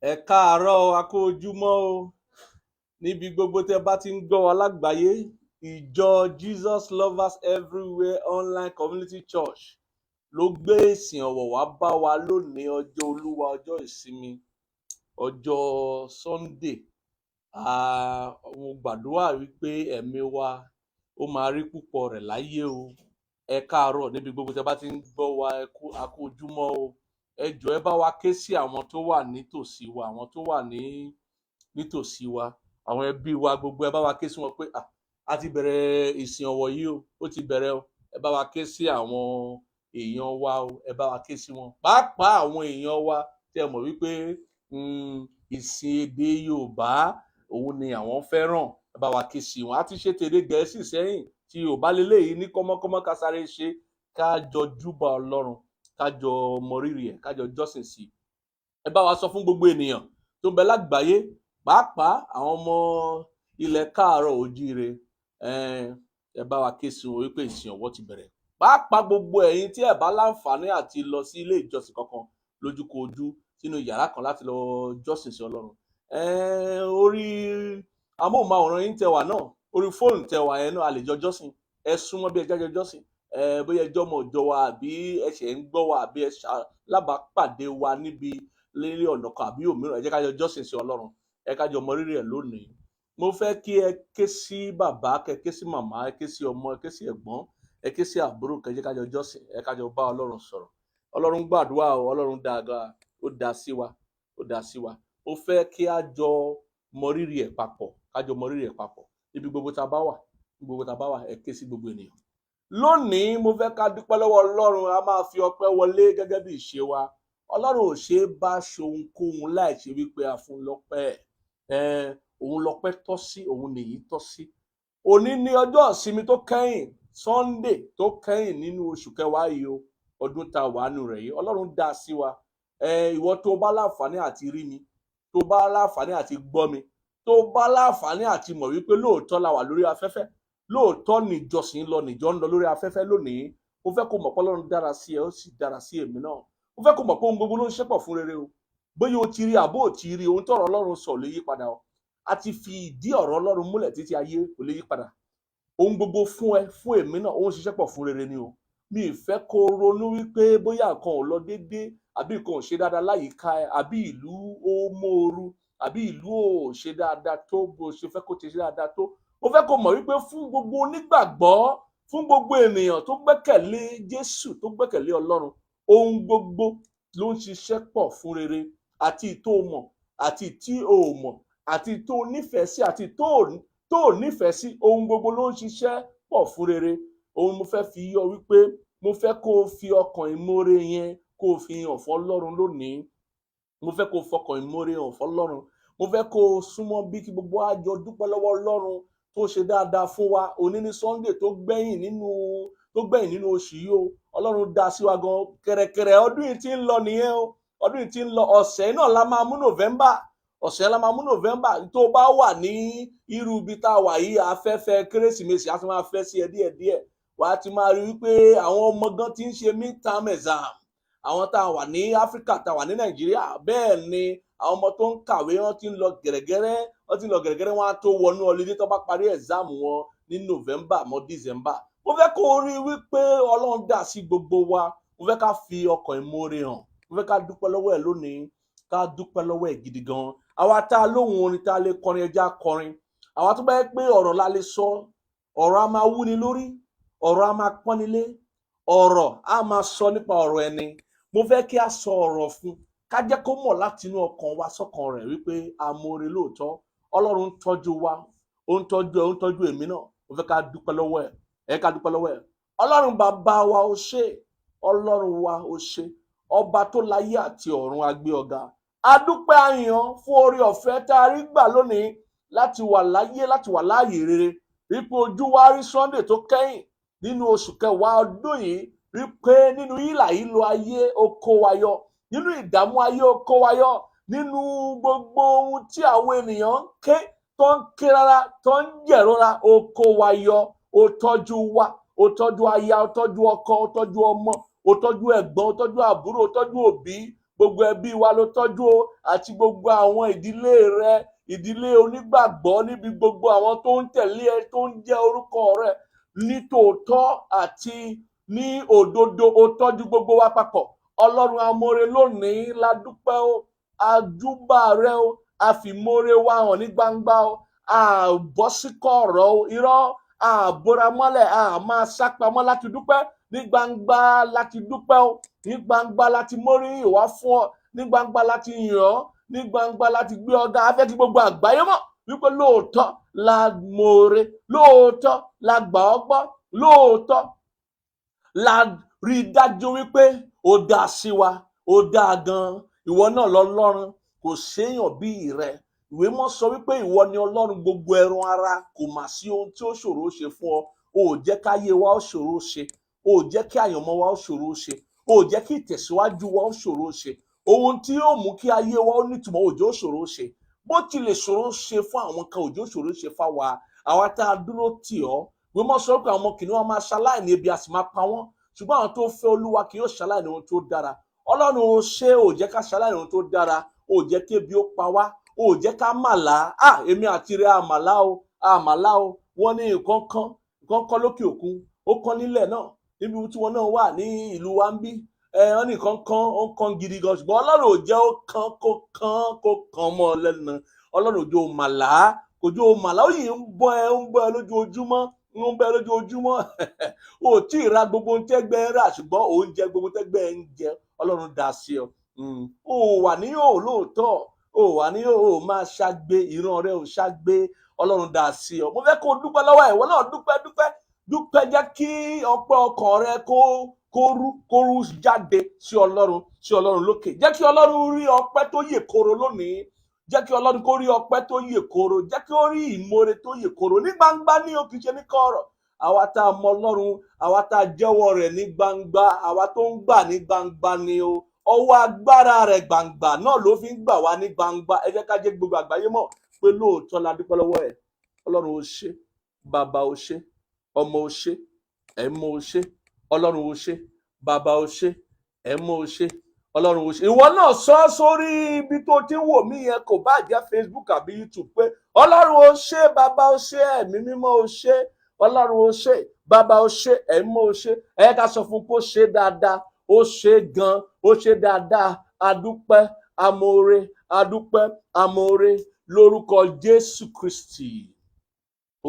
Ẹ káàárọ̀ o, a kú ojúmọ́ o. Níbi gbogbo tẹ́ bá ti ń gbọ́ wa lágbàáyé, ìjọ Jesus Lovers Everywhere Online Community Church ló gbé ìsìn ọ̀wọ̀ wá bá wa lónìí, ọjọ́ Olúwa, ọjọ́ ìsinmi, ọjọ́ Sunday. Mo gbàdúrà wípé ẹ̀mí wa ó máa rí púpọ̀ rẹ̀ láyé o. Ẹ káàárọ̀ níbi gbogbo tẹ́ bá ti ń gbọ́ wa, ẹ kú, a kú ojúmọ́ o. Ẹ jọ̀ọ́, ẹ bá wa ké sí àwọn tó wà nítòsí wa, àwọn tó wà ní nítòsí wa, àwọn ẹbí wa gbogbo. Ẹ bá wa ké sí wọn pé a ti bẹ̀rẹ̀ ìsìn ọ̀wọ̀ yìí o, ó ti bẹ̀rẹ̀ o. Ẹ bá wa ké sí àwọn èèyàn wa o, ẹ bá wa ké sí wọn, pàápàá àwọn èèyàn wa tí ẹ mọ̀ wípé ìsìn èdè Yorùbá òun ni àwọn fẹ́ràn. Ẹ bá wa ké sí wọn. A ti ṣe tèdè Gẹ̀ẹ́sì sẹ́yìn, tí Yorùbá leléyìí ní kọ́mọ́kọ́mọ́, ká sáré ṣe, ká jọ júbà Ọlọ́run, ká jọ mọrírì ẹ̀, ká jọ jọ́sìn sí i. Ẹ bá wa sọ fún gbogbo ènìyàn tó ń bẹ lágbàáyé, pàápàá àwọn ọmọ ilẹ̀ káàárọ̀ oòjíire. Ẹ bá wa ké sí wọn wípé ìsìn ọ̀wọ̀ ti bẹ̀rẹ̀. Pàápàá gbogbo ẹ̀yin tí ẹ bá láǹfààní àti lọ sí ilé ìjọsìn kankan lójúkojú, sínú yàrá kan láti lọ jọ́sìn sí Ọlọ́run, orí amóhùnmáwòrán yín tẹ wà náà, orí fóònù tẹ wà yẹn náà, a lè jọ jọ́sìn. Ẹ súnmọ́ bí, ẹ jájọ jọ́sìn. Bóyá ẹ jọmọ ìjọ wa, àbí ẹ ṣẹ̀ ń gbọ́ wa, àbí ẹ ṣalábàápàdé wa níbi lérí ọ̀nà kan àbí òmíràn, ẹ jẹ́ ká jọ jọ́sìn sí Ọlọ́run, ẹ ká jọ mọ rírì ẹ̀ lónìí. Mo fẹ́ kí ẹ ké sí bàbá, kẹ ké sí màmá, ẹ ké sí ọmọ, ẹ ké sí ẹ̀gbọ́n, ẹ ké sí àbúrò, kẹ jẹ́ ká jọ jọ́sìn, ẹ ká jọ bá Ọlọ́run sọ̀rọ̀. Ọlọ́run gbàdúrà o, Ọlọ́run dáadáa, ó dá sí wa, ó dá sí wa. Ó fẹ́ kí a jọ mọ rírì ẹ̀ papọ̀, ká jọ mọ rírì ẹ̀ papọ̀ níbi gbogbo tá a bá wà, níbi gbogbo tá a bá wà. Ẹ ké sí gbogbo ènìyàn lónìí. Mo fẹ́ ká dúpẹ́ lọ́wọ́ Ọlọ́run. A máa fi ọpẹ́ wọlé gẹ́gẹ́ bí ìṣe wa. Ọlọ́run ò ṣe é bá ṣohunkóhun láì ṣe wípé a fún lọ́pẹ́. Ẹ òun lọ́pẹ́ tọ́ sí, òun nìyí tọ́ sí. Òní ní ọjọ́ ìsinmi tó kẹ́yìn, Sunday tó kẹ́yìn nínú oṣù kẹwàá yìí o, ọdún tá a wà nù rẹ̀ yìí. Ọlọ́run dá sí wa. Ẹ ìwọ tó bá láǹfààní àti rí mi, tó bá láǹfààní àti gbọ́ mi, tó bá láǹfààní àti mọ̀ wípé lóòótọ́ la wà lórí afẹ́fẹ́, lóòótọ́ níjọsìn lọ, níjọ ń lọ lórí afẹ́fẹ́ lónìí, mo fẹ́ kó mọ̀ pé Ọlọ́run dára sí ẹ, ó sì dára sí èmi náà. Mo fẹ́ kó mọ̀ pé ohun gbogbo ló ń ṣẹ́pọ̀ fún rere o. Bóyá o ti rí àbó ò ti rí, ohun tọ́rọ̀ Ọlọ́run sọ lè yí padà o. A ti fi ìdí ọ̀rọ̀ Ọlọ́run múlẹ̀ títí ayé, kò lè yí padà. Ohun gbogbo fún ẹ, fún èmi náà, ó ń ṣiṣẹ́ pọ̀ fún rere ni o. Mi ì fẹ́ kó ronú wípé bóyá nǹkan ò lọ déédé, àbí nǹkan ò ṣe dáadáa láyìíká ẹ, àbí ìlú ó mòoru, àbí ìlú ò ṣe dáadáa tó bó ṣe fẹ́ kó ti ṣe dáadáa tó. Mo fẹ́ kó mọ̀ wípé fún gbogbo onígbàgbọ́, fún gbogbo ènìyàn tó gbẹ́kẹ̀lé Jésù, tó gbẹ́kẹ̀lé Ọlọ́run, ohun gbogbo ló ń ṣiṣẹ́ pọ̀ fún rere. Àti tó mọ̀, àti tí o mọ̀, àti tó nífẹ̀ẹ́ sí, àti tó nífẹ̀ẹ́ sí, ohun gbogbo ló ń ṣiṣẹ́ pọ̀ fún rere. Ohun mo fẹ́ fi yọ wípé mo fẹ́ kó o fi ọkàn ìmoore yẹn, kó o fi hàn fún Ọlọ́run lónìí. Mo fẹ́ kó o fọkàn ìmoore hàn fún Ọlọ́run. Mo fẹ́ kó o súnmọ́ bí, kí gbogbo wa jọ dúpẹ́ lọ́wọ́ Ọlọ́run tó ṣe dáadáa fún wa. Òní ní Sunday tó gbẹ̀yìn nínú oṣù yìí o. Ọlọ́run dá sí wa gan. Kẹ̀rẹ̀kẹ̀rẹ̀ ọdún yìí ti ń lọ nìyẹn o, ọdún yìí ti ń lọ. Ọ̀sẹ̀ náà la máa mú November, ọ̀sẹ̀ la máa mú November. Tó bá wà ní irú ibi tá a wà yìí, afẹ́fẹ́ Kérésìmesì á ti máa fẹ́ sí ẹ díẹ̀díẹ̀. Wà á ti máa rí wípé àwọn ọmọ gan ti ń ṣe mid-term exam, àwọn tá a wà ní Áfíríkà, tá a wà ní Nàìjíríà. Bẹ́ẹ̀ ni àwọn ọmọ tó ń kàwé, wọ́n ti ń lọ gẹ̀rẹ́gẹ́rẹ́, wọ́n ti ń lọ gẹ̀rẹ́gẹ́rẹ́. Wọ́n á tó wọnú holiday tó bá parí exam wọn ní November mọ́ December. Mo fẹ́ kó o rí wípé Ọlọ́run dá sí gbogbo wa. Mo fẹ́ ká fi ọkàn ìmoore hàn. Mo fẹ́ ká dúpẹ́ lọ́wọ́ ẹ̀ lónìí, ká dúpẹ́ lọ́wọ́ ẹ̀ gidi gan. Àwa tá a lóhùn orin tá a lè kọrin, ẹja kọrin. Àwa tó bá yẹ pé ọ̀rọ̀ la lè sọ, ọ̀rọ̀ a máa wúni lórí, ọ̀rọ̀ a máa pọ́nilé, ọ̀rọ̀ a máa sọ nípa ọ̀rọ̀ ẹni. Mo fẹ́ kí a sọ ọ̀rọ̀ fún, ká jẹ́ kó mọ̀ láti inú ọkàn wa sọ́kàn rẹ̀ wípé a mọ̀ọ́re lóòótọ́. Ọlọ́run ń tọ́jú wa, ó ń tọ́jú ẹ, ó ń tọ́jú èmi náà. Mo fẹ́ ká dúpẹ́ lọ́wọ́ ẹ̀, ẹ ká dúpẹ́ lọ́wọ́ ẹ̀. Ọlọ́run bàbá wa, ó ṣé. Ọlọ́run wa, ó ṣé. Ọba tó láyé àti ọ̀run, a gbé ọ̀gá. A dúpẹ́, àyàn fún oore ọ̀fẹ́ tá a rí gbà lónìí láti wà láyé, láti wà láàyè rere, wípé ojú wa rí Sunday tó kẹ́yìn nínú oṣù kẹwàá ọdún yìí, wípé nínú ìlà ìlò ayé, ó kó wa yọ, nínú ìdààmú ayé, ó kó wa yọ, nínú gbogbo ohun tí àwọn ènìyàn ń ké, tó ń ké rárá, tó ń jẹ̀rora, ó kó wa yọ. Ó tọ́jú wa, ó tọ́jú aya, ó tọ́jú ọkọ, ó tọ́jú ọmọ, ó tọ́jú ẹ̀gbọ́n, ó tọ́jú àbúrò, ó tọ́jú òbí. Gbogbo Gbogbo ẹbí wa ló tọ́jú o, àti gbogbo àwọn ìdílé rẹ, ìdílé onígbàgbọ́ níbi gbogbo, àwọn tó ń tẹ̀lé ẹ, tó ń jẹ́ orúkọ rẹ nítòótọ́ àti ní òdodo. O tọ́jú gbogbo wa papọ̀. Ọlọ́run amóore, lónìí la dúpẹ́ o. Àjúbà rẹ o. A fi ìmoore wa hàn ní gbangba o. A bọ́ sí kọ̀rọ̀ o, irọ́, a bóra mọ́lẹ̀, a máa sápamọ́ láti dúpẹ́. Ní gbangba láti dúpẹ́ o, ní gbangba láti móríyìn wá fún ọ, ní gbangba láti yìn ọ́, ní gbangba láti gbé ọ ga. A fẹ́ kí gbogbo àgbáyé mọ̀ wípé lóòótọ́ la mọ̀ọ́re, lóòótọ́ la gbà ọ́ gbọ́, lóòótọ́ la rí i dájú wípé ó dáa sí wa, ó dáa gan. Ìwọ náà lọ́lọ́run, kò séèyàn bí rẹ. Ìwé mọ́ sọ wípé ìwọ ni Ọlọ́run gbogbo ẹran ara, kò mà sí ohun tí ó ṣòro ṣe fún ọ. Ò jẹ́ káyé wa ó ṣòro ṣe, ò jẹ́ kí àyànmọ́ wa ó ṣòro ṣe, ò jẹ́ kí ìtẹ̀síwájú wa ó ṣòro ṣe. Ohun tí yóò mú kí ayé wa ó nítumọ̀, ò jẹ́ ó ṣòro ṣe. Bó tilẹ̀ ṣòro ṣe fún àwọn kan, ò jẹ́ ó ṣòro ṣe fáwa, àwa tá a dúró tì ọ́. Ìwé mọ́ sọ pé àwọn ọmọ kìnìún wa máa ṣaláìní, ebi a sì máa pa wọ́n, ṣùgbọ́n àwọn tó fẹ́ Olúwa kì yóò ṣaláìní ohun tó dára. Ọlọ́run, ò ṣe, ò jẹ́ ká ṣaláìní ohun tó dára, ò jẹ́ kébi ó pa wá, ò jẹ́ ká màlá. À èmi àti rẹ̀ àmàlá o, àmàlá o. Wọ́n ní nǹkan kan, nǹkan kan lókè òkun, ó kán nílẹ̀ náà níbi tí wọ́n náà wà ní ìlú wa ń bí ẹ. Wọ́n ní nǹkan kan, ó ń kan gidi gan, ṣùgbọ́n Ọlọ́run ò jẹ́ ó kan, kó kan, kó kan mọ́ ọ lẹ́nu. Ọlọ́run ò jẹ́ ó màlá, kò jẹ́ ó màlá. Ó yìí ń bọ́ ẹ, ń bọ́ ẹ lójoojúmọ́, ń bọ́ ẹ lójoojúmọ́. O ò tí ì ra gbogbo ohun tẹ́gbẹ́ ń rà, ṣùgbọ́n ò ń jẹ gbogbo tẹ́gbẹ́ ń jẹ. Ọlọ́run dá sí ọ. O wà ní yòó lóòótọ́, o wà ní yòó, máa ṣàgbé, ìran rẹ ò ṣàgbé. Ọlọ́run dá sí ọ. Mo fẹ́ kó o dúpẹ́ lọ́wọ́ ẹ̀. Ìwọ náà dúpẹ́, dúpẹ́, dúpẹ́. Jẹ́ kí ọpẹ́ ọkàn rẹ kó rú jáde sí Ọlọ́run, sí Ọlọ́run lókè. Jẹ́ kí Ọlọ́run rí ọpẹ́ tó yè koro lónìí. Jẹ́ kí Ọlọ́run kó rí ọpẹ́ tó yè koro. Jẹ́ kí ó rí ìmoore tó yè koro ní gbangba ní o, kì í ṣe ní kọ̀rọ̀. Àwa tá a mọ Ọlọ́run, àwa tá a jẹ́wọ́ rẹ̀ ní gbangba, àwa tó ń gbà ní gbangba ni o. Ọwọ́ agbára rẹ̀ gbangba náà ló fi ń gbà wá ní gbangba. Ẹ jẹ́ ká jẹ́ gbogbo àgbáyé mọ̀ pé lóòótọ́ la dúpẹ́ lọ́wọ́ ẹ̀. Ọlọ́run, ó ṣé. Bàbá, ó ṣé. Ọmọ, ó ṣé. Ẹ̀mọ́, ó ṣé. Ọlọ́run, ó ṣé. Bàbá, ó ṣé. Ẹ̀mọ́, ó ṣé. Ọlọ́run, ó ṣé. Ìwọ náà sọ sórí ibi tó ti ń wò mí yẹn, kò bá jẹ́ Facebook àbí YouTube, pé Ọlọ́run, ó ṣé. Bàbá, ó ṣé. Ẹ̀mí Mímọ́, ó ṣé. Ọlọ́run, ó ṣé. Bàbá, ó ṣé. Ẹ̀mí, ó ṣé. Ẹ ká sọ fún kó ṣe dáadáa, ó ṣe gan, ó ṣe dáadáa. Adúpẹ́, amóore, adúpẹ́, amóore, lórúkọ Jésù Kristi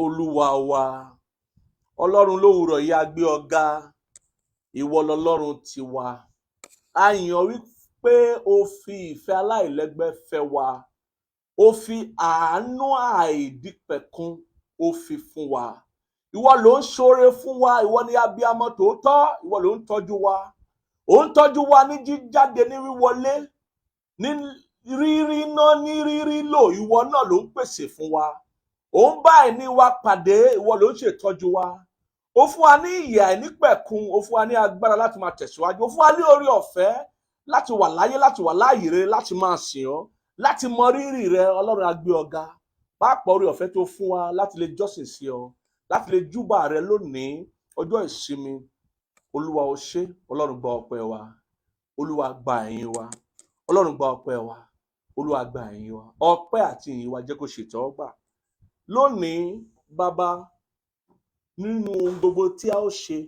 Olúwa wa. Ọlọ́run, lówùrọ̀ yìí a gbé ọ ga. Ìwọ lọlọ́run tiwa. A yàn wípé o fi ìfẹ́ aláìlẹ́gbẹ́ fẹ́ wa, o fi àánú àìdípẹ̀kun o fi fún wa. Ìwọ ló ń ṣoore fún wa, ìwọ ni abiyamọ tòótọ́. Ìwọ ló ń tọ́jú wa, ò ń tọ́jú wa ní jíjáde, ní wíwọlé, ní rírí ná, ní rírí lò. Ìwọ náà ló ń pèsè fún wa, ò ń bá àìní wa pàdé. Ìwọ ló ń ṣètọ́jú wa. Ó fún wa ní ìyè àìnípẹ̀kun, ó fún wa ní agbára láti máa tẹ̀síwájú, ó fún wa ní oore ọ̀fẹ́ láti wà láyé, láti wà láàyè rere, láti máa sìn ọ́, láti mọ rírì rẹ. Ọlọ́run, a gbé ọ ga. Pàápàá oore ọ̀fẹ́ tó fún wa láti lè jọ́sìn sí ọ, láti lè júbà rẹ lónìí, ọjọ́ ìsinmi. Olúwa, ó ṣé. Ọlọ́run, gba ọpẹ́ wa. Olúwa, gba ìyìn wa. Ọlọ́run, gba ọpẹ́ wa. Olúwa, gba ìyìn wa. Ọpẹ́ àti ìyìn wa, jẹ́ kó ṣètẹ́wọ́gbà lónìí. Bàbá, nínú ohun gbogbo tí a ó ṣe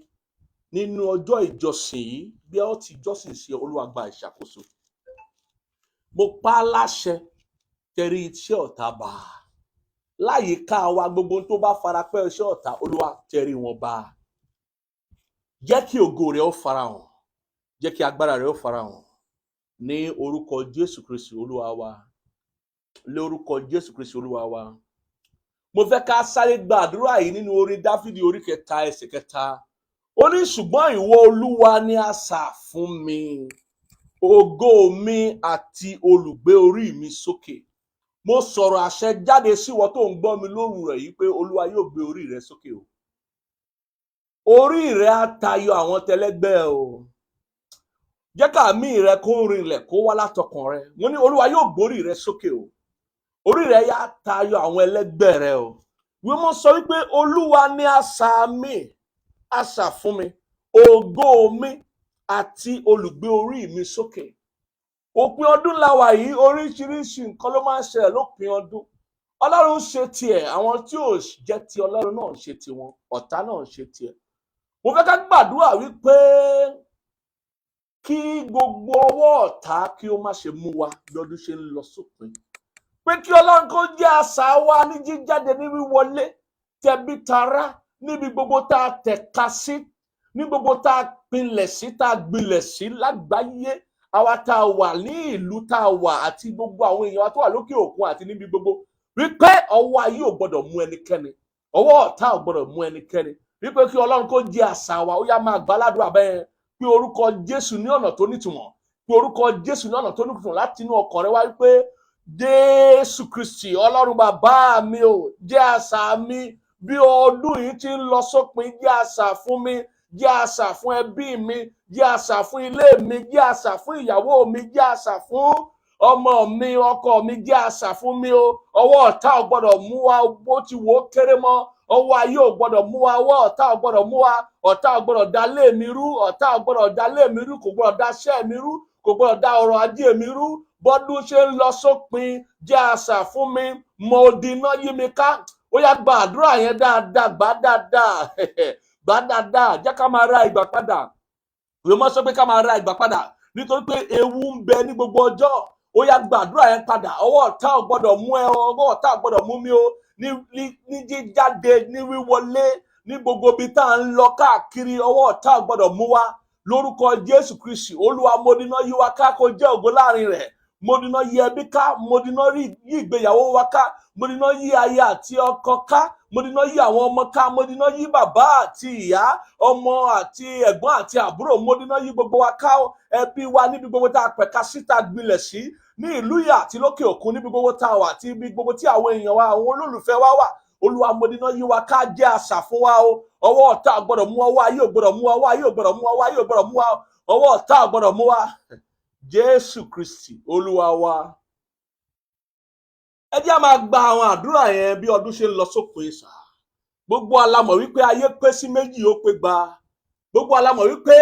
nínú ọjọ́ ìjọsìn yìí, bí a ó ti jọ́sìn sí ọ, Olúwa, gba ìṣàkóso. Mo pa á láṣẹ, tẹrí iṣẹ́ ọ̀tá bá láyìíká wa. Gbogbo ohun tó bá fara pẹ́ iṣẹ́ ọ̀tá, Olúwa, tẹrí wọn bá. Jẹ́ kí ògo rẹ̀ ó farahàn, jẹ́ kí agbára rẹ̀ ó farahàn, ní orúkọ Jésù Kristi Olúwa wa, lórúkọ Jésù Kristi Olúwa wa. Mo fẹ́ ká sáré gba àdúrà yìí nínú orin Dáfídì orí 3, ẹsẹ̀ 3. Ó ní, "Ṣùgbọ́n ìwọ Olúwa ni asà fún mi, ògo mi àti olùgbé orí mi sókè." Mo sọ̀rọ̀ àṣẹ jáde sí ìwọ tó ń gbọ́ mi lóru rẹ̀ yìí pé Olúwa yóò gbé orí rẹ sókè o. Orí rẹ á tayọ àwọn tẹlẹgbẹ́ o. Jẹ́ káàmín rẹ kó rinlẹ̀, kó wá látọkàn rẹ. Mo ní Olúwa yóò gbórí rẹ sókè o. Orí rẹ yá tayọ àwọn ẹlẹgbẹ́ rẹ o. Ìwé mọ́ sọ wípé Olúwa ní asà mi, asà fún mi, ògo mi àti olùgbé orí mi sókè. Òpin ọdún la wà yìí. Oríṣiríṣi nǹkan ló máa ń ṣẹlẹ̀ lópin ọdún. Ọlọ́run ṣe tiẹ̀, àwọn tí ò jẹ́ ti Ọlọ́run náà ṣe tiwọn, ọ̀tá náà ṣe tiẹ̀. Mo fẹ́ ká gbàdúrà wípé kí gbogbo ọwọ́ ọ̀tá kí ó má ṣe mú wa bí ọdún ṣe ń lọ sópin, pé kí Ọlọ́run kó jẹ́ asà wa ní jíjáde, ní wíwọlé, tẹbí tará, níbi gbogbo tá a tẹ̀ka sí, ní gbogbo tá a pinlẹ̀ sí, tá a gbilẹ̀ sí lágbàáyé, àwa tá a wà ní ìlú tá a wà àti gbogbo àwọn èèyàn wa tó wà lókè òkun àti níbi gbogbo, wípé ọwọ́ ayé ò gbọdọ̀ mú ẹnikẹ́ni, ọwọ́ ọ̀tá ò gbọdọ̀ mú ẹnikẹ́ni, wípé kí Ọlọ́run kó jẹ́ asà wa. Ó yá, máa gbàládùra bẹ́ẹ̀, pé orúkọ Jésù ní ọ̀nà tó nítumọ̀, pé orúkọ Jésù ní ọ̀nà tó nítumọ̀ láti inú ọkàn rẹ wá, wípé Jésù Kristi, Ọlọ́run bàbá mi ò, jẹ́ asà mi bí ọdún yìí ti ń lọ sópin. Jẹ́ asà fún mi, jẹ́ asà fún ẹbí mi, jẹ́ asà fún ilé mi, jẹ́ asà fún ìyàwó mi, jẹ́ asà fún ọmọ mi, ọkọ mi, jẹ́ asà fún mi o. Ọwọ́ ọ̀tá ò gbọ́dọ̀ mú wa bó ti wò ó kéré mọ́. Ọwọ́ ayé ò gbọ́dọ̀ mú wa, ọwọ́ ọ̀tá ò gbọ́dọ̀ mú wa. Ọ̀tá ò gbọ́dọ̀ da lé mi rú, ọ̀tá ò gbọ́dọ̀ da lé mi rú, kò gbọ́dọ̀ da iṣẹ́ mi rú, kò gbọ́dọ̀ da ọrọ̀ ajé mi rú. Bọ́dún ṣe ń lọ sópin, jẹ́ asà fún mi, mọ odi iná yí mi ká. Ó yá, gba àdúrà yẹn dáadáa, gbà dáadáa, gbà dáadáa. Jẹ́ ká máa ra ìgbà padà. Ìwé mọ́ sọ pé ká máa ra ìgbà padà nítorí pé ewu ń bẹ ní gbogbo ọjọ́. Ó yá, gbàdúrà yẹn padà. Ọwọ́ ọ̀tá ò gbọ́dọ̀ mú ẹ, ọwọ́ ọ̀tá ò gbọ́dọ̀ mú mi o, ní jíjáde, ní wíwọlé, ní gbogbo ibi tá à ń lọ káàkiri. Ọwọ́ ọ̀tá ò gbọ́dọ̀ mú wa lórúkọ Jésù Kristi Olúwa. Modiná yí wa ká, kó jẹ́ ògo láàrin rẹ̀. Modiná yí ẹbí ká, modiná yí ìgbéyàwó wa ká, modiná yí aya àti ọkọ ká, modiná yí àwọn ọmọ ká, modiná yí bàbá àti ìyá, ọmọ àti ẹ̀gbọ́n àti àbúrò, modiná yí gbogbo wa ká, ẹbí wa, níbi gbogbo tá a pẹ̀ka sí, tá a gbilẹ̀ sí, ní ìlú yà àti lókè òkun, níbi gbogbo tá a wà àti ibi gbogbo tí àwọn èèyàn wa, àwọn olólùfẹ́ wa wà. Olúwa, modiná yí wa ká, jẹ́ asà fún wa o. Ọwọ́ ọ̀tá ò gbọ́dọ̀ mú, ọwọ́ ayé ò gbọ́dọ̀ mú, ọwọ́ ayé ò gbọ́dọ̀ mú, ọwọ́ ayé ò gbọ́dọ̀ mú wa, ọwọ́ ọ̀tá ò gbọ́dọ̀ mú wa. Jésù Kristi Olúwa wa. Ẹ jẹ́ á máa gba àwọn àdúrà yẹn bí ọdún ṣe ń lọ sópin sà. Gbogbo alamọ̀ wípé ayé pé sí méjì, ó pé gba. Gbogbo alamọ̀ wípé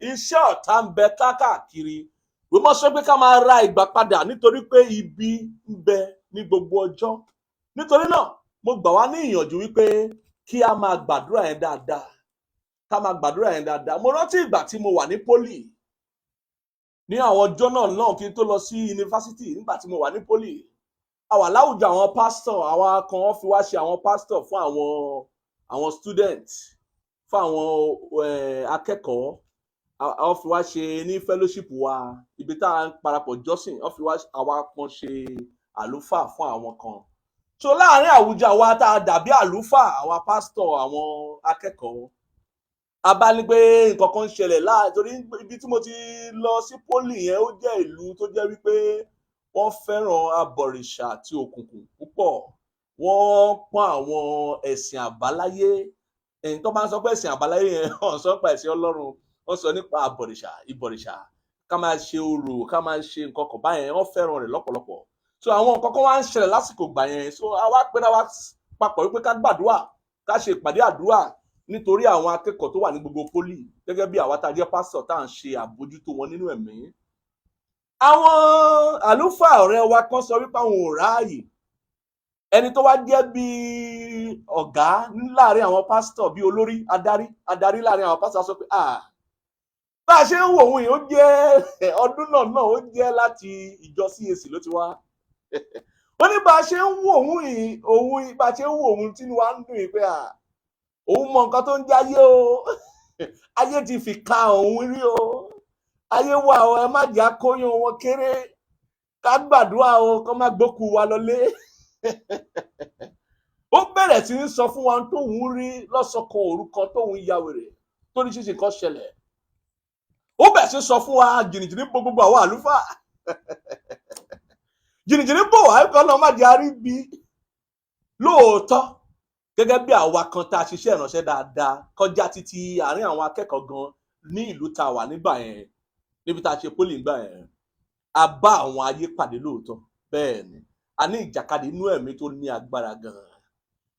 iṣẹ́ ọ̀tá ń bẹ káàkiri. Wọ́n mọ̀ sọ pé ká máa ra ìgbà padà nítorí pé ibi ń bẹ ní gbogbo ọjọ́. Nítorí náà, mo gbà wá ní ìyànjú wípé kí a máa gbàdúrà yẹn dáadáa, ká máa gbàdúrà yẹn dáadáa. Mo rántí ìgbà tí mo wà ní poly ní àwọn ọjọ́ náà náà kí n tó lọ sí yunifásitì. Nígbà tí mo wà ní poly, a wà láwùjọ àwọn pásítọ̀. Àwọn kan, wọ́n fi wá ṣe àwọn pásítọ̀ fún àwọn student, fún àwọn akẹ́kọ̀ọ́. Wọ́n fi wá ṣe ní fellowship wa, ibi tá à ń parapọ̀ jọ́sìn. Wọ́n fi wá àwa kan ṣe àlùfáà fún àwọn kan. So láàárín àwùjọ àwa tá a dàbí àlùfáà, àwa pásítọ̀, àwọn akẹ́kọ̀ọ́, a bá ní pé nǹkan kan ń ṣẹlẹ̀ láà, torí ibi tí mo ti lọ sí poly yẹn, ó jẹ́ ìlú tó jẹ́ wípé wọ́n fẹ́ràn abọ̀rìṣà àti òkùnkùn púpọ̀. Wọ́n pọ́n àwọn ẹ̀sìn àbáláyé. Ẹ̀yìn tó bá ń sọ pé ẹ̀sìn àbáláyé yẹn, wọ́n sọ nípa ẹ̀sìn Ọlọ́run, wọ́n sọ nípa àbọ̀rìṣà, ìbọ̀rìṣà, ká máa ṣe orò, ká máa ṣe nǹkan kan báyẹn. Wọ́n fẹ́ràn rẹ̀ lọ́pọ̀lọpọ̀. So àwọn nǹkan kan wá ń ṣẹlẹ̀ lásìkò gbà yẹn. So àwa pera wa papọ̀ wípé ká gbàdúrà, ká ṣe ìpàdé àdúrà nítorí àwọn akẹ́kọ̀ọ́ tó wà ní gbogbo poly, gẹ́gẹ́ bí àwa tá a jẹ́ pásítọ̀ tá à ń ṣe àbójútó wọn nínú ẹ̀mí. Àwọn àlùfáà ọ̀rẹ́ wa kan sọ wípé àwọn ò ráàyè. Ẹni tó wá jẹ́ bí ọ̀gá láàrin àwọn pásítọ̀, bí olórí adarí adarí láàrin àwọn pásítọ̀, sọ pé, ah, bá a ṣe ń wò òun yìí, ó jẹ́ ọdún náà náà, ó jẹ́ láti ìjọ CAC ló ti wá. Ó ní bá a ṣe ń wò òun yìí, òun bá a ṣe ń wò òun, tínú wa ń dùn yìí pé à òun mọ nǹkan tó ń jáyé o, ayé ti fi ka òun rí o, ayé wà o, ẹ má jẹ́ akóyún wọn kéré, ká gbàdúrà o, kó má gbókù wa lọlé. Ó bẹ̀rẹ̀ sí í sọ fún wa tóun rí lọ́sọ̀kan òru kan tóun ya wèrè, tó ní ṣíṣe kan ṣẹlẹ̀. Ó bẹ̀rẹ̀ sí í sọ fún wa. Jìnnìjìnnì bo gbogbo àwọn àlùfáà, jìnnìjìnnì bò wá kọ́ náà má jẹ́ àrí bí lóòótọ́. Gẹ́gẹ́ bí àwa kan tá a ṣiṣẹ́ ìránṣẹ́ dáadáa kọjá títí àárín àwọn akẹ́kọ̀ọ́ gan ní ìlú tá a wà nígbà yẹn, níbi tá a ṣe poly nígbà yẹn, a bá àwọn ayé pàdé lóòótọ́. Bẹ́ẹ̀ ni a ní ìjàkadì inú ẹ̀mí tó ní agbára gan-an,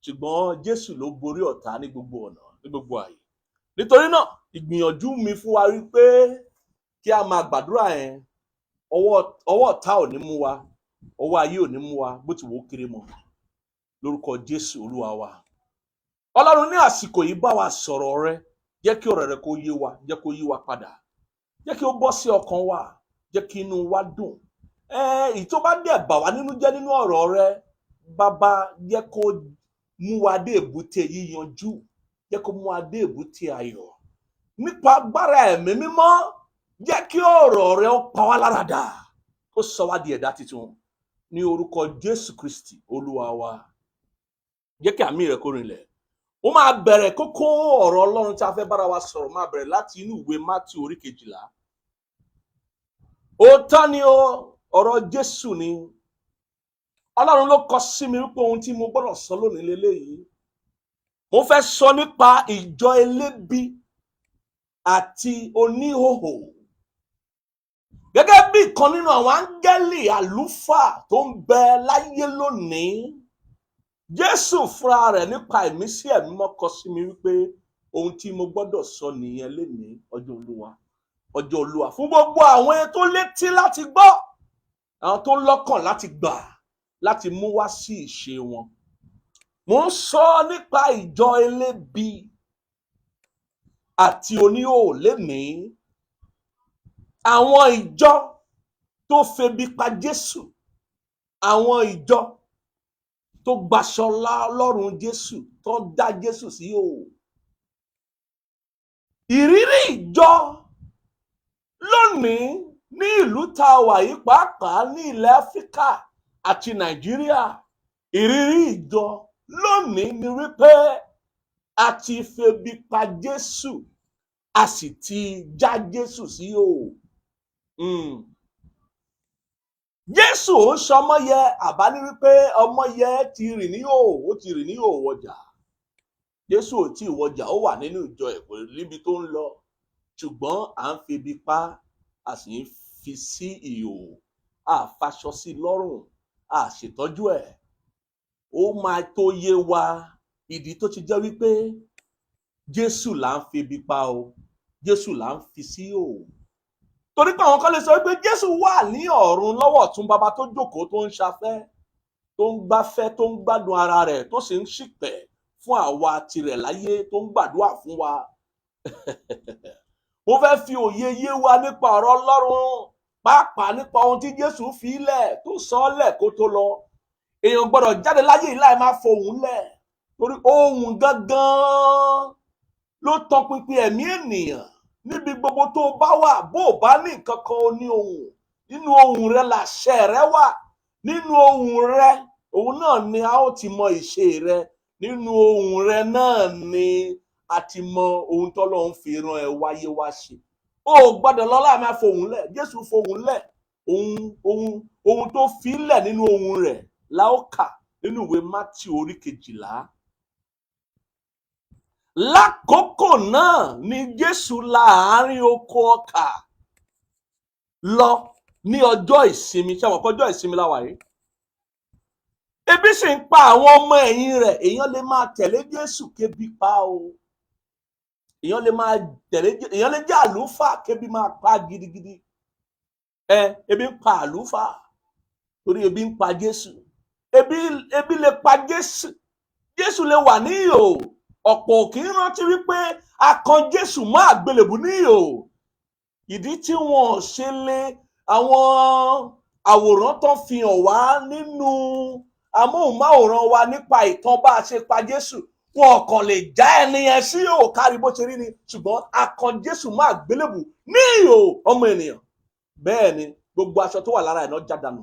ṣùgbọ́n Jésù ló borí ọ̀tá ní gbogbo ọ̀nà, ní gbogbo àyè. Nítorí náà, ìgbìyànjú mi fún wa rí pé kí a máa gbàdúrà yẹn. Ọwọ́ ọwọ́ ọ̀tá ò ní mú wa, ọwọ́ ayé ò ní mú wa, bó ti wò ó kéré mọ́, lórúkọ Jésù Olúwa wa. Ọlọ́run, ní àsìkò yìí, bá wa sọ̀rọ̀ rẹ. Jẹ́ kí ọ̀rọ̀ rẹ kó yé wa, jẹ́ kó yí wa padà, jẹ́ kí ó bọ́ sí ọkàn wa, jẹ́ kí inú wa dùn. Èyí tó bá dẹ̀ bà wá nínú jẹ́ nínú ọ̀rọ̀ rẹ, Bàbá, jẹ́ kó mú wa dé èbúté yíyanjú, jẹ́ kó mú wa dé èbúté ayọ̀. Nípa agbára Ẹ̀mí Mímọ́, jẹ́ kí ọ̀rọ̀ rẹ ó pa wá lára dà, kó sọ wá di ẹ̀dá tuntun, ní orúkọ Jésù Kristi Olúwa wa. Jẹ́ kí àmín rẹ kó rinlẹ̀. Ó máa bẹ̀rẹ̀ kókó ọ̀rọ̀ Ọlọ́run tí a fẹ́ bára wa sọ̀rọ̀, máa bẹ̀rẹ̀ láti inú ìwé Mátíù orí 12. Òótọ́ ni o, ọ̀rọ̀ Jésù ni. Ọlọ́run ló kọ sí mi wípé ohun tí mo gbọ́dọ̀ sọ lónìí leléyìí. Mo fẹ́ sọ nípa ìjọ elébi àti oníhòhò, gẹ́gẹ́ bí ìkan nínú àwọn áńgẹ́lì àlùfáà tó ń bẹ láyé lónìí. Jésù fúnra rẹ̀, nípa ìmísí Ẹ̀mí Mímọ́, kọ sí mi wípé ohun tí mo gbọ́dọ̀ sọ nìyẹn lénìí, ọjọ́ Olúwa, ọjọ́ Olúwa, fún gbogbo àwọn tó létí láti gbọ́, àwọn tó lọ́kàn láti gbà, láti mú wá sí ìṣe wọn. Mo ń sọ nípa ìjọ elébi àti oníhòòhò lénìí, àwọn ìjọ tó febi pa Jésù, àwọn ìjọ tó gbaṣọ lọ́rùn Jésù, tó dá Jésù sí ìhòòhò. Ìrírí ìjọ lónìí ní ìlú tá a wà yìí, pàápàá ní ilẹ̀ Áfíríkà àti Nàìjíríà, ìrírí ìjọ lónìí ni wípé a ti febi pa Jésù, a sì ti já Jésù sí ìhòòhò. Jésù ò ń sọmọyẹ àbá ní wípé ọmọyẹ ti rìn ní ìhòòhò, ó ti rìn ní ìhòòhò ọjà. Jésù ò tí ì wọjà, ó wà nínú ìjọ ẹ̀, kò níbi tó ń lọ, ṣùgbọ́n à ń febi pa, a sì ń fi sí ìhòòhò, a faṣọ sí i lọ́rùn, a ṣètọ́jú ẹ̀. Ó máa tó yé wa ìdí tó ti jẹ́ wípé Jésù là ń febi pa o, Jésù là ń fi sí ìhòòhò, torí pé àwọn kan lè sọ wípé Jésù wà ní ọ̀run lọ́wọ́ ọ̀tún Bàbá, tó jókòó, tó ń ṣafẹ́, tó ń gbáfẹ́, tó ń gbádùn ara rẹ̀, tó sì ń ṣìpẹ̀ fún àwa tirẹ̀ láyé, tó ń gbàdúrà fún wa. Mo fẹ́ fi òye yé wa nípa ọ̀rọ̀ Ọlọ́run, pàápàá nípa ohun tí Jésù fi lẹ̀, tó sọ ọ́ lẹ̀ kó tó lọ. Èèyàn gbọ́dọ̀ jáde láyé yìí láì máa fohùn lẹ̀, torí ohùn gangan ló tọpinpin ẹ̀mí ènìyàn níbi gbogbo tó bá wà. Bó o bá ní nǹkan kan, o ní ohùn. Nínú ohùn rẹ làṣẹ rẹ wà. Nínú ohùn rẹ, òun náà ni a ó ti mọ ìṣe rẹ. Nínú ohùn rẹ náà ni a ti mọ ohun tọ́lọ́run fi rán ẹ wáyé wá ṣe. O ò gbọ́dọ̀ lọ láì máa fohùn lẹ̀. Jésù fohùn lẹ̀. Ohun tó fi lẹ̀ nínú ohùn rẹ̀ la ó kà nínú ìwé Mátíù orí 12. Lákòókò náà ni Jésù la àárín oko ọkà lọ ní ọjọ́ ìsinmi. Ṣé àwọn ọjọ́ ìsinmi la wà yìí? Ebi sì ń pa àwọn ọmọ ẹ̀yìn rẹ̀. Èèyàn lè máa tẹ̀lé Jésù kébi pa o. Èèyàn lè máa tẹ̀lé, èèyàn lè jẹ́ àlùfáà kébi máa pa gidigidi. Ebi ń pa àlùfáà torí ebi ń pa Jésù. Ebi lè pa Jésù. Jésù lè wà ní ìhòòhò. Ọ̀pọ̀ kì í rántí wípé a kan Jésù mọ́ àgbélébù ní ìhòòhò. Ìdí tí wọn ò ṣe lè àwọn àwòrán tó fi hàn wá nínú amóhùnmáwòrán wa nípa ìtàn bá a ṣe pa Jésù, wọn kàn lè já ẹni yẹn sí ìhòòhò kárí bó ṣe rí ni, ṣùgbọ́n a kan Jésù mọ́ àgbélébù ní ìhòòhò ọmọ ènìyàn. Bẹ́ẹ̀ ni gbogbo aṣọ tó wà lára ẹ̀ náà já dànù.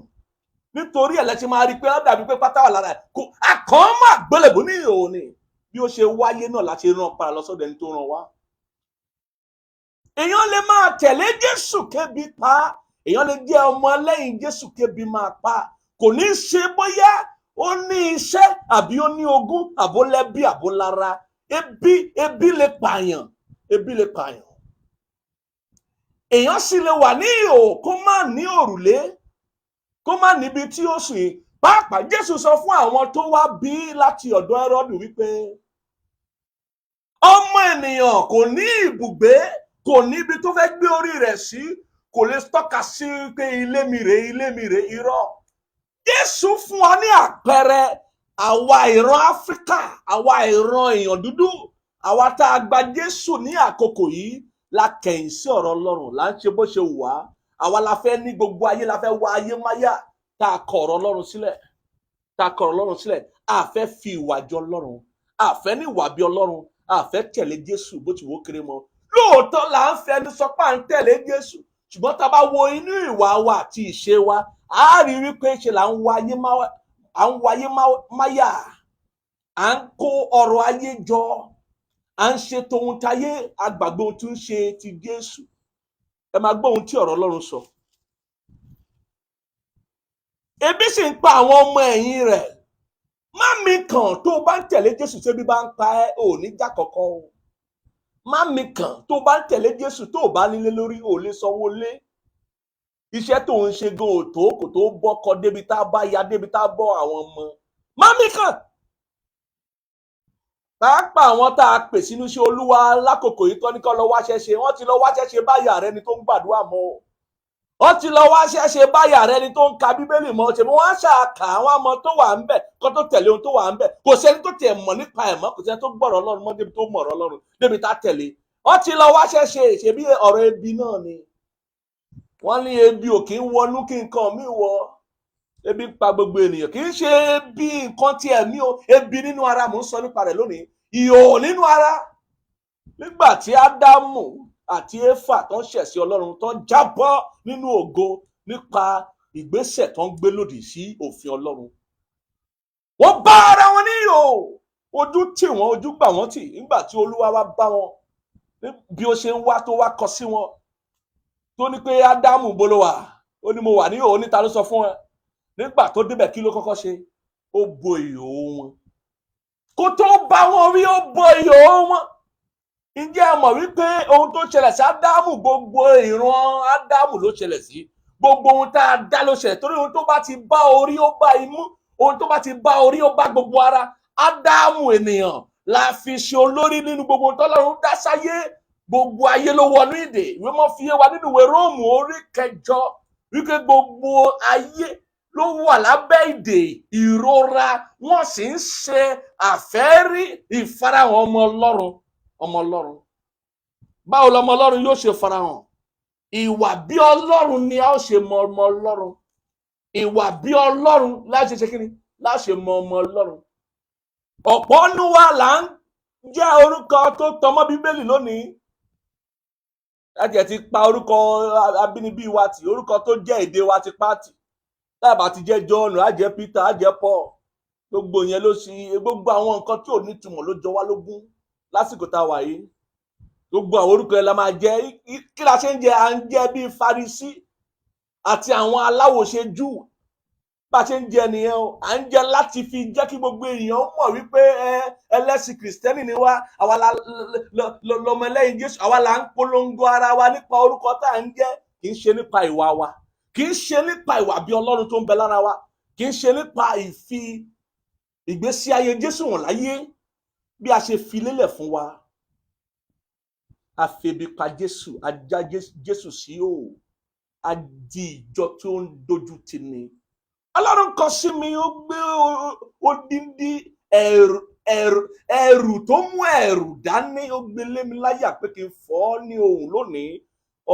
Nítorí ẹ̀ lẹ́sìn máa rí i pé ó dàbí pé pátá wà lára ẹ̀ kó a kàn mọ́ àgbélébù ní ìhòòhò ni. Bí ó ṣe wáyé náà la ṣe rán padà lọ sọ́dọ̀ ẹni tó rán wá. Èèyàn lè máa tẹ̀lé Jésù kébi pa. Èèyàn lè jẹ́ ọmọ lẹ́yìn Jésù kébi máa pa. Kò ní í ṣe bóyá ó ní iṣẹ́ àbí ó ní ogún, àbólẹ́bí, àbólára. Ebi lè pààyàn, ebi lè pààyàn. Èèyàn sì lè wà ní ìhòòhò kó má ní òrùlé, kó má níbi tí ó sùn. Pàápàá, Jésù sọ fún àwọn tó wá bí láti ọ̀dọ̀ Hẹ́rọ́dù wípé ọmọ ènìyàn kò ní ibùgbé, kò níbi tó fẹ́ gbé orí rẹ̀ sí. Kò lè tọ́ka sí pé ilé mi rèé, ilé mi rèé. Irọ́. Jésù fún wa ní àpẹẹrẹ. Àwa ìran Áfíríkà, àwa ìran èèyàn dúdú, àwa tá a gba Jésù ní àkókò yìí la kẹ̀yìn sí ọ̀rọ̀ Ọlọ́run, là ń ṣe bó ṣe wù wá. Àwa la fẹ́ ní gbogbo ayé, la fẹ́ wá ayé máyà, tá a kọ̀ ọ̀rọ̀ Ọlọ́run sílẹ̀, tá a kọ̀ ọ̀rọ̀ Ọlọ́run sílẹ̀. A fẹ́ fi ìwà jọ Ọlọ́run, a fẹ́ ní ìwà bí Ọlọ́run, a fẹ́ tẹ̀lé Jésù bó ti wò ó kéré mọ́. Lóòótọ́ là ń fẹnu sọ pé à ń tẹ̀lé Jésù, ṣùgbọ́n tá a bá wo inú ìwà wa àti ìṣe wa, a rí wípé ṣe là ń wá ayé à ń wáyé máyà, à ń kó ọrọ̀ ayé jọ, à ń ṣe tòun tayé, àgbàgbé ohun tí ń ṣe ti Jésù. Ẹ máa gbọ́ ohun tí ọ̀rọ̀ Ọlọ́run sọ. Ebi sì ń pa àwọn ọmọ ẹ̀yìn rẹ̀. Má mi kàn, tó o bá ń tẹ̀lé Jésù, tẹ́bí bá ń pa ẹ́, ò ní já kọ̀ọ̀kan o. Má mi kàn, tó o bá ń tẹ̀lé Jésù, tó o bá nílé lórí, ò lè sanwó lé. Iṣẹ́ tó ń ṣe gan ò tó, kò tó bọ́kọ débi tá a bá ya, débi tá a bọ́ àwọn ọmọ. Má mi kàn, pàápàá àwọn tá a pè sínú iṣẹ́ Olúwa lákòókò yìí, tọ́ ní kọ́ lọ wáṣẹ́ ṣe. Wọ́n ti lọ wáṣẹ́ ṣe báyà rẹ ni tó ń gbàdúrà mọ́ o. Wọ́n ti lọ wáṣẹ́ ṣe báyà rẹ ni tó ń ka Bíbélì mọ́. Ṣèbí wọ́n á ṣàkà àwọn ọmọ tó wà ń bẹ̀ kó tó tẹ̀lé ohun tó wà ń bẹ̀. Kò sẹ́ni tó tiẹ̀ mọ̀ nípa ẹ̀ mọ́, kò sẹ́ni tó gbọ́rọ̀ Ọlọ́run mọ́ débi tó mọ̀rọ̀ Ọlọ́run débi tá tẹ̀lé. Wọ́n ti lọ wáṣẹ́ ṣe. Ṣèbí ọ̀rọ̀ ebi náà ni wọ́n ní, ebi ò kí ń wọnú kí nǹkan mi wọ. Ebi ń pa gbogbo ènìyàn. Kì í ṣe ebi nǹkan tí ẹ̀mí o, ebi nínú ara mò ń sọ nípa rẹ̀ lónìí, ìhòòhò nínú ara. Nígbà tí Ádámù àti Éfà tó ń ṣẹ̀ sí Ọlọ́run, tó ń jábọ́ nínú ògo nípa ìgbésẹ̀ tó ń gbé lòdì sí òfin Ọlọ́run, wọ́n bá ara wọn ní ìhòòhò. Ojú tì wọ́n, ojú gbà wọ́n tì. Nígbà tí Olúwa wá bá wọn bí ó ṣe ń wá, tó wá kọ sí wọn, tó ní pé, "Ádámù, bolo wà?" Ó ní, "Mo wà ní ìhòòhò." Níta ló sọ fún ẹ? Nígbà tó débẹ̀, kí ló kọ́kọ́ ṣe? Ó bo ìhòòhò wọn. Kó tó bá wọn rí, ó bo ìhòòhò wọn. Ǹjẹ́ ẹ mọ̀ wípé ohun tó ṣẹlẹ̀ sí Ádámù, gbogbo ìran Ádámù ló ṣẹlẹ̀ sí? Gbogbo ohun tá a dá ló ṣẹlẹ̀, torí ohun tó bá ti bá orí, ó bá imú. Ohun tó bá ti bá orí, ó bá gbogbo ara. Ádámù ènìyàn la fi ṣe olórí nínú gbogbo ohun tọ́lọ́run dá sáyé. Gbogbo ayé ló wọnú ìdè. Ìwé mọ́ fi yé wa nínú ìwé Róòmù orí 8 wípé gbogbo ayé ló wà lábẹ́ ìdè ìrora, wọ́n sì ń ṣe àfẹ́rí ìfarahàn ọmọ Ọlọ́run. Ọmọ Ọlọ́run, báwo lọmọ Ọlọ́run yóò ṣe farahàn? Ìwà bí Ọlọ́run ni a ó ṣe mọ ọmọ Ọlọ́run. Ìwà bí Ọlọ́run láti ṣe kíni? Láṣẹ mọ ọmọ Ọlọ́run. Ọ̀pọ̀ nínú wa là ń jẹ́ orúkọ tó tọmọ́ Bíbélì lónìí, láti ẹ̀ ti pa orúkọ abínibí wa tì, orúkọ tó jẹ́ èdè wa ti pa tì. Táàbà ti jẹ́ John, á jẹ́ Peter, á jẹ́ Paul. Gbogbo yẹn ló ṣe, gbogbo àwọn nǹkan tí ò nítumọ̀ ló jọ wá lógún lásìkò tá a wà yìí. Gbogbo àwọn orúkọ yẹn la máa jẹ. Kí la ṣe ń jẹ? À ń jẹ bíi Farisí àti àwọn aláwòṣe Júù. Bá a ṣe ń jẹ nìyẹn o. À ń jẹ láti fi jẹ́ kí gbogbo èèyàn mọ̀ wípé ẹ ẹlẹ́sìn Kìrìsìtẹ́nì ni wá, àwa la lọmọ ẹlẹ́yìn Jésù, àwa là ń polongo ara wa nípa orúkọ tá à ń jẹ́. Kì í ṣe nípa ìwà wa, kì í ṣe nípa ìwà bí Ọlọ́run tó ń bẹ lára wa, kì í ṣe nípa ìfi ìgbésí ayé Jésù hàn láyé bí a ṣe fi lélẹ̀ fún wa. A febi pa Jésù, a já Jésù sí o, a di ìjọ tó ń dojú tì ní. Ọlọ́run kọ sí mi, ó gbé odindi ẹ̀rù, ẹ̀rù, ẹ̀rù tó mú ẹ̀rù dání, ó gbé lé mi láyà pé kí n fọ́ ọ ní ohùn lónìí.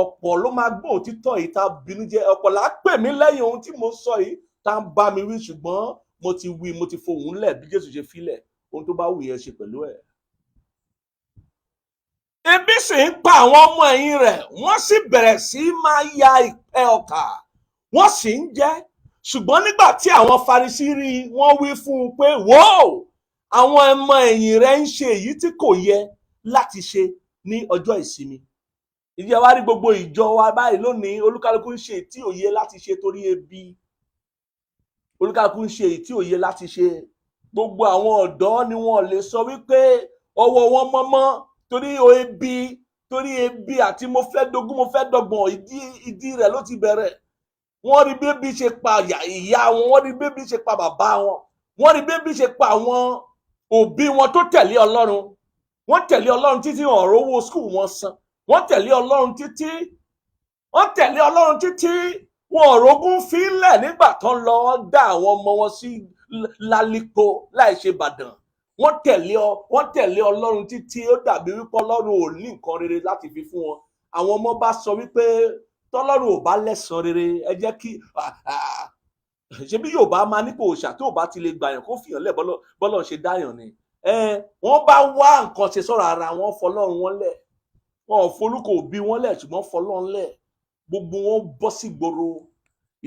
Ọ̀pọ̀ ló máa gbọ́ òtítọ́ yìí tá a bínú jẹ́. Ọ̀pọ̀ là á pè mí lẹ́yìn ohun tí mo sọ yìí, tá a ń bá mi wí, ṣùgbọ́n mo ti wí, mo ti fohùn lẹ̀ bí Jésù ṣe filẹ̀. Ohun tó bá wù yẹn ṣe pẹ̀lú ẹ̀. Ebi sì ń pa àwọn ọmọ ẹ̀yìn rẹ̀, wọ́n sì bẹ̀rẹ̀ sí máa ya ìpẹ́ ọkà, wọ́n sì ń jẹ. Ṣùgbọ́n nígbà tí àwọn Farisí rí i, wọ́n wí fún un pé, "Wò ó, àwọn ọmọ ẹ̀yìn rẹ̀ ń ṣe èyí tí kò yẹ láti ṣe ní ọjọ́ ìsinmi." Ìjẹ́ wa rí gbogbo ìjọ wa báyìí lónìí, olúkálùkù ń ṣe èyí tí ò yẹ láti ṣe torí ebi. Olúkálùkù ń ṣe èyí tí ò yẹ láti ṣe. Gbogbo àwọn ọ̀dọ́ ni wọ́n lè sọ wípé ọwọ́ wọn mọ́mọ́ torí ebi, torí ebi àti mo fẹ́ dogún, mo fẹ́ dọgbọ̀n. Ìdí rẹ̀ ló ti bẹ̀rẹ̀. Wọ́n rí bébi ṣe pa ìyá wọn, wọ́n rí bébi ṣe pa bàbá wọn, wọ́n rí bébi ṣe pa àwọn òbí wọn tó tẹ̀lé Ọlọ́run. Wọ́n tẹ̀lé Ọlọ́run títí, wọn ò rówó school wọn san. Wọ́n tẹ̀lé Ọlọ́run títí, wọ́n sì rí bí ebi ṣe pa àwọn Wọ́n tẹ̀lé Ọlọ́run títí, wọn ò rógún fílẹ̀. Nígbà tán lọ, wọ́n dá àwọn ọmọ wọn sí lálipo láì ṣe Ìbàdàn. Wọ́n tẹ̀lé Ọlọ́run títí, ó dàbí wípé Ọlọ́run ò ní nǹkan rere láti fi fún wọn. Àwọn ọmọ bá sọ wípé tọ́lọ́run ò bá lẹ́san rere, ẹ jẹ́ kí ṣe bí Yorùbá máa ní kò òòṣà tó bá ti lè gbàyàn kó fìyàn lẹ̀, bọ́lọ̀ ṣe dáyàn ni. Wọ́n bá wá nǹkan ṣe sọ̀rọ̀ ara wọn, fọlọ́run wọn lẹ̀. Wọn ò forúkọ òbí wọn lẹ̀, ṣùgbọ́n fọlọ́run lẹ̀. Gbogbo wọn bọ́ sí gbòòrò.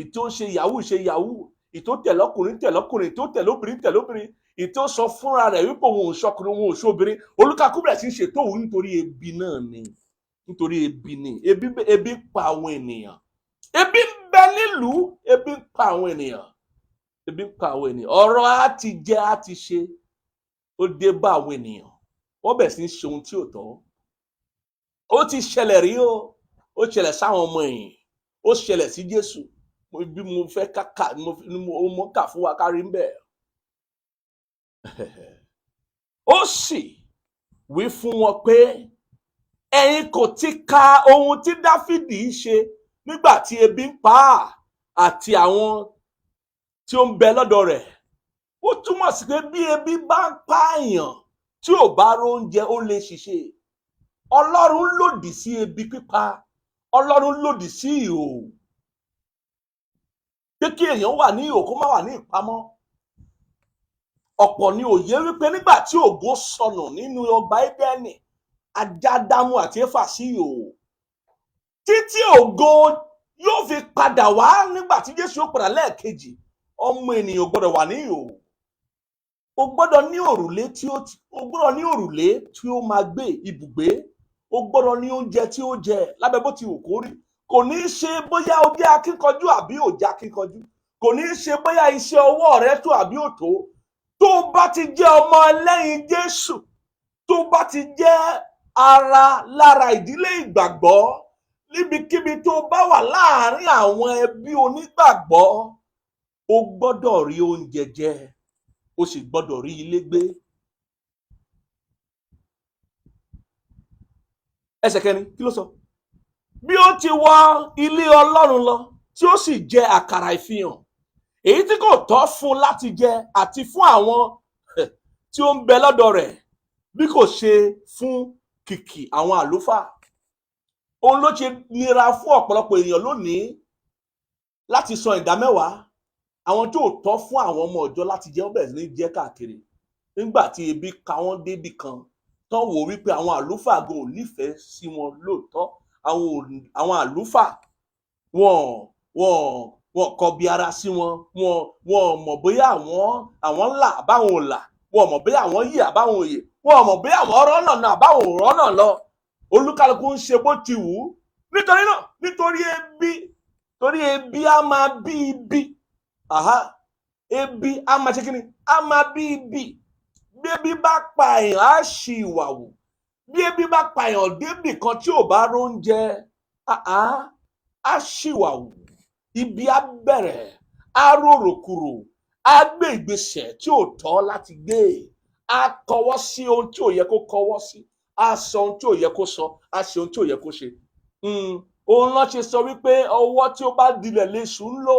Ìtò ṣe yahoo ṣe yahoo, ìtò tẹ̀lọ́kùnrin tẹ̀lọ́kùnrin, ìtò tẹ̀lóbìnrin tẹ̀lóbìnrin, ìtò sọ fúnra rẹ̀ wípé òun ò ṣọkùnrin, òun ò ṣobìnrin. Olúkàkú bẹ̀rẹ̀ sí í ṣètò òun nítorí ebi náà ni, nítorí ebi ni. Ebi pa àwọn ènìyàn, ebi ń bẹ nílùú, ebi ń pa àwọn ènìyàn, ebi ń pa àwọn ènìyàn. Ọ̀rọ̀ á ti jẹ á ti ṣe, ó dé bá àwọn ènìyàn, wọ́n bẹ̀rẹ̀ sí í ṣe ohun tí ò tọ́. Ó ti ṣẹlẹ̀ rí o. Ó ṣẹlẹ̀ sáwọn ọmọ ẹ̀yìn, ó ṣẹlẹ̀ sí Jésù. Bí mo fẹ́ ká mo kà fún wa kárí ń bẹ̀. Ó sì wí fún wọn pé, ẹ̀yin kò ti ka ohun tí Dáfídì ṣe nígbà tí ebi ń pa á àti àwọn tí ó ń bẹ lọ́dọ̀ rẹ̀. Ó túmọ̀ sí pé bí ebi bá ń pààyàn, tí ò bá róúnjẹ, ó lè ṣiṣẹ́. Ọlọ́run lòdì sí ebi pípa, Ọlọ́run lòdì sí ìhòòhò, pé kí èèyàn wà ní ìhòòhò, kó má wà ní ìpamọ́. Ọ̀pọ̀ ni òye wípé nígbà tí ògo sọnù nínú ọgbà Édẹ́nì, ajá Ádámù àti Éfà sí ìhòòhò títí ògo yóò fi padà wá. Nígbà tí Jésù yóò padà lẹ́ẹ̀kejì, ọmọ ènìyàn gbọ́dọ̀ wà ní ìhòòhò. O gbọ́dọ̀ ní òrùlé tí ó o gbọ́dọ̀ ní òrùlé tí ó máa gbé ibùgbé, o gbọ́dọ̀ ní oúnjẹ tí ó jẹ lábẹ́ bó ti wù kó rí. Kò ní í ṣe bóyá o jẹ́ akíkanjú àbí ò jẹ́ akíkanjú, kò ní í ṣe bóyá iṣẹ́ ọwọ́ rẹ tó àbí ò tó. Tó o bá ti jẹ́ ọmọ ẹlẹ́yìn Jésù, tó o bá ti jẹ́ ara lára ìdílé ìgbàgbọ́, níbikíbi tó o bá wà láàárín àwọn ẹbí onígbàgbọ́, o gbọ́dọ̀ rí oúnjẹ jẹ, o sì gbọ́dọ̀ rí ilé gbé. Ẹsẹ̀ kẹrin, kí ló sọ? Bí ó ti wọ ilé Ọlọ́run lọ, tí ó sì jẹ àkàrà ìfihàn, èyí tí kò tọ́ fún láti jẹ àti fún àwọn tí ó ń bẹ lọ́dọ̀ rẹ̀, bí kò ṣe fún kìkì àwọn àlùfáà. Òun ló ṣe nira fún ọ̀pọ̀lọpọ̀ èèyàn lónìí láti san ìdámẹ́wàá. Àwọn tí ò tọ́ fún àwọn ọmọ ọ̀jọ́ láti jẹ, wọ́n bẹ̀rẹ̀ sí ní jẹ káàkiri. Nígbà tí ebi ka wọ́n débì kan, tán wò wípé àwọn àlùfáà gan ò nífẹ̀ẹ́ sí wọn lóòótọ́, àwọn àlùfáà wọn kọbi ara sí wọn, wọn mọ̀ bóyá àwọn là àbáwọn ò là, wọn mọ̀ bóyá àwọn yè àbáwọn ò yè, wọn mọ̀ bóyá àwọn rọ́nà náà àbáwọn ò rọ́nà lọ. Olúkálùkù ń ṣe bó ti wù ú. Nítorí náà, nítorí ebi, torí ebi á máa bí ibi. Aha, ebi á máa ṣe kíni? Á máa bí ibi. Bí ebi bá pa èèyàn, á ṣì ìwà wù. Bí ebi bá pa èèyàn débì kan tí ò bá róúnjẹ, á ṣì ìwà wù. Ibi á bẹ̀rẹ̀, á rorò kúrò, á gbé ìgbésẹ̀ tí ò tọ́ láti gbé, á kọwọ́ sí ohun tí ò yẹ kó kọwọ́ sí, á sọ ohun tí ò yẹ kó sọ, á ṣe ohun tí ò yẹ kó ṣe. Òun ló ṣe sọ wípé ọwọ́ tí ó bá dilẹ̀ léṣù ń lò.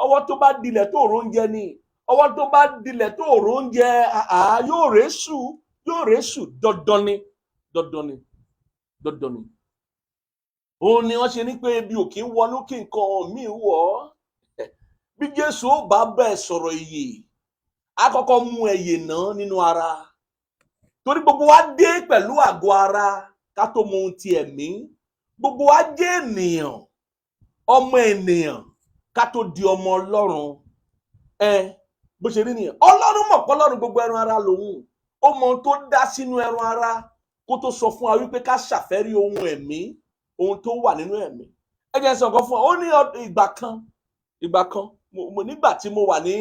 Ọwọ́ tó bá dilẹ̀ tó róúnjẹ ni, ọwọ́ tó bá dilẹ̀ tó róúnjẹ, yóò rèésù, yóò rèésù. Dandan ni, dandan ni, dandan ni. Òun ni wọ́n ṣe ní pé ebi ò kí ń wọnú kí nǹkan míì wọ̀ ọ́. Bí Jésù ó bá bẹ́ẹ̀ sọ̀rọ̀ ìyè, á kọ́kọ́ mú ẹyè náà nínú ara, torí gbogbo wa dé pẹ̀lú àgọ́ ara ká tó mọ ohun ti ẹ̀mí. Gbogbo wa jẹ́ ènìyàn, ọmọ ènìyàn ká tó di ọmọ Ọlọ́run. Bó ṣe rí nìyẹn. Ọlọ́run mọ̀ pé Ọlọ́run gbogbo ẹran ara lòun, ó mọ ohun tó dá sínú ẹran ara kó tó sọ fún wa wípé ká ṣàfẹ́rí ohun ẹ̀mí, ohun tó wà nínú ẹ̀mí. Ẹ jẹ́ n sọ nǹkan fún ọ. Ó ní ìgbà kan nígbà tí mo wà ní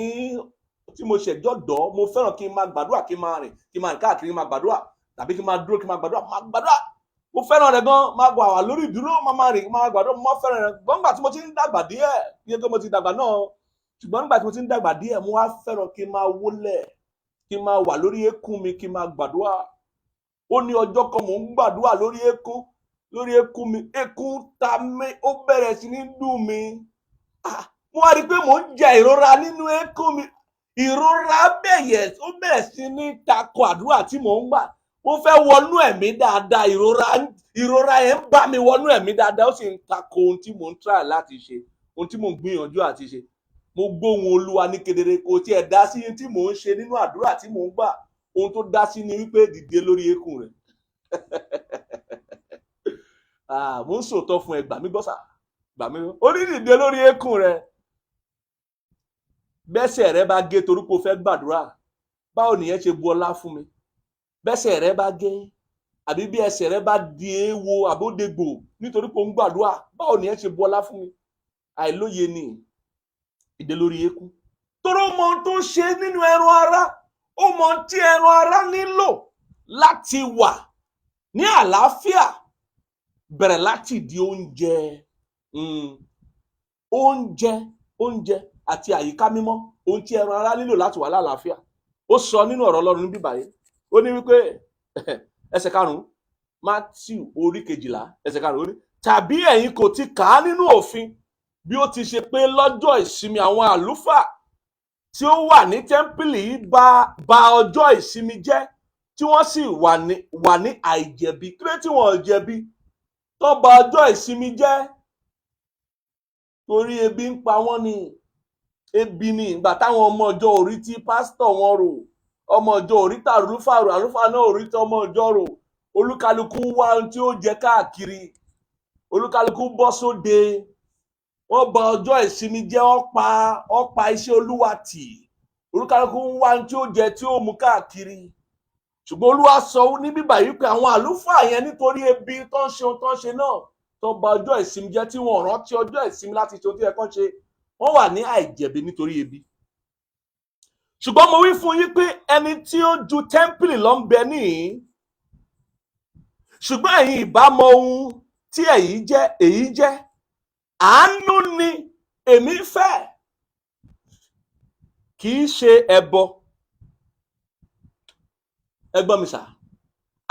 tí mo ṣẹ̀jọ́dọ̀, mo fẹ́ràn kí n máa gbàdúrà, kí n máa rìn, kí n máa rìn káàkiri, máa gbàdúrà, tàbí kí n máa dúró kí n máa gbàdúrà, máa gbàdúrà. Mo fẹ́ràn rẹ̀ gan, máa gbà wà lórí ìdúró, máa máa rìn, máa gbàdúrà. Mo máa fẹ́ràn rẹ̀ gan. Nígbà tí mo ti ń dàgbà díẹ̀, iye tó mo ti dàgbà náà, ṣùgbọ́n nígbà tí mo ti ń dàgbà díẹ̀, mo wá fẹ́ràn kí n máa wólẹ̀, kí n máa wà lórí eékún mi, kí n máa gbàdúrà. Ó ní ọjọ́ kan mò ń gbàdúrà lórí eékún, Lórí eékún mi, eékún ta mí, ó bẹ̀rẹ̀ sí ní dùn mí. Ah, mo wá rí i pé mò ń jẹ ìrora nínú eékún mi. Ìrora bẹ̀yẹ̀, ó bẹ̀rẹ̀ sí ní takò àdúrà tí mò ń gbà. Mo fẹ́ wọnú ẹ̀mí dáadáa, ìrora yẹn ń bá mi wọnú ẹ̀mí dáadáa, ó sì ń takò ohun tí mò ń try láti ṣe, ohun tí mò ń gbìyànjú àti ṣe. Mo gbóhùn Olúwa ní kedere, kò tiẹ̀ dá sí ohun tí mò ń ṣe nínú àdúrà tí mò ń gbà. Ohun tó dá sí ni wípé dìde lórí eékún rẹ̀. Ah, mo ń sòótọ́ fún ẹ, gbà mí gbọ́ sà, gbà mí gbọ́. Ó ní dìde lórí eékún rẹ̀. Bẹ́sẹ̀ rẹ bá gé torí pé o fẹ́ gbàdúrà, báwo nìyẹn ṣe bu ọlá fún mi? Bẹ́sẹ̀ rẹ bá gé, àbí bí ẹsẹ̀ rẹ bá di eéwo àbódegbò nítorí pé o ń gbàdúrà, báwo nìyẹn ṣe bu ọlá fún mi? Àìlóye ni. Ìdè lórí eékún. Torí ó mọ ohun tó ń ṣe nínú ẹran ara, ó mọ ohun tí ẹran ara nílò láti wà ní àlàáfíà. Bẹ̀rẹ̀ láti di oúnjẹ, oúnjẹ àti àyíká mímọ́, ohun tí ẹran ara nílò láti wà lálàáfíà. Ó sọ nínú ọ̀rọ̀ Ọlọ́run níbí báyìí, ó ní wípé ẹsẹ̀ 5, Matthew orí 12 ẹsẹ̀ 5, ó ní tàbí ẹ̀yin kò ti kà á nínú òfin bí ó ti ṣe pé lọ́jọ́ ìsinmi àwọn àlùfáà tí ó wà ní tẹ́ḿpìlì bà ọjọ́ ìsinmi jẹ́, tí wọ́n sì wà ní àìjẹ̀bi. Kí ló tí wọ́n ò jẹ̀bi tó bà ọjọ́ ìsinmi jẹ́? Torí ebi ń pa wọ́n ni. Ebi ni. Ìgbà táwọn ọmọ ọjọ́ orí tí pásítọ̀ wọn rò, ọmọ ọjọ́ orí tí àlùfáà rò, àlùfáà náà orí tí ọmọ ọjọ́ rò, olúkálukú wá ohun tí ó jẹ káàkiri, olúkálukú bọ́ sóde, wọ́n bà ọjọ́ ìsinmi jẹ́, wọ́n pa iṣẹ́ Olúwa tì, olúkálukú ń wá ohun tí ó jẹ tí ó mú káàkiri. Ṣùgbọ́n Olúwa sọ ní bíbà yìí pé àwọn àlùfáà yẹn, nítorí ebi tó ń ṣe ohun tó ń ṣe náà, tó bà ọjọ́ ìsinmi jẹ́, tí wọ́n rántí ọjọ́ ìsinmi láti ṣe ohun tí ẹ kàn ṣe, wọ́n wà ní àìjẹ̀bi nítorí ebi. Ṣùgbọ́n mo wí fún yín pé ẹni tí ó ju tẹ́ḿpìlì lọ ń bẹ níhìn. Ṣùgbọ́n ẹ̀yin ìbá mọ ohun tí èyí jẹ́, èyí jẹ́ àánú ni èmi fẹ́, kì í ṣe ẹbọ. Ẹ gbọ́ mi sà,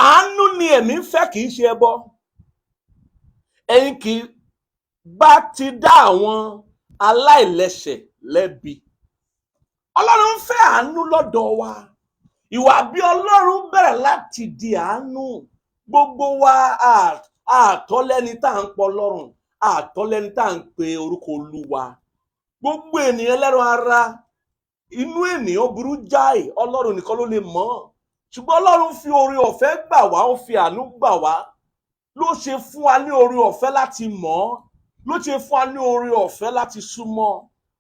àánú ni èmi fẹ́, kì í ṣe ẹbọ. Ẹ̀yin kì í bá ti dá àwọn aláìlẹ́ṣẹ̀ lẹ́bi. Ọlọ́run ń fẹ́ àánú lọ́dọ̀ wa. Ìwà bí Ọlọ́run bẹ̀rẹ̀ láti di àánú. Gbogbo wa àtọ́lẹ́ni tá à ń pọ Ọlọ́run, àtọ́lẹ́ni tá à ń pe orúkọ Olúwa. Gbogbo ènìyàn lẹ́ran ara, inú ènìyàn burú jáì, Ọlọ́run nìkan ló lè mọ̀. Ṣùgbọ́n Ọlọ́run fi oore ọ̀fẹ́ gbà wá, ó fi àánú gbà wá, ló ṣe fún wa ní oore ọ̀fẹ́ láti mọ̀ ọ́, ló ṣe fún wa ní oore ọ̀fẹ́ láti súnmọ́,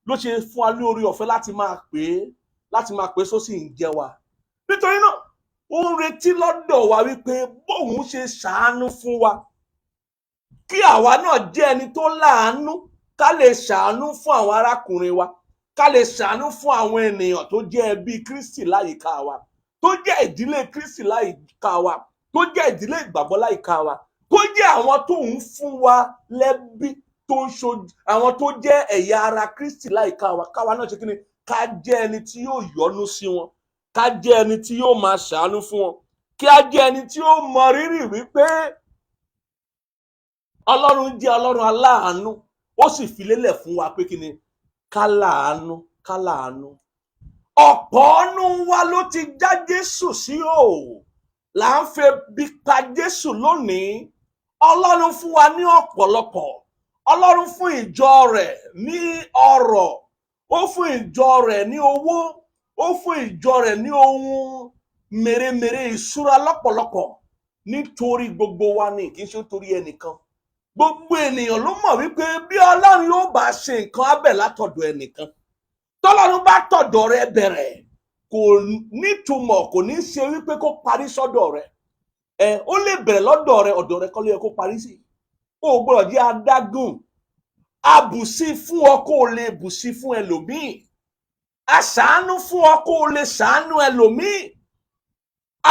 ló ṣe fún wa ní oore ọ̀fẹ́ láti máa pè é, láti máa pè é sósì ń jẹ wa. Nítorí náà, ó ń retí lọ́dọ̀ wa wípé bóun ṣe ṣàánú fún wa, kí àwa náà jẹ́ ẹni tó láàánú, ká lè ṣàánú fún àwọn arákùnrin wa, ká lè ṣàánú fún àwọn ènìyàn tó jẹ́ ẹbí Kristi láyìíká wa, tó jẹ́ ìdílé Kristi láyìíká wa, tó jẹ́ ìdílé ìgbàgbọ́ láyìíká wa, tó jẹ́ àwọn tó ń fún wa lẹ́bí, tó ń ṣojú àwọn tó jẹ́ ẹ̀yà ara Kristi láyìíká wa. Káwa náà ṣe kí ni? Ká jẹ́ ẹni tí yóò yọ́nú sí wọn, ká jẹ́ ẹni tí yóò máa ṣàánú fún wọn, kí á jẹ́ ẹni tí ó mọ rírì wípé Ọlọ́run jẹ́ Ọlọ́run aláàánú. Ó sì fi lélẹ̀ fún wa pé kí ni? Ká láàánú, ká láàánú. Ọ̀pọ̀ nínú wa ló ti já Jésù sí o, là ń febi pa Jésù lónìí. Ọlọ́run fún wa ní ọ̀pọ̀lọpọ̀. Ọlọ́run fún ìjọ rẹ̀ ní ọrọ̀, ó fún ìjọ rẹ̀ ní owó, ó fún ìjọ rẹ̀ ní ohun mèremère, ìṣúra lọ́pọ̀lọpọ̀, nítorí gbogbo wa ni, kì í ṣe nítorí ẹnìkan. Gbogbo ènìyàn ló mọ̀ wípé bí Ọlọ́run yóò bá ṣe nǹkan abẹ̀ látọ̀dọ̀ ẹnìkan, tọ́lọ́run bá tọ̀dọ̀ rẹ bẹ̀rẹ̀, kò nítumọ̀, kò ní ṣe wípé kó parí sọ́dọ̀ rẹ. Ẹ ó lè bẹ̀rẹ̀ lọ́dọ̀ rẹ, ọ̀dọ̀ rẹ kọ́ ló yẹ kó parí sí. O ò gbọ́dọ̀ jẹ́ adágún. Abùsí fún ọ kó o lè bùsí fún ẹlòmíì, aṣàánú fún ọ kó o lè ṣàánú ẹlòmíì,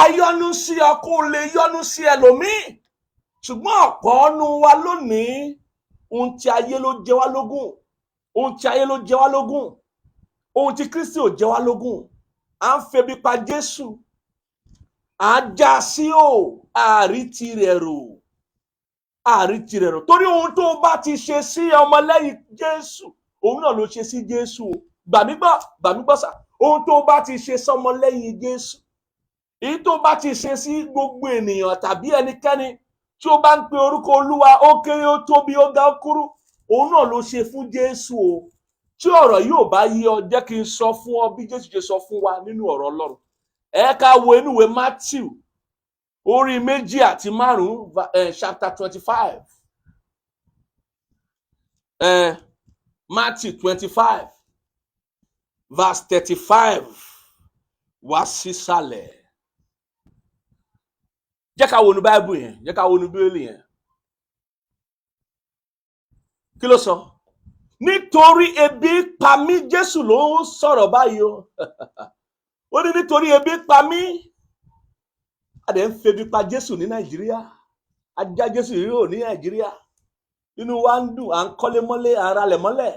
ayọ́nú sí ọ kó o lè yọ́nú sí ẹlòmíì. Ṣùgbọ́n ọ̀pọ̀ nínú wa lónìí, ohun tí ayé ló jẹ wá lógún, ohun tí ayé ló jẹ wá lógún, ohun tí Kristi ò jẹ wá lógún. À ń febi pa Jésù, à ń já sí o, àárí tirẹ̀ rò. Àárí tirẹ̀ rò, torí ohun tó bá ti ṣe sí ọmọlẹ́yìn Jésù, òun náà ló ṣe sí Jésù o. Gbà mí gbọ́, gbà mí gbọ́ sà, ohun tó bá ti ṣe sọmọlẹ́yìn Jésù, èyí tó bá ti ṣe sí gbogbo ènìyàn tàbí ẹnikẹ́ni tí ó bá ń pe orúkọ Olúwa, ó kéré, ó tóbi, ó ga, ó kúrú, òun náà ló ṣe fún Jésù o. Tí ọ̀rọ̀ yìí ò bá yé ọ, jẹ́ kí n sọ fún ọ bí Jésù ṣe sọ fún wa nínú ọ̀rọ̀ Ọlọ́run. Ẹ ká wo inú ìwé Matthew orí 25, chapter 25, Matthew 25 verse 35 wá sísàlẹ̀. Jẹ́ ká wo inú Báíbù yẹn, jẹ́ ká wo inú Bíbélì yẹn. Kí ló sọ? Nítorí ebi pa mí. Jésù ló ń sọ̀rọ̀ báyìí o. Ó ní nítorí ebi pa mí. A dẹ̀ ń febi pa Jésù ní Nàìjíríà, ajá Jésù yìí ò ní Nàìjíríà. Inú wa ń dùn, à ń kọ́lé mọ́lé, à ń ralẹ̀ mọ́lẹ̀,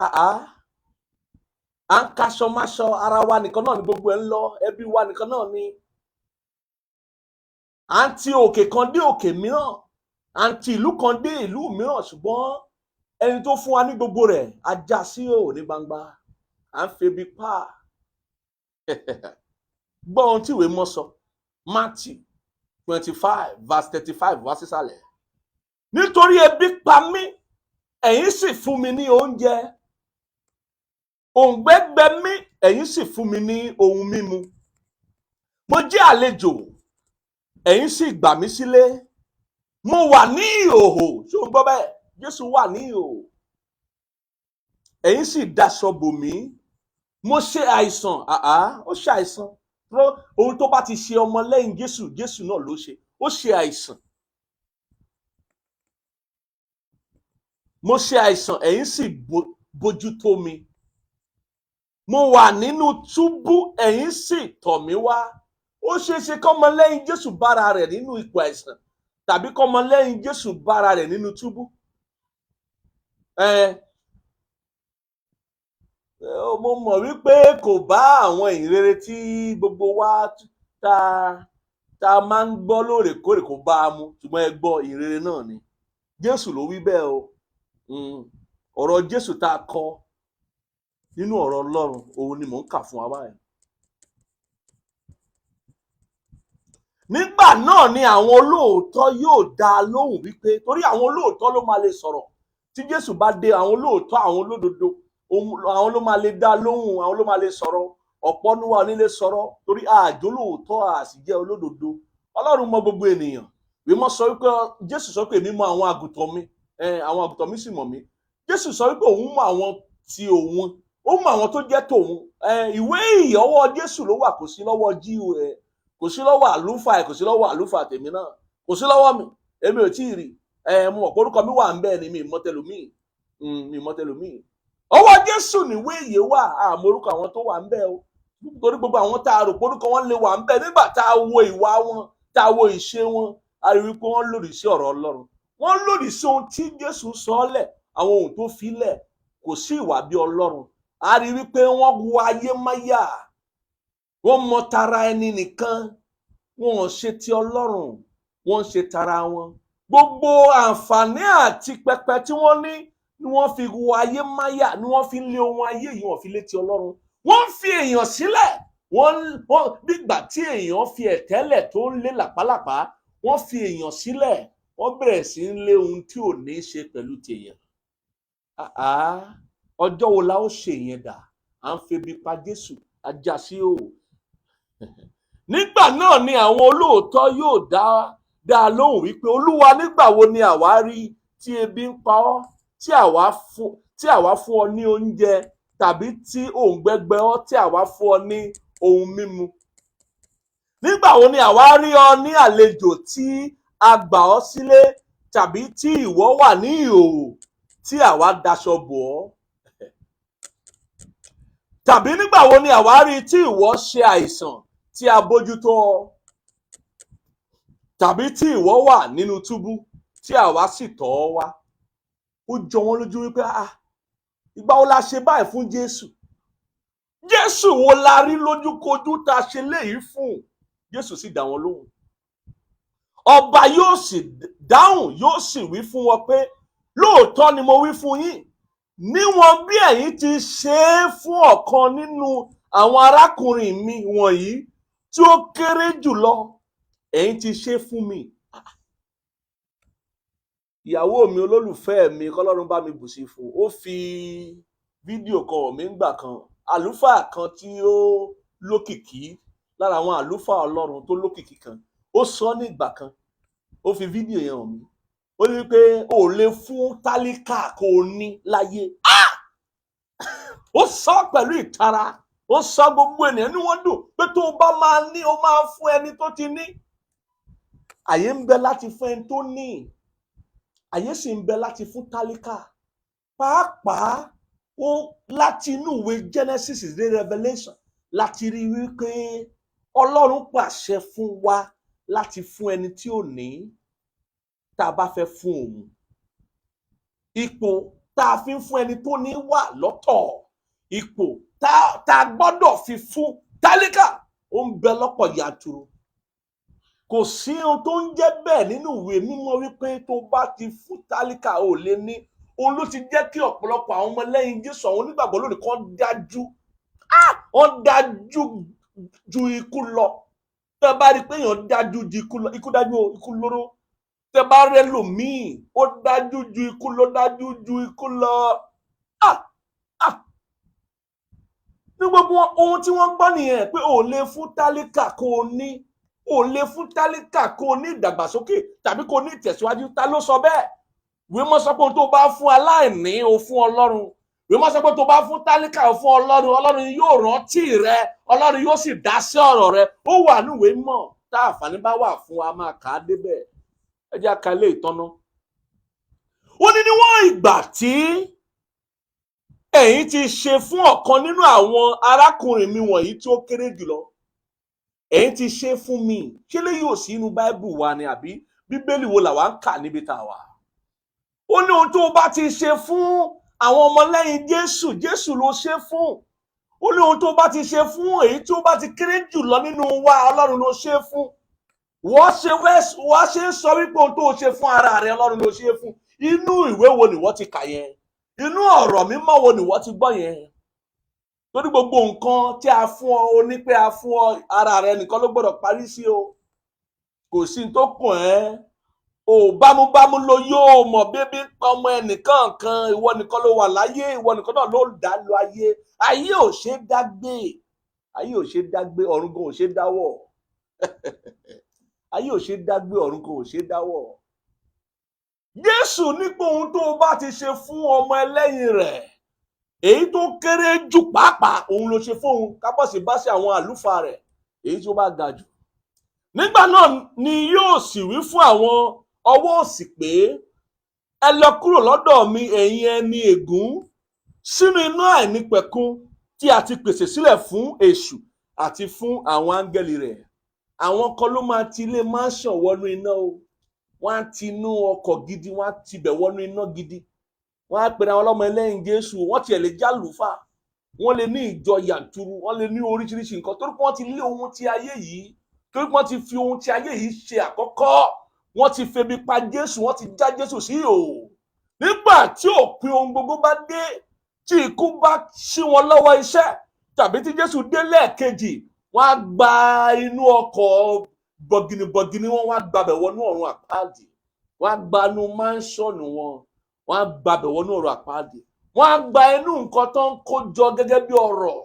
àá à ń kaṣọ máṣọ. Ara wa nìkan náà ni gbogbo ẹ̀ ń lọ, ẹbí wa nìkan náà ni. À ń ti òkè kan dé òkè mìíràn, à ń ti ìlú kan dé ìlú mìíràn, ṣùgbọ́n ẹni tó fún wa ní gbogbo rẹ̀, ajá sí ò ní gbangba, à ń febi pa. Gbọ́ ohun tí ìwé mọ́ sọ, Matthew 25 verse 35 wá sísàlẹ̀. Nítorí ebi pa mí, ẹ̀yin sì fún mi ní oúnjẹ. Òǹgbẹ gbẹ mí, ẹ̀yin sì fún mi ní ohun mímu. Mo jẹ́ àlejò, ẹ̀yin sì gbà mí sílé. Mo wà ní ìhòhò. Ṣé o gbọ́ bẹ́ẹ̀? Jésù wà ní ìhòhò, ẹ̀yin sì daṣọ bò mí. Mo ṣe àìsàn. Àá, ó ṣe àìsàn. Ohun tó bá ti ṣe ọmọ lẹ́yìn Jésù, Jésù náà ló ṣe. Ó ṣe àìsàn. Mo ṣe àìsàn, ẹ̀yin sì bójú tó mi. Mo wà nínú túbú, ẹ̀yin sì tọ̀ mí wá. Ó ṣeé ṣe kọ́mọlẹ́yìn Jésù bára rẹ̀ nínú ipò àìsàn tàbí kọ́mọlẹ́yìn Jésù bára rẹ̀ nínú túbú. Ẹ mo mọ̀ wípé kò bá àwọn ìhìnrere tí gbogbo wa tá a máa ń gbọ́ lóòrèkóòrè, kò bá a mu, ṣùgbọ́n ẹ gbọ́, ìhìnrere náà ni. Jésù ló wí bẹ́ẹ̀ o. Ọ̀rọ̀ Jésù tá a kọ nínú ọ̀rọ̀ Ọlọ́run, òun ni mò ń kà fún wa báyìí. Nígbà náà ni àwọn olóòótọ́ yóò dá a lóhùn wípé, torí àwọn olóòótọ́ ló máa lè sọ̀rọ̀ tí Jésù bá dé, àwọn olóòótọ́, àwọn olódodo, àwọn ló máa lè dá lóhùn, àwọn ló máa lè sọ̀rọ̀. Ọ̀pọ̀ nu wa ò ní lè sọ̀rọ̀ torí àjò lóòótọ́, a sì jẹ́ olódodo. Ọlọ́run mọ gbogbo ènìyàn. Ìwé mọ́ sọ wípé Jésù sọ pé èmi mọ àwọn àgùntàn mi, àwọn àgùntàn mi sì mọ̀ mí. Jésù sọ wípé òun mọ àwọn ti òun, ó mọ àwọn tó jẹ́ tòun. Ìwé ìyọ́wọ́ Jésù ló wà, kò sí lọ́wọ́ jíù ẹ, kò sí lọ́wọ́ àlùfáà ẹ, kò sí lọ́wọ́ àlùfáà tèmi náà, kò sí lọ́wọ́ mi, èmi ò tí ì rí. Mo mọ̀ pé orúkọ mi wà ń bẹ́ẹ̀ ni, mi ì mọ̀ tẹlòmíì, mi ì mọ̀ tẹlòmíì. Ọwọ́ Jésù níwé ìyè wà, àmọ́ orúkọ àwọn tó wà ń bẹ́ẹ̀ o, torí gbogbo àwọn tá a rò pé orúkọ wọn lè wà ń bẹ́ẹ̀, nígbà tá a wo ìwà wọn, tá a wo ìṣe wọn, a rí wípé wọ́n lòdì sí ọ̀rọ̀ Ọlọ́run, wọ́n lòdì sí ohun tí Jésù sọ ọ́ lẹ̀, àwọn ohun tó fi lẹ̀, kò sí ìwà bí Ọlọ́run. A rí wípé wọ́n wo ayé máyà, wọ́n mọ tara ẹni nìkan, wọn ò ṣe ti Ọlọ́run, wọ́n ń ṣe tara wọn. Gbogbo àǹfààní àti pẹpẹ tí wọ́n ní ni wọ́n fi wo ayé máyà, ni wọ́n fi ń lé ohun ayé yìí, wọ́n fi lé ti Ọlọ́run. Wọ́n ń fi èèyàn sílẹ̀, wọ́n nígbà tí èèyàn fi ẹ̀tẹ́lẹ̀ tó ń lé làpálàpá, wọ́n fi èèyàn sílẹ̀, wọ́n bẹ̀rẹ̀ sí ń lé ohun tí ò ní í ṣe pẹ̀lú tèèyàn. Àá, ọjọ́ wo la ó ṣe ìyẹn dà? À ń febi pa Jésù, ajá sí òò. Nígbà náà ni àwọn olóòótọ́ yóò dá a lóhùn wípé, Olúwa, nígbà wo ni àwa rí tí ebi ń pa ọ́, tí àwa fún ọ ní oúnjẹ, tàbí tí òǹgbẹ gbẹ ọ́, tí àwa fún ọ ní ohun mímu? Nígbà wo ni àwa rí ọ ní àlejò tí a gbà ọ́ sílé, tàbí tí ìwọ wà ní ìhòòhò tí àwa daṣọ bò ọ́? Tàbí nígbà wo ni àwa rí tí ìwọ ṣe àìsàn tí a bójútó ọ? Tàbí tí ìwọ wà nínú túbú tí àwa sì tọ̀ ọ́ wá? Ó jọ wọ́n lójú wípé, ah, ìgbà wo la ṣe báyìí fún Jésù? Jésù wo la rí lójúkojú tá a ṣe léyìí fún? Jésù sì dá wọn lóhùn. Ọba yóò sì dáhùn, yóò sì wí fún wọn pé, lóòótọ́ ni mo wí fún yín, níwọ̀n bí ẹ̀yin ti ṣe é fún ọ̀kan nínú àwọn arákùnrin mi wọ̀nyí tí ó kéré jùlọ, ẹ̀yin ti ṣe é fún mi. Ìyàwó mi olólùfẹ́ mi, kọ́lọ́run bá mi bù sí fún, ó fi fídíò kan hàn mí ńgbà kan. Àlùfáà kan tí ó lókìkí lára àwọn àlùfáà Ọlọ́run tó lókìkí kan, ó sọ ní ìgbà kan, ó fi fídíò yẹn hàn mí. Ó ní pé o ò lè fún tálíkà kó o ní láyé. Ó sọ pẹ̀lú ìtara, ó sọ, gbogbo ènìyàn ní wọ́n dùn pé tó o bá máa ní, o máa fún ẹni tó ti ní. Àyè ń bẹ láti fún ẹni tó ní, àyè sì ń bẹ láti fún tálíkà pàápàá. Ó láti inú ìwé Genesis dé Revelation láti rí wípé Ọlọ́run pàṣẹ fún wa láti fún ẹni tí ò ní tá a bá fẹ́ fún òun. Ipò tá a fi ń fún ẹni tó ní wà lọ́tọ̀, ipò tá a gbọ́dọ̀ fi fún tálíkà ó ń bẹ lọ́pọ̀ yanturu. Kò sí ohun tó ń jẹ́ bẹ́ẹ̀ nínú ìwé mímọ́ wípé tó bá ti fún tálíkà ò lè ní. Òun ló ti jẹ́ kí ọ̀pọ̀lọpọ̀ àwọn ọmọlẹ́yìn Jésù, àwọn onígbàgbọ́ lónìí kan dájú, wọ́n dájú ju ikú lọ. Tẹ́ bá rí i pé èèyàn dájú ju ikú lọ, ikú dájú o, ikú lóró. Tẹ́ bá rẹ́ lòmíì, ó dájú ju ikú lọ, dájú ju ikú lọ. Ní gbogbo ohun tí wọ́n gbọ́ nìyẹn pé ò lè fún tálíkà kó o ní, ò lè fún tálíkà kó o ní ìdàgbàsókè tàbí kó o ní ìtẹ̀síwájú. Ta ló sọ bẹ́ẹ̀? Ìwé mọ́ sọ pé ohun tó bá fún aláìní, o fún Ọlọ́run. Ìwé mọ́ sọ pé tó bá fún tálíkà, o fún Ọlọ́run. Ọlọ́run yóò rántí rẹ, Ọlọ́run yóò sì dá sí ọ̀rọ̀ rẹ. Ó wà níwèé mọ̀. Tá àǹfààní bá wà fún wa, máa kà á débẹ̀. Ẹ jẹ́ ká ilé ìtọ́nà. Ó ní níwọ̀n ìgbà tí ẹ̀yin ti ṣe fún ọ̀kan nínú àwọn arákùnrin mi wọ̀nyí tí ó kéré jùlọ, ẹ̀yin ti ṣe fún mi. Ṣé lè yóò sí inú Báíbù wa ni, àbí Bíbélì wo làwa ń kà níbi tá a wà? Ó ní ohun tó o bá ti ṣe fún àwọn ọmọlẹ́yìn Jésù, Jésù ló ṣe fún. Ó ní ohun tó o bá ti ṣe fún èyí tí ó bá ti kéré jùlọ nínú wa, Ọlọ́run ló ṣe fún. Wọ́n ṣe wọ́n ṣe ń sọ wípé ohun tó o ṣe fún ara rẹ, Ọlọ́run ló ṣe fún. Inú ìwé wo ni wọ́n ti kà yẹn? Inú ọ̀rọ̀ mímọ́ wo ni wọ́n ti gbọ́ yẹn? Torí gbogbo nǹkan tí a fún ọ, o ní pé a fún ọ, ara rẹ nìkan ló gbọ́dọ̀ parí sí o. Kò sí tó kàn ẹ́ o. Bámúbámú ló yóò mọ̀ bébí pa ọmọ ẹnìkan kan. Ìwọ nìkan ló wà láyé, ìwọ nìkan náà ló dá lọ ayé. Ayé ò ṣe é dá gbé, ayé ò ṣe é dá gbé, ọ̀run gan ò ṣe é dáwọ̀. Ayé ò ṣe é dá gbé, ọ̀run gan ò ṣe é dáwọ̀. Jésù nípa ohun tó o bá ti ṣe fún ọmọ ẹlẹ́yìn rẹ̀ èyí tó kéré jù pàápàá, òun ló ṣe fóun. Kábọ̀sì bá sí àwọn àlùfáà rẹ̀ èyí tí ó bá ga jù. Nígbà náà ni yóò sì wí fún àwọn ọwọ́ òsì pé, ẹ lọ kúrò lọ́dọ̀ mi, ẹ̀yin ẹni ègún, sínú iná àìnípẹ̀kun tí a ti pèsè sílẹ̀ fún èṣù àti fún àwọn áńgẹ́lì rẹ̀. Àwọn kan ló máa ti ilé mansion wọnú iná o. Wọ́n á ti inú ọkọ̀ gidi, wọ́n á tibẹ̀ wọnú iná gidi. Wọ́n á pèrè àwọn ọlọ́mọ ẹlẹ́yìn Jésù, wọ́n tiẹ̀ lè jálùfáà, wọ́n lè ní ìjọ yàntúrú, wọ́n lè ní oríṣiríṣi nǹkan, torí pé wọ́n ti lé ohun ti ayé yìí, torí pé wọ́n ti fi ohun ti ayé yìí ṣe àkọ́kọ́. Wọ́n ti febi pa Jésù, wọ́n ti já Jésù sí ìhòòhò. Nígbà tí òpin ohun gbogbo bá dé, tí ikú bá ṣí wọn lọ́wọ́ iṣẹ́, tàbí tí Jésù dé lẹ́ẹ̀kejì, wọ́n á gba inú ọkọ̀ bọ̀gìnìbọ̀gìnì wọn, wọ́n á gbabẹ̀ wọnú ọ̀run àpáàdì. Wọ́n á gba inú mansion wọn, wọ́n á gbabẹ̀ wọnú ọ̀run àpáàdì. Wọ́n á gba inú nǹkan tó ń kó jọ gẹ́gẹ́ bí ọrọ̀,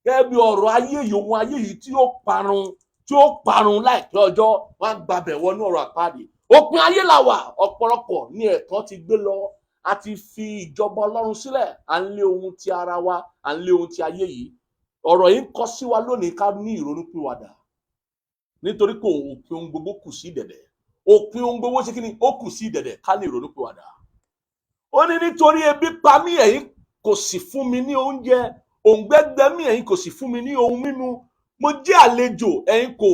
gẹ́gẹ́ bí ọrọ̀ ayé yìí, ohun ayé yìí tí ó parun, tí ó parun láìpẹ́ ọjọ́, wọ́n á gbabẹ̀ wọnú ọ̀run àpáàdì. Òpin ayé la wà. Ọ̀pọ̀lọpọ̀ ní ẹ̀tàn ti gbé lọ. A ti fi ìjọba Ọlọ́run sílẹ̀, à ń lé ohun ti ara wa, à ń lé ohun ti ayé yìí. Ọ̀rọ̀ yìí ń kọ sí wa lónìí ká ní ìrònúpìwàdà, nítorí pé òpin ohun gbogbo kù sí dẹ̀dẹ̀. Òpin ohun gbogbo ṣe kí ni? Ó kù sí dẹ̀dẹ̀. Ká ní ìrònúpìwàdà. Ó ní nítorí ebi pa mí, ẹ̀yin kò sì fún mi ní oúnjẹ. Òǹgbẹ gbẹ mí, ẹ̀yin kò sì fún mi ní ohun mímu. Mo jẹ́ àlejò, ẹ̀yin kò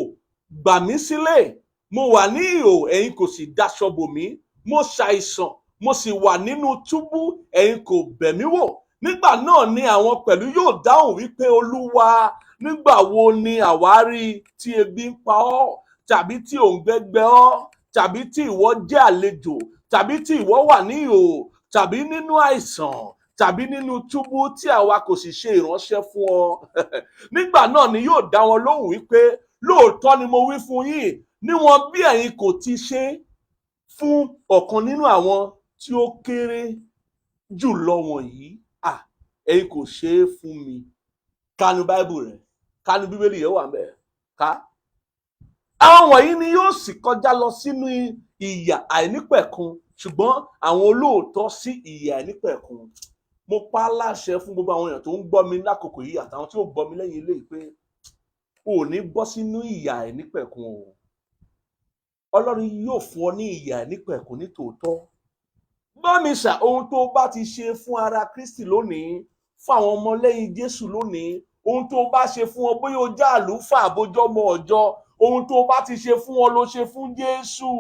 gbà mí sílẹ̀. Mo wà ní ìhòòhò, ẹ̀yin kò sì daṣọ bò mí. Mo ṣàìsàn, mo sì wà nínú túbú, ẹ̀yin kò bẹ̀ mí wò. Nígbà náà ni àwọn pẹ̀lú yóò dáhùn wípé, Olúwa, nígbà wo ni àwa rí tí ebi ń pa ọ́, tàbí tí òǹgbẹ gbẹ ọ́, tàbí tí ìwọ jẹ́ àlejò, tàbí tí ìwọ wà ní ìhòòhò, tàbí nínú àìsàn, tàbí nínú túbú, tí àwa kò sì ṣe ìránṣẹ́ fún ọ?" Nígbà náà ni yóò dá wọn lóhùn wípé, "Lóòótọ́ ni mo wí fún yín, níwọ̀n bí ẹ̀yin kò ti ṣe fún ọ̀kan nínú àwọn tí ó kéré jù lọ wọ̀nyí, ẹ̀yin kò ṣe é fún mi." Kánú Báíbù rẹ̀, kánú Bíbélì yẹn wà ńbẹ̀ ká. Àwọn wọ̀nyí ni yóò sì kọjá lọ sínú ìyà àìnípẹ̀kun, ṣùgbọ́n àwọn olóòótọ́ sí ìyà àìnípẹ̀kun. Mo pa á láṣẹ fún gbogbo àwọn èèyàn tó ń gbọ́ mi lákòókò yìí àtàwọn tí ó gbọ́ mi lẹ́yìn eléyìí pé o ò ní bọ́ sínú ìyà àìnípẹ̀kun o. Ọlọ́run yóò fún ọ ní ìyà àìnípẹ̀kun ní tòótọ́. Gbọ́ mi sà, ohun tó bá ti ṣe fún ara Kristi lónìí, fún àwọn ọmọlẹ́yìn Jésù lónìí, ohun tó bá ṣe fún ọ, bóyá o jẹ́ àlùfáà àbójọ́mọ ọjọ́, ohun tó bá ti ṣe fún ọ ló ṣe fún Jésù.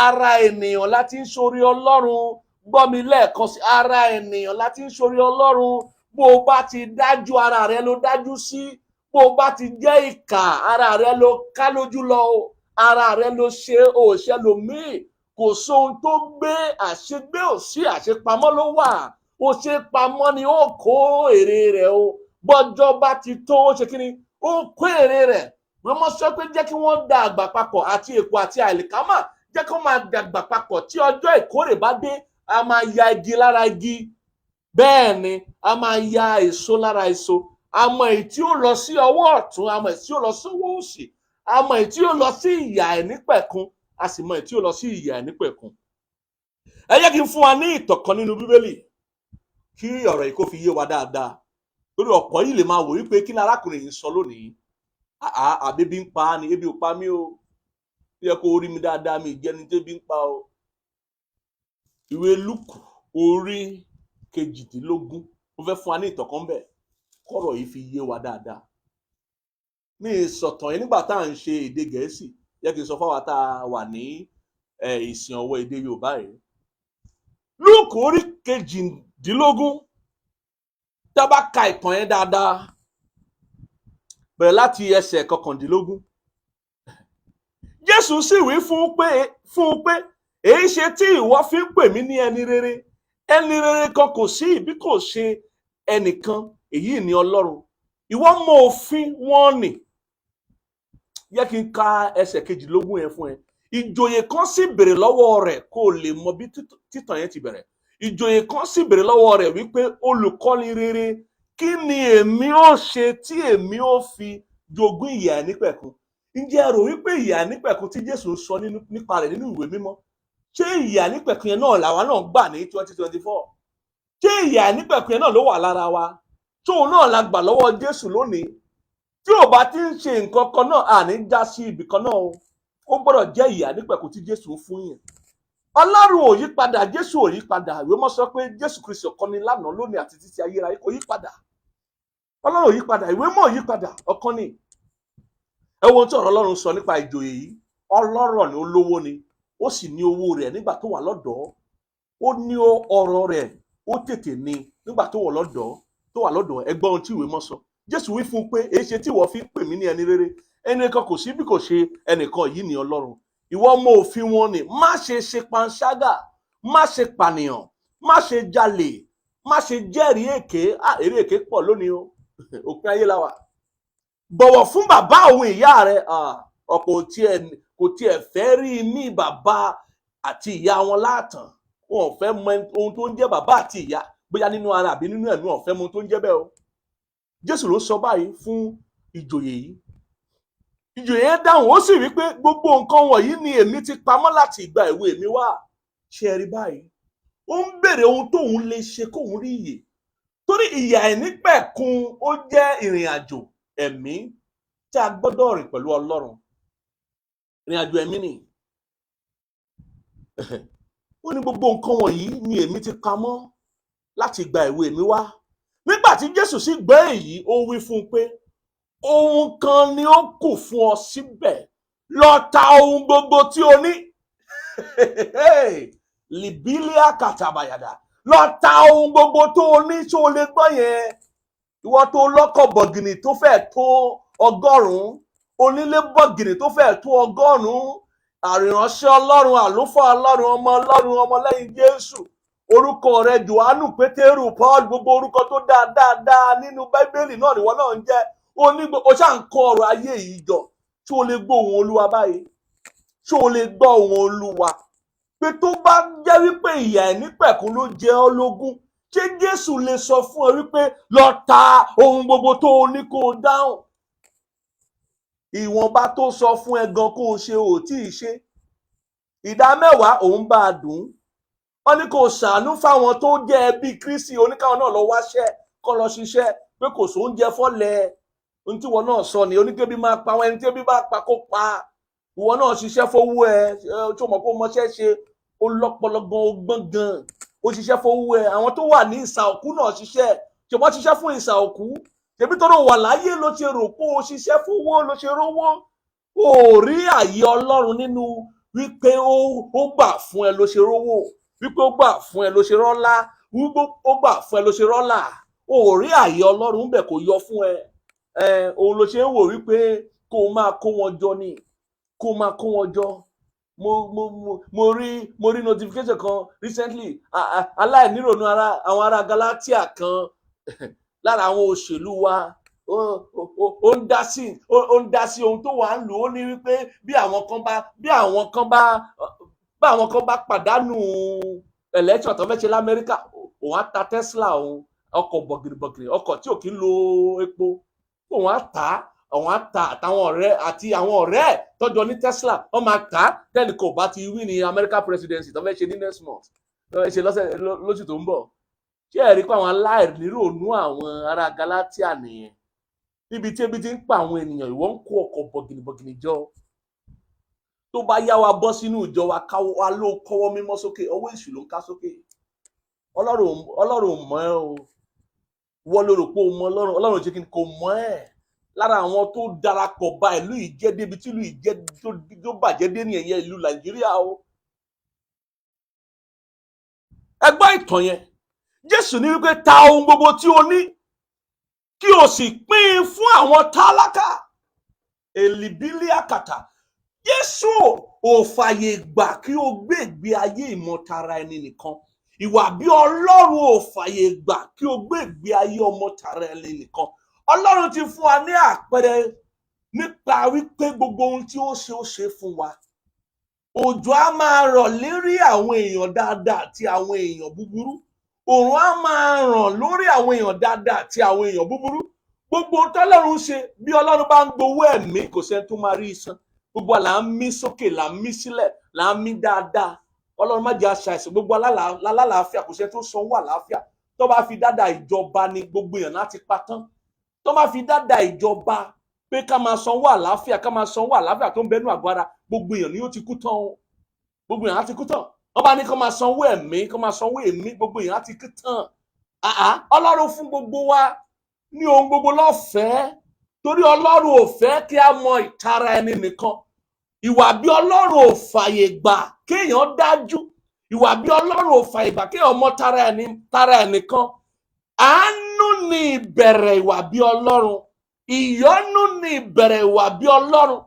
Ara ènìyàn láti ń ṣorí Ọlọ́run. Gbọ́ mi lẹ́ẹ̀kan sí, ara ènìyàn láti ń ṣorí Ọlọ́run. Bó o bá ti dájú, ara rẹ ló dájú sí. Bó o bá ti jẹ́ ìkà, ara rẹ ló ká lójú lọ o. Ara rẹ ló ṣe òṣè lòmíì. Kò sóhun tó gbé àṣegbé, ò sí, àṣepamọ́ ló wà. Ó ṣe pamọ́ ni ó kó èrè rẹ̀ o. Bọ́jọ́ bá ti tó, ó ṣe kí ni? Ó kó èrè rẹ̀. Wọ́n mọ̀ sọ pé jẹ́ kí wọ́n da àgbà papọ̀, àti èpò àti àlìkámà, jẹ́ kí wọ́n máa dàgbà papọ̀. Tí ọjọ́ ìkórè bá dé, a máa ya igi lára igi, bẹ́ẹ̀ ni a máa ya èso lára èso. Àmọ́ èyí tí ó lọ sí ọwọ́ ọ̀tún, àmọ́ èyí tí ó lọ sí ọwọ́ òsì, àmọ́ èyí tí ó lọ sí ìyà àìnípẹ̀kun, a sì mọ èyí tí ó lọ sí ìyà àìnípẹ̀kun. Ẹ jẹ́ kí n fún wa ní ìtàn kan nínú Bíbélì kí ọ̀rọ̀ yìí kó fi yé wa dáadáa, lórí ọ̀pọ̀ yìí lè máa wò wípé kí ni arákùnrin yìí ń sọ lónìí? Àbí ebi ń pa á ni? Ebi ò pa mí o. Ó yẹ kó rí mi dáadáa, mi ìjẹni tébi ń pa o. Ìwé Lúùkù orí 18, mo fẹ́ fún wa ní ìtàn kan bẹ́ẹ̀ kọ́rọ̀ yìí fi yé wa dáadáa. Mi sọ̀tàn yìí nígbà tá à ń ṣe èdè Gẹ̀ẹ́sì, yẹ kí n sọ fáwa tá a wà ní ìsìn ọwọ́ èdè Yorùbá yìí. Lúùkù orí 18, tá a bá ka ìtàn yẹn dáadáa, bẹ̀rẹ̀ láti ẹsẹ̀ 19. Jésù sì wí fún un pé, "Èyí ṣe tí ìwọ fi ń pè mí ní ẹni rere? Ẹni rere kan kò sí bí kò ṣe ẹnìkan, èyí ni Ọlọ́run. Ìwọ mọ òfin wọn nì." Yẹ kí n ka ẹsẹ̀ 22 yẹn fún ẹ. Ìjòyè kan sì béèrè lọ́wọ́ rẹ̀, kó o lè mọ bí títàn yẹn ti bẹ̀rẹ̀. Ìjòyè kan sì béèrè lọ́wọ́ rẹ̀ wípé, "Olùkọ́ni rere, kí ni èmi ó ṣe tí èmi ó fi jogún ìyè àìnípẹ̀kun?" Ǹjẹ́ ẹ rò wípé ìyè àìnípẹ̀kun tí Jésù sọ nípa rẹ̀ nínú ìwé mímọ́, ṣé ìyè àìnípẹ̀kun yẹn náà làwa náà gbà ní 2024? Ṣé ìyè àìnípẹ̀kun yẹn náà ló wà lára wa? Tóun náà la gbà lọ́wọ́ Jésù lónìí? Tí ò bá ti ń ṣe nǹkan kan náà, àní já sí ibì kan náà o. Ó gbọ́dọ̀ jẹ́ ìyè àìnípẹ̀kun tí Jésù ń fún yẹn. Ọlọ́run ò yí padà, Jésù ò yí padà. Ìwé mọ́ sọ pé Jésù Kristi ọ̀kan ni lánàá, lónìí àti títí ayérayé, kò yí padà. Ọlọ́run ò yí padà, ìwé mọ́ ò yí padà, ọ̀kan ni. Ẹ wo ohun tí ọ̀rọ̀ Ọlọ́run sọ nípa ìjòyè yìí. Ọlọ́rọ̀ ni, olówó ni, ó sì ní owó rẹ̀ nígbà tó wà lọ́dọ̀ọ́. Ó ní ọrọ̀ rẹ̀, ó tètè ní nígbà tó wà lọ́dọ̀ọ́ tó wà lọ́dọ̀ọ́. Ẹ gbọ́ ohun tí ìwé mọ́ sọ. Jésù wí fún un pé, "Èé ṣe tí ìwọ fi ń pè mí ní ẹni rere? Ẹnìkan kò sí bí kò ṣe ẹnìkan, yìí ní Ọlọ́run. Ìwọ mọ òfin wọn ni: má ṣe ṣe panṣágà, má ṣe pànìyàn, má ṣe jalè, má ṣe jẹ́rìí èké." Ah, èrè èké pọ̀ lónìí o, òpin ayé la wà. "Bọ̀wọ̀ fún bàbá òun ìyá rẹ̀." Ọ̀pọ̀ kò tiẹ̀ fẹ́ rí mí bàbá àti ìyá wọn láàtàn. Wọn ò fẹ́ mọ ohun tó ń jẹ́ bàbá àti ìyá, bóyá nínú ara àbí nínú ẹ̀mí, wọn ò fẹ́ mọ ohun tó ń jẹ́ bẹ́ẹ̀ o. Jésù ló sọ báyìí fún ìjòyè yìí. Ìjòyè yẹn dáhùn, ó sì wí pé, "Gbogbo nǹkan wọ̀nyí ni èmi ti pamọ́ láti ìgbà èwe mi wá." Ṣe é rí báyìí? Ó ń béèrè ohun tóun lè ṣe kóun rí ìyè, torí ìyè àìnípẹ̀kun ó jẹ́ ìrìn àjò ẹ̀mí tí a gbọ́dọ̀ rìn pẹ̀lú Ọlọ́run. Ìrìn àjò ẹ̀mí ni. Ó ní, "Gbogbo nǹkan wọ̀nyí ni èmi ti pamọ́ láti ìgbà èwe mi wá." Nígbà tí Jésù sì gbọ́ èyí, ó wí fún un pé, "Ohun kan ni ó kù fún ọ síbẹ̀. Lọ ta ohun gbogbo tí o ní." Libilia kàtàbàyàdà. Lọ ta ohun gbogbo tó o ní. Tó o lè gbọ́ yẹn, ìwọ tó lọ́kọ̀ bọ̀gìnì tó fẹ́ tó 100, onílé bọ̀gìnì tó fẹ́ tó 100. Àrìránṣẹ́ Ọlọ́run, àlùfáà Ọlọ́run, ọmọ Ọlọ́run, ọmọlẹ́yìn Jésù, orúkọ rẹ Jòhánù, Pétérù, Paul, gbogbo orúkọ tó dáa dáadáa nínú Bíbélì náà nìwọ náà ń jẹ́. Ó ní o ṣáà ń kó ọrọ̀ ayé yìí jọ. Ṣé o lè gbọ́ ohùn Olúwa báyìí? Ṣé o lè gbọ́ ohùn Olúwa pé tó bá jẹ́ wípé ìyà àìnípẹ̀kun ló jẹ ọ́ lógún, ṣé Jésù lè sọ fún ẹ wípé lọ ta ohun gbogbo tó o ní kó o dáhùn? Ìwọ̀nba tó sọ fún ẹ gan kó o ṣe, ò tí ì ṣe. 10% òun bá a dùn ún. Wọ́n ní kó o ṣàánú fáwọn tó jẹ́ ẹbí Kristi, oníkàwọn náà lọ wáṣẹ́ kọ́ lọ ṣiṣẹ́, pé kò sóúnjẹ fọ́lẹ̀. Ohun tí ìwọ náà sọ ni oníkébi máa pa àwọn ẹni tí ebi bá pa kó pa. Ìwọ náà ṣiṣẹ́ fowó ẹ, tó mọ̀ pé ó mọṣẹ́ ṣe, ó lọ́pọlọ gan, ó gbọ́n gan, ó ṣiṣẹ́ fowó ẹ. Àwọn tó wà ní ìsà òkú náà ṣiṣẹ́, ṣùgbọ́n ṣiṣẹ́ fún ìsà òkú. Ṣèbí tó rò wà láyé ló ṣe rò pé ó ṣiṣẹ́ fowó ló ṣe rówó. Ó rí àyè Ọlọ́run nínú wípé ó gbà fún ẹ ló ṣe rówó, wípé ó gbà fún ẹ ló ṣe rọ́lá, wípé ó gbà fún ẹ ló ṣe rọ́lá. Ó rí àyè Ọlọ́run ń bẹ̀, kò yọ fún ẹ. Òun ló ṣe ń wò wípé kó o máa kó wọn jọ ni, kó o máa kó wọn jọ. Mo rí notification kan recently. Aláìníròónú ara àwọn ará Galatia kan lára àwọn òṣèlú wa, ó ń dá sí ohun tó wà ń lò ó ní wípé bí àwọn kan bá pàdánù election tó fẹ́ ṣe l'Amẹ́ríkà, òun á ta Tesla òun, ọkọ̀ bọ̀gìnìbọ̀gìnì, ọkọ̀ tí ò kí ń lo epo, òun á tà á. Òun á ta àtàwọn ọ̀rẹ́ àti àwọn ọ̀rẹ́ ẹ̀ tọ́jọ́ ní Tesla, wọ́n máa tà á tẹ́nì kò bá ti wí ní America presidency tó fẹ́ ṣe ní next month, tó fẹ́ ṣe lọ́sẹ̀ lóṣù tó ń bọ̀. Ṣé ẹ rí pé àwọn aláìníròónú àwọn ará Galatia nìyẹn? Níbi tí ebi ti ń pa àwọn ènìyàn, ìwọ ń kó ọkọ̀ bọ̀gìnìbọ̀gìnì jọ. Tó bá yá wa bọ́ sínú ìjọ wa, ká wa ló kọ́wọ́ mímọ́ sókè, ọwọ́ èṣù ló ń ká sókè. Ọlọ́run ò mọ̀ ẹ́ o. Wọ́n ló rò pé o mọ Ọlọ́run. Ọlọ́run ṣe kí ni? Kò mọ̀ ẹ́. Lára àwọn tó darapọ̀ ba ìlú yìí jẹ́ débi tí ìlú yìí jẹ́ tó bàjẹ́ dé nìyẹn, ìlú Nàìjíríà o. Ẹ gbọ́ ìtàn yẹn. Jésù ní wípé ta ohun gbogbo tí o ní kí o sì pín in fún àwọn tálákà. Èlìbílíàkàtà. Jésù ò fàyè gbà kí o gbé ìgbé ayé ìmọ̀tara ẹni nìkan. Ìwà bí Ọlọ́run ò fàyè gbà kí o gbé ìgbé ayé ọmọtara ẹni nìkan. Ọlọ́run ti fún wa ní àpẹẹrẹ nípa wípé gbogbo ohun tí ó ṣe, ó ṣe fún wa. Òjò á máa rọ̀ lérí àwọn èèyàn dáadáa àti àwọn èèyàn búburú. Òòrùn á máa ràn lórí àwọn èèyàn dáadáa àti àwọn èèyàn búburú. Gbogbo ohun tọ́lọ́run ṣe, bí Ọlọ́run bá ń gbowó ẹ̀mí, kò sẹ́ni tó máa rí san. Gbogbo wa là ń mí sókè, là ń mí sílẹ̀, là ń mí dáadáa. Ọlọ́run má jẹ́ aṣàìsàn. Gbogbo alálàáfíà, kò sẹ́ni tó sanwó àlàáfíà. Tó bá fi dáadáa ìjọba ni gbogbo èèyàn láti pa tán. Tó bá fi dáadáa ìjọba pé ká máa sanwó àlàáfíà, ká máa sanwó àlàáfíà tó ń bẹnu àgọ́ ara, gbogbo èèyàn ni yóò ti kú tán o. Gbogbo èèyàn á ti kú tán. Wọ́n bá ní kó máa sanwó ẹ̀mí, kó máa sanwó ẹ̀mí, gbogbo èèyàn á ti kú tán. Àá, Ọlọ́run fún gbogbo wa ní ohun gbogbo lọ́fẹ̀ẹ́, torí Ọlọ́run ò fẹ́ kí a mọ ìtara ẹni nìkan. Ìwà bí Ọlọ́run ò fàyè gbà kéèyàn dájú. Ìwà bí Ọlọ́run ò fàyè gbà kéèyàn mọ tara ẹnìkan. Àánú ni ìbẹ̀rẹ̀ ìwà bí Ọlọ́run. Ìyọ́nú ni ìbẹ̀rẹ̀ ìwà bí Ọlọ́run.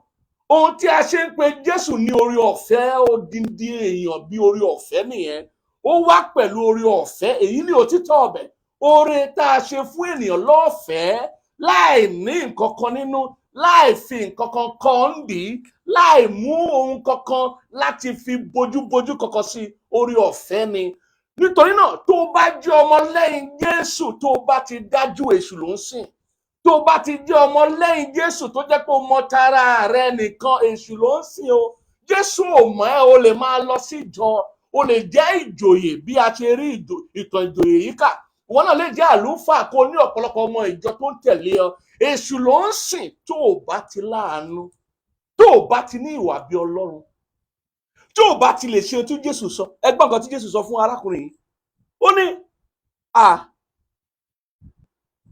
Ohun tí a ṣe ń pe Jésù ní orí ọ̀fẹ́, odindi èèyàn bí orí ọ̀fẹ́ nìyẹn. Ó wá pẹ̀lú orí ọ̀fẹ́. Èyí ni òtítọ́ ọbẹ̀. Oore tá a ṣe fún ènìyàn lọ́fẹ̀ẹ́, láì ní nǹkan kan nínú, láì fi nǹkan kan kọ́ ń dì í, láì mú ohun kankan láti fi bójúbójú kankan sí, orí ọ̀fẹ́ ni. Nítorí náà, tó o bá jẹ́ ọmọ lẹ́yìn Jésù, tó o bá ti dájú, èṣù ló ń sìn. Tó o bá ti jẹ́ ọmọ lẹ́yìn Jésù tó jẹ́ pé o mọ tara rẹ nìkan, èṣù ló ń sìn o. Jésù ò mọ̀ ẹ́. O lè máa lọ sí ìjọ, o lè jẹ́ ìjòyè bí a ṣe rí ìtàn ìjòyè yìí kà. Ìwọ náà lè jẹ́ àlùfáà, kó ní ọ̀pọ̀lọpọ̀ ọmọ ìjọ tó ń tẹ̀lé ọ. Èṣù ló ń sìn tó o bá ti láàánú, tó o bá ti ní ìwà bí Ọlọ́run, tó o bá ti lè ṣe ohun tí Jésù sọ. Ẹ gbọ́ nǹkan tí Jésù sọ fún arákùnrin yìí.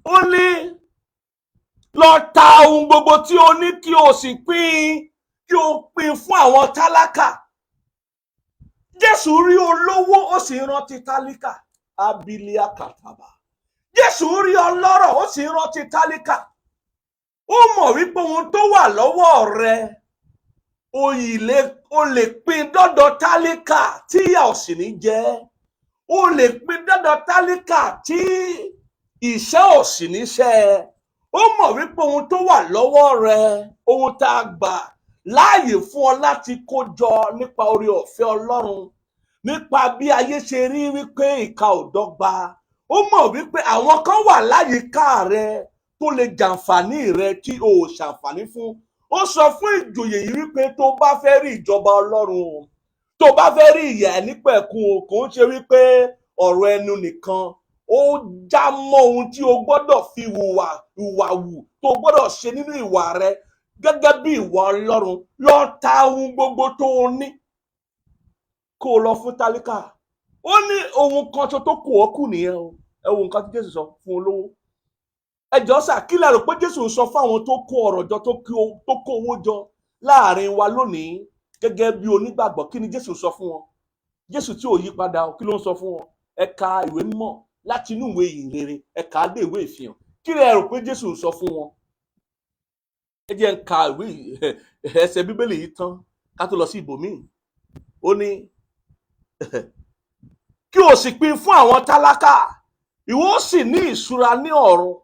Ó ní lọ ta ohun gbogbo tí o ní kí o sì pín, kí o pín fún àwọn tálákà. Jésù rí olówó, ó sì rántí tálíkà. Abilia kataba. Jésù rí ọlọ́rọ̀, ó sì rántí tálíkà. Ó mọ̀ wípé ohun tó wà lọ́wọ́ rẹ O lè pín dọ́dọ̀ tálíkà tí ìyà ò sì ní jẹ. O lè pín dọ́dọ̀ tálíkà tí ìṣẹ́ ò sì ní ṣẹ́ ẹ. Ó mọ̀ wípé ohun tó wà lọ́wọ́ rẹ, ohun tá a gbà láàyè fún ọ láti kó jọ nípa oore ọ̀fẹ́ Ọlọ́run, nípa bí ayé ṣe rí wípé ìka ò dọ́gba, ó mọ̀ wípé àwọn kan wà láyìíká rẹ tó lè jàǹfààní rẹ tí o ò ṣàǹfààní fún. Ó sọ fún ìjòyè yìí wípé tó bá fẹ́ rí ìjọba Ọlọ́run o, tó bá fẹ́ rí ìyè àìnípẹ̀kun o, kò ń ṣe wípé ọ̀rọ̀ ẹnu nìkan, ó já mọ́ ohun tí o gbọ́dọ̀ fi hùwà ìwà wù, tó o gbọ́dọ̀ ṣe nínú ìwà rẹ gẹ́gẹ́ bí ìwà Ọlọ́run. Lọ ta ohun gbogbo tó o ní kó o lọ fún tálíkà. Ó ní ohun kan ṣo tó kù ọ́ kù nìyẹn o. Ẹ wo nǹkan tí Jésù sọ fún olówó. Ẹ jọ̀ọ́ sà, kí lẹ rò pé Jésù ń sọ fún àwọn tó kó ọrọ̀ jọ, tó kó owó jọ láàrin wa lónìí gẹ́gẹ́ bí onígbàgbọ́? Kí ni Jésù sọ fún wọn? Jésù tí ò yí padà, kí ló ń sọ fún wọn? Ẹ ka ìwé mímọ́ láti inú ìwé Ìhìnrere, ẹ kà á dé ìwé Ìfihàn. Kí lẹ rò pé Jésù ń sọ fún wọn? Ẹ jẹ́ ń ka ìwé ẹsẹ̀ Bíbélì yìí tán ká tó lọ sí ibòmíì. Ó ní kí o sì pín fún àwọn tálákà, ìwọ ó sì ní ìṣúra ní ọ̀run.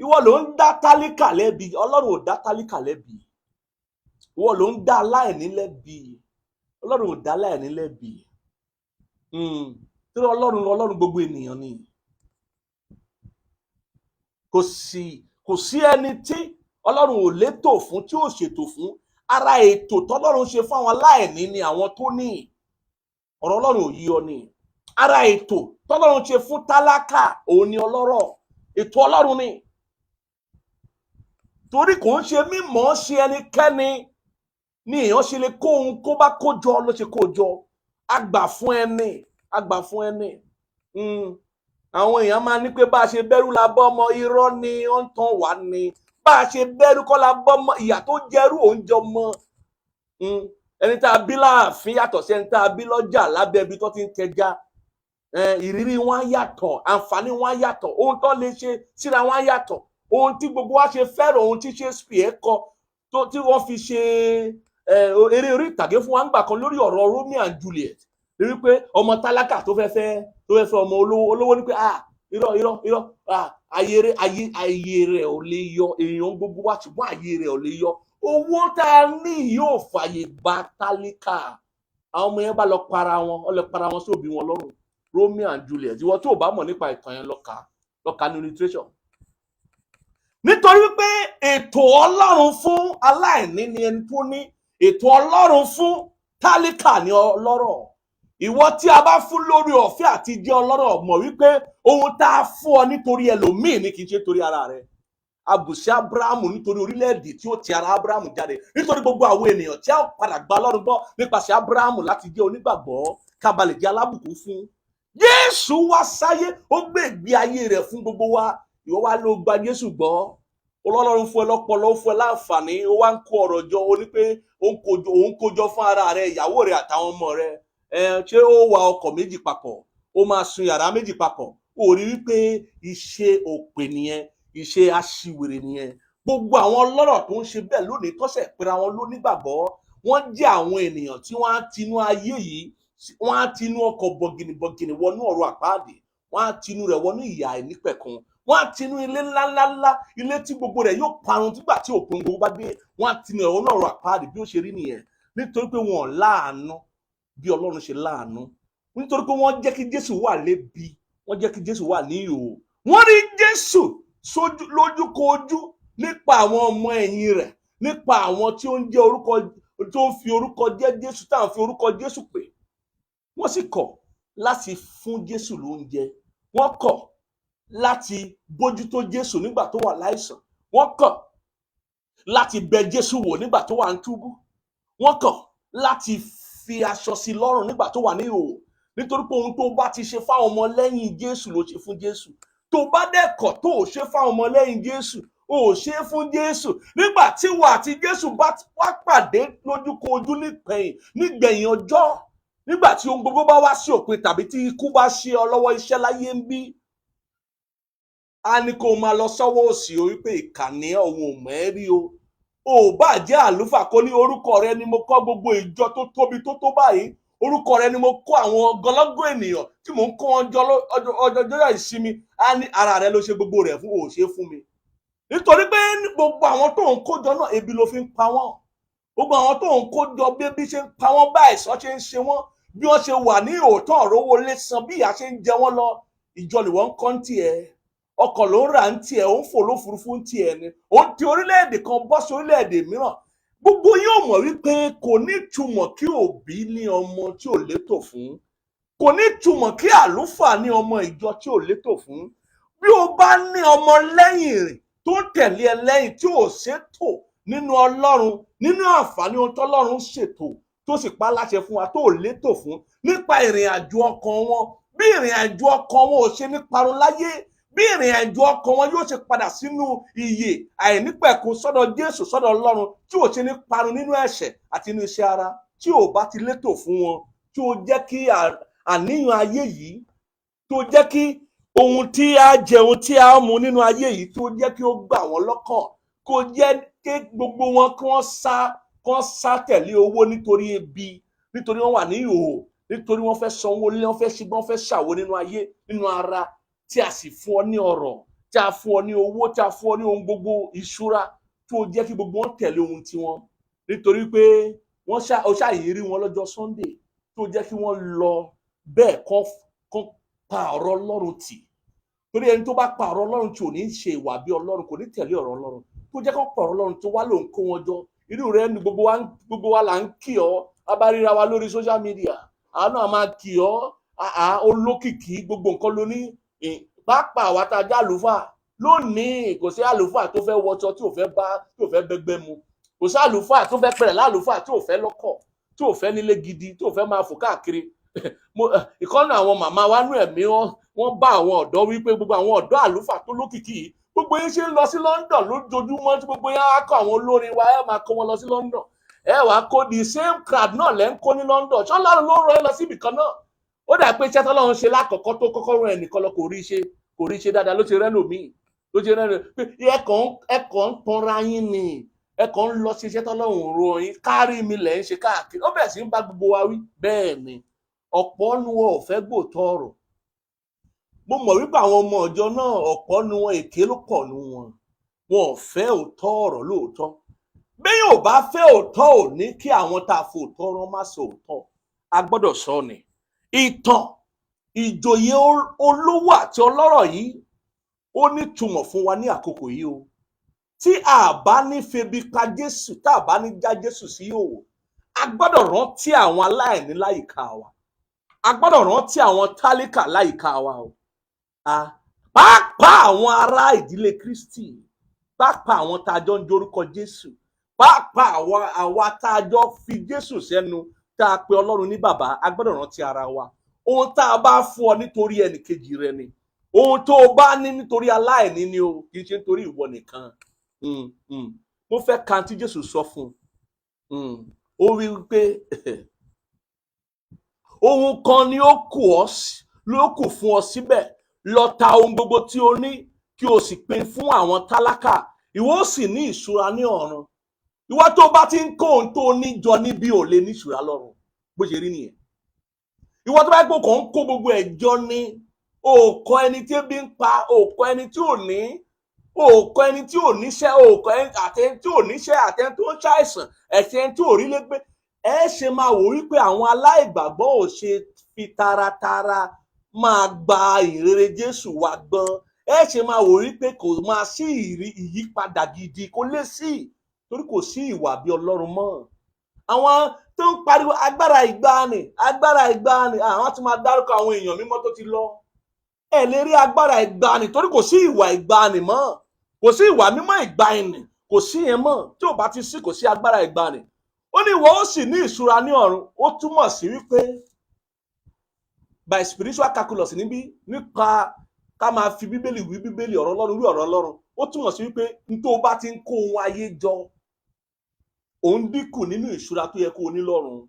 Ìwọ ló ń dá tálíkà lẹ́bi, Ọlọ́run ò dá tálíkà lẹ́bi. Ìwọ ló ń dá aláìní lẹ́bi, Ọlọ́run ò dá aláìní lẹ́bi. Torí Ọlọ́run, Ọlọ́run gbogbo ènìyàn ni. Kò sí ẹni tí Ọlọ́run ò létò fún, tí ò ṣètò fún. Ara ètò tọ́lọ́run ṣe fún àwọn aláìní ni àwọn tó ní. Ọ̀rọ̀ Ọlọ́run ò yí ọ ni. Ara ètò tọ́lọ́run ṣe fún tálákà òun ni ọlọ́rọ̀. Ètò Ọlọ́run ni. Torí kò ń ṣe mímọ̀ ṣe ẹnikẹ́ni ní èèyàn ṣe lè kó ohun kó bá kó jọ ló ṣe kó jọ. Àgbà fún ẹni, àgbà fún ẹni. Àwọn èèyàn máa ní pé bá a ṣe bẹ́rù la bọ́ ọmọ, irọ́ ni, ó ń tàn wá ni. Bá a ṣe bẹ́rù kọ́ la bọ́ ọmọ, ìyà tó jẹrú òun jọ mọ́. Ẹni tá a bí láàfin yàtọ̀ sí ẹni tá a bí lọ́jà lábẹ́ ibi tó ti ń tẹja. Ìrírí wọn yàtọ̀, àǹfààní wọn yàtọ̀, ohun tó lè ṣe síra wọn yàtọ̀. Ohun tí gbogbo wa ṣe fẹ́ràn, ohun tí Shakespeare kọ tí wọ́n fi ṣe eré orí ìtàgé fún wa ń gbà kan lórí ọ̀rọ̀ Romeo and Juliet, ní wípé ọmọ tálákà tó fẹ́ fẹ́ ọmọ olówó, olówó ní pé irọ́ irọ́ irọ́, ayé rẹ̀ ò lè yọ. Èèyàn gbogbo wa, ṣùgbọ́n ayé rẹ̀ ò lè yọ. Owó tá a ní yóò fàyè gba tálíkà. Àwọn ọmọ yẹn bá lọ para wọn, ó lọ para wọn sí òbí wọn lọ́rùn. Romeo and Juliet, ìwọ tó o bá mọ̀ nípa ìtàn yẹn, lọ kà ní literature. Nítorí wípé ètò Ọlọ́run fún aláìní ni ẹni tó ní, ètò Ọlọ́run fún tálíkà ni ọlọ́rọ̀. Ìwọ tí a bá fún lórí ọ̀fẹ́ àti jẹ́ ọlọ́rọ̀, mọ̀ wípé ohun tá a fún ọ nítorí ẹlòmíì ni, kì í ṣe torí ara rẹ. Abùsí Abrahamu nítorí orílẹ̀-èdè tí ó ti ara Abrahamu jáde, nítorí gbogbo àwọn ènìyàn tí a padà gba Ọlọ́run gbọ́ nípasẹ̀ Abrahamu láti jẹ́ onígbàgbọ́, ká ba lè jẹ́ alábùkún fún. Jésù wá sáyé, ó gbé ìgbé ayé rẹ̀ fún gbogbo wa. Ìwọ wá ló gba Jésù gbọ́, Ọlọ́run fún ẹ lọ́pọlọ, ó fún ẹ láǹfààní, ó wá ń kó ọ̀rọ̀ jọ, ó ní pé òun kó jọ fún ara rẹ, ìyàwó rẹ àtàwọn ọmọ rẹ. Ṣé ó wa ọkọ̀ méjì papọ̀? Ó máa sun yàrá méjì papọ̀? Ó rí wípé iṣẹ́ òpè nìyẹn, iṣẹ́ aṣiwèrè nìyẹn. Gbogbo àwọn ọlọ́rọ̀ tó ń ṣe bẹ́ẹ̀ lónìí, tọ́sẹ̀ pera wọn lónígbàgbọ́, wọ́n jẹ́ àwọn ènìyàn tí wọ́n á tinú ayé yìí, wọ́n á tinú ọkọ̀ bọ̀gìnìbọ̀gìnì wọnú ọ̀rọ̀ àpáàdé, wọ́n á tinú rẹ̀ wọnú ìyà àìnípẹ̀kun, wọ́n á tinú ilé ńláńláńlá, ilé tí gbogbo rẹ̀ yóò parun nígbà tí òpin gbogbo bá dé, wọ́n á tinú rẹ̀ wọnú ọ̀rọ̀ àpáàdé. Bí ó ṣe rí nìyẹn, nítorí pé wọn ò láàánú bí Ọlọ́run ṣe láàánú, nítorí pé wọ́n jẹ́ kí Jésù wà lébi, wọ́n jẹ́ kí Jésù wà ní ìhòòhò. Wọ́n rí Jésù lójúkojú nípa àwọn ọmọ ẹ̀yìn rẹ̀, nípa àwọn tí ó ń jẹ́ orúkọ, tó ń fi orúkọ jẹ́ Jésù, tá à ń fi orúkọ Jésù pè. Wọ́n sì kọ̀ láti fún Jésù lóúnjẹ, wọ́n kọ̀ láti bójútó Jésù nígbà tó wà láìsàn, wọ́n kọ̀ láti bẹ̀ Jésù wò nígbà tó wà ń túbú, wọ́n kọ̀ láti fi aṣọ sí lọ́rùn nígbà tó wà ní ìhòòhò. Nítorí pé ohun tó bá ti ṣe fáwọn ọmọ lẹ́yìn Jésù ló ṣe fún Jésù. Tó bá dẹ̀ kọ̀ tó ò ṣe fáwọn ọmọ lẹ́yìn Jésù, ò ṣe é fún Jésù. Nígbà tí wà àti Jésù bá wá pàdé lójúkojú nígbẹ̀yìn ọjọ́, nígbà tí ohun gbogbo bá wá sí òpin, tàbí tí ikú bá ṣe ọ lọ́wọ́ iṣẹ́ láyé ń bí, á ní kó o máa lọ sọ́wọ́ òsì o, wípé ìkànnì òun ò mọ̀ ẹ́ rí o. Ò bá jẹ́ àlùfáà kó ní orúkọ rẹ ni mo kọ́ gbogbo ìjọ tó tóbi tó tó báyìí, orúkọ rẹ ni mo kó àwọn ọgọlọ́gọ̀ ènìyàn tí mò ń kó wọn jọ ọjọ́ ìsinmi, á ní ara rẹ ló ṣe gbogbo rẹ̀ fún, ò ṣe fún mi. Nítorí pé gbogbo àwọn tó ń kójọ náà, ebi ló fi ń pa wọ́n. Gbogbo àwọn tó ń kójọ, bí ebi ṣe ń pa wọ́n, bá àìsàn ṣe ń ṣe wọ́n, bí wọ́n ṣe wà ní òótọ́ òrówó lé san, bí ìyà ṣe ń jẹ wọ́n lọ, ìjọ ni wọ́n ń kọ́ ń tiẹ̀, ọkọ̀ ló ń rà ń tiẹ̀, ó ń fò lófurufú ń tiẹ̀ ni, ó ń ti orílẹ̀-èdè kan bọ́ sí orílẹ̀-èdè mìíràn. Gbogbo yóò mọ̀ wípé kò ní túmọ̀ kí òbí ní ọmọ tí ò létò fún, kò ní túmọ̀ kí àlùfáà ní ọmọ ìjọ tí ò létò fún. Bí o bá ní ọmọ lẹ́yìn rìn tó ń tẹ̀lé ẹ lẹ́yìn tí ò ṣètò nínú Ọlọ́run, nínú àǹfààní ohun tọ́lọ́run ṣètò tó sì pa á láṣẹ fún wa, tó létò fún nípa ìrìn àjò ọkàn wọn, bí ìrìn àjò ọkàn wọn ò ṣe ní parun láyé, bí ìrìn àjò ọkàn wọn yóò ṣe padà sínú ìyè àìnípẹ̀kun sọ́dọ̀ Jésù, sọ́dọ̀ Ọlọ́run, tí ò ṣe ní parun nínú ẹ̀ṣẹ̀ àti nínú iṣẹ́ ara, tí ò bá ti létò fún wọn, tí ó jẹ́ kí àníyàn ayé yìí, tó jẹ́ kí ohun tí a jẹ, ohun tí a mu nínú ayé yìí, tó jẹ́ kí ó gbà wọ́n lọ́kàn, kó jẹ́ kí gbogbo wọn kí wọ́n sá, kí wọ́n sá tẹ̀lé owó nítorí ebi, nítorí wọ́n wà ní ìhòòhò, nítorí wọ́n fẹ́ sanwó lé, wọ́n fẹ́ ṣe, wọ́n fẹ́ ṣàwo nínú ayé, nínú ara, tí a sì fún ọ ní ọrọ̀, tí a fún ọ ní owó, tí a fún ọ ní ohun gbogbo ìṣúra, tó jẹ́ kí gbogbo wọn tẹ̀lé ohun tiwọn nítorí pé wọ́n ṣá ọ ṣàyè rí wọn lọ́jọ́ Sunday, tó jẹ́ kí wọ́n lọ bẹ́ẹ̀, kọ́ pa ọ̀rọ̀ Ọlọ́run tì. Torí ẹni tó bá pa ọ̀rọ̀ Ọlọ́run tì ò ní ṣe ìwà bí Ọlọ́run, kò ní tẹ̀lé ọ̀rọ̀ Ọlọ́run. Tó jẹ́ kó pa ọ̀rọ̀ Ọlọ́run, tó wá lòun kó wọn jọ, irú rẹ ni gbogbo wa là ń kì ọ́. A bá ríra wa lórí social media, àánú àá máa kì ọ́, àá olókìkí, gbogbo nǹkan ló ní. Pàápàá àwa tá a jẹ́ àlùfáà lónìí, kò sí àlùfáà tó fẹ́ wọṣọ tí ò fẹ́ bá, tí ò fẹ́ bẹ́gbẹ́ mu. Kò sí àlùfáà tó fẹ́ pẹ̀rẹ̀ lálùfáà tí ò fẹ́ lọ́kọ̀, tí ò fẹ́ nílé gidi, tí ò fẹ́ máa fò káàkiri. Ìkọ́nà àwọn màmá wa nú ẹ̀mí, wọ́n bá àwọn ọ̀dọ́ wípé gbogbo àwọn ọ̀dọ́ àlùfáà tó lókìkí yìí, gbogbo yín ṣe ń lọ sí London lójoojúmọ́, tí gbogbo yín á kó àwọn olórin wa, ẹ máa kó wọn lọ sí London, ẹ wàá kó the same crowd náà lẹ́ ń kó ní London. Ṣọlọ́run ló rán ẹ lọ síbì kan náà? Ó dà pé iṣẹ́ tọ́lọ́run ṣe lákọ̀ọ́kọ́ tó kọ́kọ́ rán ẹnìkan lọ, kò rí ṣe, kò rí ṣe dáadáa, ló ṣe rẹ́ lòmíì, ló ṣe rẹ́ lòmíì. Pé ẹ kàn ń tanra yín ni, ẹ kàn ń lọ sí iṣẹ́ tọ́lọ́run rán yín, kárí mi lẹ̀ ń ṣe káàkiri. Ó bẹ̀rẹ̀ sí ń bá gbogbo wa wí. Bẹ́ẹ̀ ni ọ̀pọ̀ nu wọn ò fẹ́ gbòòtọ́ ọ̀rọ̀. Mo mọ̀ wípé àwọn ọmọ ọ̀jọ́ náà, ọ̀pọ̀ nu wọn, èké ló pọ̀ nu wọn, wọn ò fẹ́ òótọ́ ọ̀rọ̀ lóòótọ́. Bẹ́ẹ̀ ò bá fẹ́ òótọ́, ò ní kí àwọn tá a fò òótọ́ rán má sọ òótọ́, a gbọ́dọ̀ sọ ni. Ìtàn ìjòyè olówó àti ọlọ́rọ̀ yìí, ó nítumọ̀ fún wa ní àkókò yìí o. Tí a bá ní febi pa Jésù, tá a bá ní já Jésù sí òwò, a gbọ́dọ̀ rántí àwọn aláìní láyìíká wa, a gbọ́dọ̀ rántí àwọn tálíkà láyìíká wa o, pàápàá àwọn ará ìdílé Kristi, pàápàá àwọn tá a jọ ń jorúkọ Jésù, pàápàá àwa tá a jọ fi Jésù sẹ́nu, tá a pe Ọlọ́run ní bàbá. A gbọ́dọ̀ rántí ara wa. Ohun tá a bá fún ọ nítorí ẹnìkejì rẹ ni, ohun tó o bá ní nítorí aláìní ni o, kì í ṣe nítorí ìwọ nìkan. Mo fẹ́ kan tí Jésù sọ fún un. Ó wí pé ohun kan ni ó kù ọ́ ló kù fún ọ síbẹ̀: lọ ta ohun gbogbo tí o ní, kí o sì pín fún àwọn tálákà, ìwọ ó sì ní ìṣúra ní ọ̀run. Ìwọ tó bá ti ń kó ohun tó o ní jọ níbí, ò lè ní ìṣúra lọ́run. Bó ṣe rí nìyẹn. Ìwọ tó bá gbó kàn ń kó gbogbo ẹ̀ jọ ní, o kọ ẹni tí ebi ń pa, o kọ ẹni tí ò ní, o kọ ẹni tí ò níṣẹ́, o kọ ẹni àti ẹni tí ò níṣẹ́, àti ẹni tó ń ṣàìsàn, àti ẹni tí ò rí lé gbé. Ẹ ṣe máa wò wípé àwọn aláìgbàgbọ́ ò ṣe fi taratara máa gba ìrere Jésù wa gbọ́n. Ẹ ṣe máa wò wípé kò máa sí ìyípadà gidi, kò lè sí, torí kò sí ìwà bí Ọlọ́run mọ́. Àwọn tó ń pariwo agbára ìgbàanì, agbára ìgbàanì, àwọn tí máa dárúkọ àwọn èèyàn mímọ́ tó ti lọ, ẹ lè rí agbára ìgbàanì, torí kò sí ìwà ìgbàanì mọ́, kò sí ìwà mímọ́ ìgbàanì, kò sí yẹn mọ́. Tí ò bá ti sí, kò sí agbára ìgbàanì. Ó ní ìwọ ó sì ní ìṣúra ní ọ̀run. Ó túmọ̀ sí wípé by spiritual calculus níbí, nípa ká máa fi Bíbélì wí Bíbélì, ọ̀rọ̀ Ọlọ́run wí ọ̀rọ̀ Ọlọ́run, ó túmọ̀ sí wípé n tó bá ti ń kó ohun ayé jọ, òun dínkù nínú ìṣúra tó yẹ kó o ní lọ́run.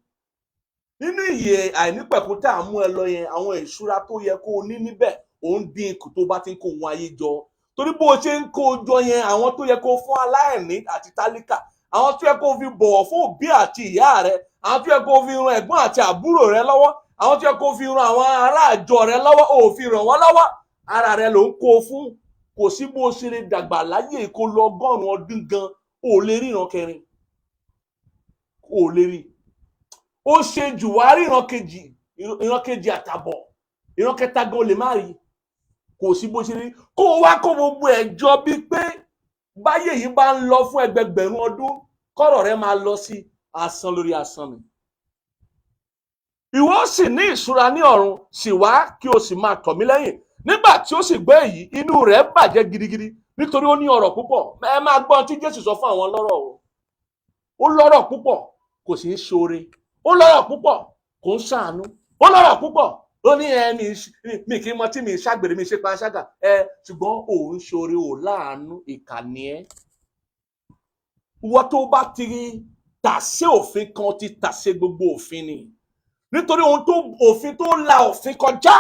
Nínú ìyè àìnípẹ̀kun tá à ń mú ẹ lọ yẹn, àwọn ìṣúra tó yẹ kó o ní níbẹ̀, òun dín kù tó bá ti ń kó ohun ayé jọ, torí bó o ṣe ń kó o jọ yẹn, àwọn tó yẹ kó o fún aláìní àti tálíkà Àwọn tó yẹ kó fi bọ̀wọ̀ fún òbí àti ìyá rẹ, àwọn tó yẹ kó fi ran ẹ̀gbọ́n àti àbúrò rẹ lọ́wọ́, àwọn tó yẹ kó fi ran àwọn ará àjọ rẹ lọ́wọ́, ò fi ràn wọ́n lọ́wọ́. Ara rẹ ló ń kó fún. Kò sí bó ṣe lè dàgbà láyé kó lọ 100 ọdún gan, ò lè ríran kẹrin, ò lè rí. Ó ṣe jù wá ríran kejì, ìran kejì àtàbọ̀, ìran kẹta gan lè má rí. Kò sí bó ṣe rí kó o wá kó gbogbo ẹ̀ jọ bíi pé báyé yìí bá ń lọ fún ẹgbẹgbẹ̀rún ọdún, kọ́rọ̀ rẹ máa lọ sí asán lórí asán ni. Ìwọ sì ní ìṣúra ní ọ̀run, sì wá kí o sì máa tọ̀ mí lẹ́yìn. Nígbà tí ó sì gbọ́ èyí, inú rẹ̀ bàjẹ́ gidigidi, nítorí ó ní ọrọ̀ púpọ̀. Ẹ máa gbọ́n tí Jésù sọ fún àwọn ọlọ́rọ̀ o. Ó lọ́rọ̀ púpọ̀, kò sì ń ṣoore. Ó lọ́rọ̀ púpọ̀, kò ń ṣàánú. Ó lọ́rọ̀ púpọ̀, ó ní ẹ mi kì í mọ tí mi ṣàgbèrè, mi ṣe panṣágà ẹ, ṣùgbọ́n òun ṣoore, ò láàánú, ìkànnì ẹ. Ìwọ tó bá ti tàsé òfin kan, ti tàsé gbogbo òfin ni, nítorí ohun tó òfin tó la òfin kọjá,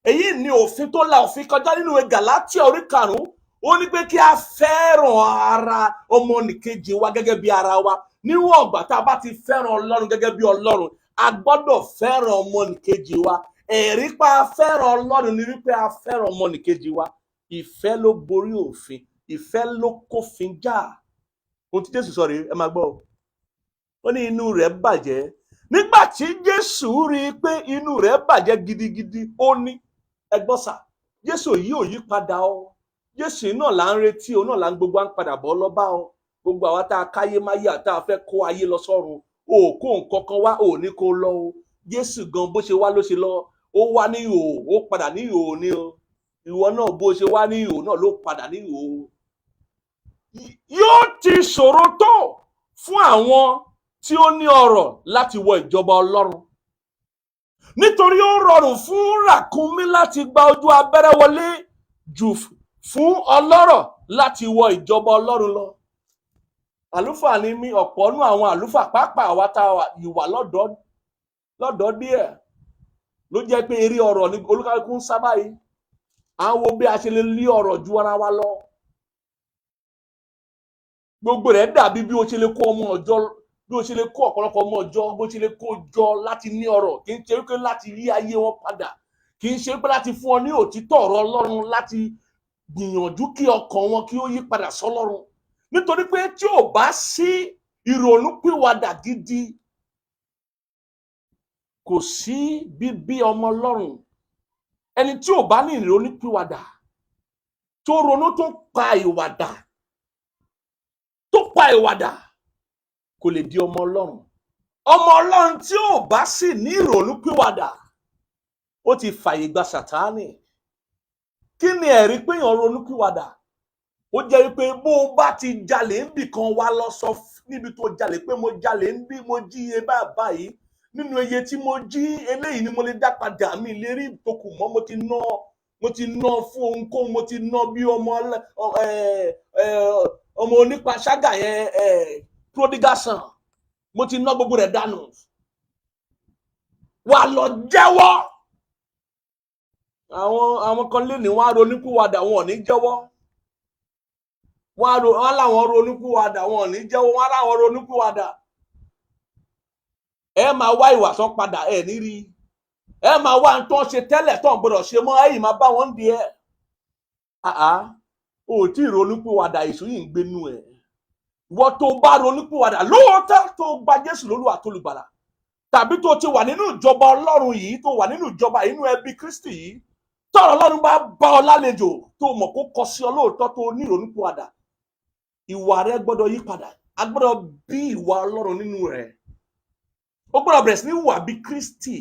èyí ni òfin tó la òfin kọjá nínú ìwé Gàlátíà orí 5. Ó ní pé kí a fẹ́ràn ara ọmọnìkejì wa gẹ́gẹ́ bí ara wa. Níwọ̀n ọgbà tá a bá ti fẹ́ràn Ọlọ́run gẹ́gẹ́ bí Ọlọ́run, a gbọ́dọ̀ fẹ́ràn ọmọnìkejì wa. Ẹ̀rí pa fẹ́ràn Ọlọ́run ni wípé a fẹ́ràn ọmọnìkejì wa. Ìfẹ́ ló borí òfin, ìfẹ́ ló kófin já. Ohun tí Jésù sọ rèé, ẹ máa gbọ́ o. Ó ní inú rẹ̀ bàjẹ́. Nígbà tí Jésù rí i pé inú rẹ̀ bàjẹ́ gidigidi, ó ní, ẹ gbọ́ sà, Jésù yìí ò yí padà o. Jésù náà là ń retí, òun náà là ń gbogbo à ń padà bọ̀ lọ́ba o. Gbogbo àwa tá a káyé máyé àtà fẹ́ kó ayé lọ sọ́run, o kó nǹkan kan wá, ò ní kó lọ o. Jésù gan bó ṣe wá ló ṣe lọ. Ó wá ní ìhòòhò, ó padà ní ìhòòhò ni o. Ìwọ náà bó ṣe wá ní ìhòòhò náà ló padà ní ìhòòhò. Yóò ti ṣòro tó fún àwọn tí ó ní ọrọ̀ láti wọ ìjọba Ọlọ́run, nítorí ó rọrùn fún ràkúnmí láti gba ojú abẹ́rẹ́ wọlé jù fún ọlọ́rọ̀ láti wọ ìjọba Ọlọ́run lọ. Àlùfáà ni mí. Ọ̀pọ̀ nú àwọn àlùfáà, pàápàá àwa tá a ìwà lọ́dọ̀ díẹ̀, ló jẹ́ pé eré ọ̀rọ̀ ní olúkálùkù ń sábà yìí. À ń wo bí a ṣe lè lé ọ̀rọ̀ ju ara wa lọ. Gbogbo rẹ̀ dàbí bí o ṣe lè kó ọmọ ọjọ́, bí o ṣe lè kó ọ̀pọ̀lọpọ̀ ọmọ ọjọ́, bó ṣe lè kó jọ láti ní ọrọ̀. Kì í ṣe wípé láti yí ayé wọn padà, kì í ṣe wípé láti fún ọ ní òtítọ́ ọ̀rọ̀ Ọlọ́run, láti gbìyànjú kí ọkàn wọn kí ó yí padà sọ́lọ́run. Nítorí pé tí ò bá sí ìrònúpìwàdà gidi, kò sí bíbí ọmọ Ọlọ́run. Ẹni tí ò bá ní ìrònúpìwàdà, tó ronú, tó pa ìwàdà, tó pa ìwàdà, kò lè di ọmọ Ọlọ́run. Ọmọ Ọlọ́run tí ò bá sì ní ìrònúpìwàdà, ó ti fàyè gba Sàtánì. Kí ni ẹ̀rí pé èèyàn ronúpìwàdà? Ó jẹ́ wípé bó o bá ti jalè níbì kan, wá lọ sọ níbi tó jalè pé mo jalè níbí, mo jí iye báyìí, nínú iye tí mo jí, eléyìí ni mo lè dá padà, mi lè rí ìtòkù mọ́, mo ti ná fún ohunkóhun, mo ti ná bí ọmọ ọmọ onípanṣágà yẹn, prodigal son, mo ti ná gbogbo rẹ̀ dànù. Wà lọ jẹ́wọ́. Àwọn kan lè ní wọ́n á ronúpìwàdà, wọn ò ní jẹ́wọ́. Wọ́n láwọn ronúpìwàdà, wọn ò ní jẹ́wọ́. Wọ́n láwọn ronúpìwàdà, ẹ máa wá ìwà sọ padà, ẹ ní rí. Ẹ máa wá ń tán ṣe tẹ́lẹ̀ tán gbọ́dọ̀ ṣe mọ́, ẹ̀yìn máa bá wọn di ẹ̀. Àá o ò tí ì ronúpìwàdà, èṣù yìí ń gbénú ẹ̀. Ìwọ tó bá ronúpìwàdà lóòótọ́, tó gba Jésù lólúwa tó lùgbàlà, tàbí tó ti wà nínú ìjọba Ọlọ́run yìí, tó wà nínú ìjọba inú ẹbí Kristi yìí, tọ́rọ̀ Ọlọ́run bá bá ọ lálejò, tó mọ̀ kó kọ sí ọ lóòótọ́, tó ní ìrònúpìwàdà, ìwà rẹ gbọ́dọ̀ yí padà. A gbọ́dọ̀ bí ìwà Ọlọ́run nínú rẹ. Ó gbọ́dọ̀ bẹ̀rẹ̀ sí ní wà bí Kristi.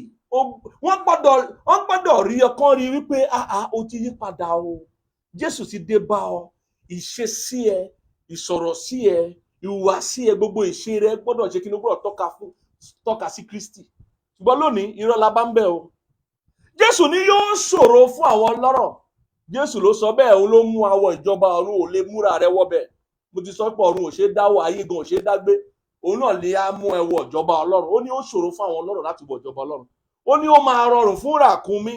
Wọ́n gbọ́dọ̀ rí ọkàn rí wípé àá o ti yí padà o, Jésù ti dé bá ọ. Ìṣesí ẹ, ìsọ̀rọ̀ sí ẹ, ìhùwàsí ẹ, gbogbo ìṣe rẹ gbọ́dọ̀ ṣe kí ni? Ó gbọ́dọ̀ tọ́ka sí Kristi. Ṣùgbọ́n lónìí, irọ́ la bá ń bẹ̀ o. Jésù ní yóò ṣòro fún àwọn ọlọ́rọ̀. Jésù ló sọ bẹ́ẹ̀, òun ló mú àwọ ìjọba ọ̀run. Ò lè múra rẹ wọbẹ̀. Mo ti sọ pé ọ̀run ò ṣe é dáwọ́, ayé gan ò ṣe é dágbé. Òun náà lè á mú ẹ wọ ìjọba Ọlọ́run. Ó ní ó ṣòro fún àwọn ọlọ́rọ̀ láti wọ ìjọba Ọlọ́run. Ó ní ó máa rọrùn fún ràkúnmí,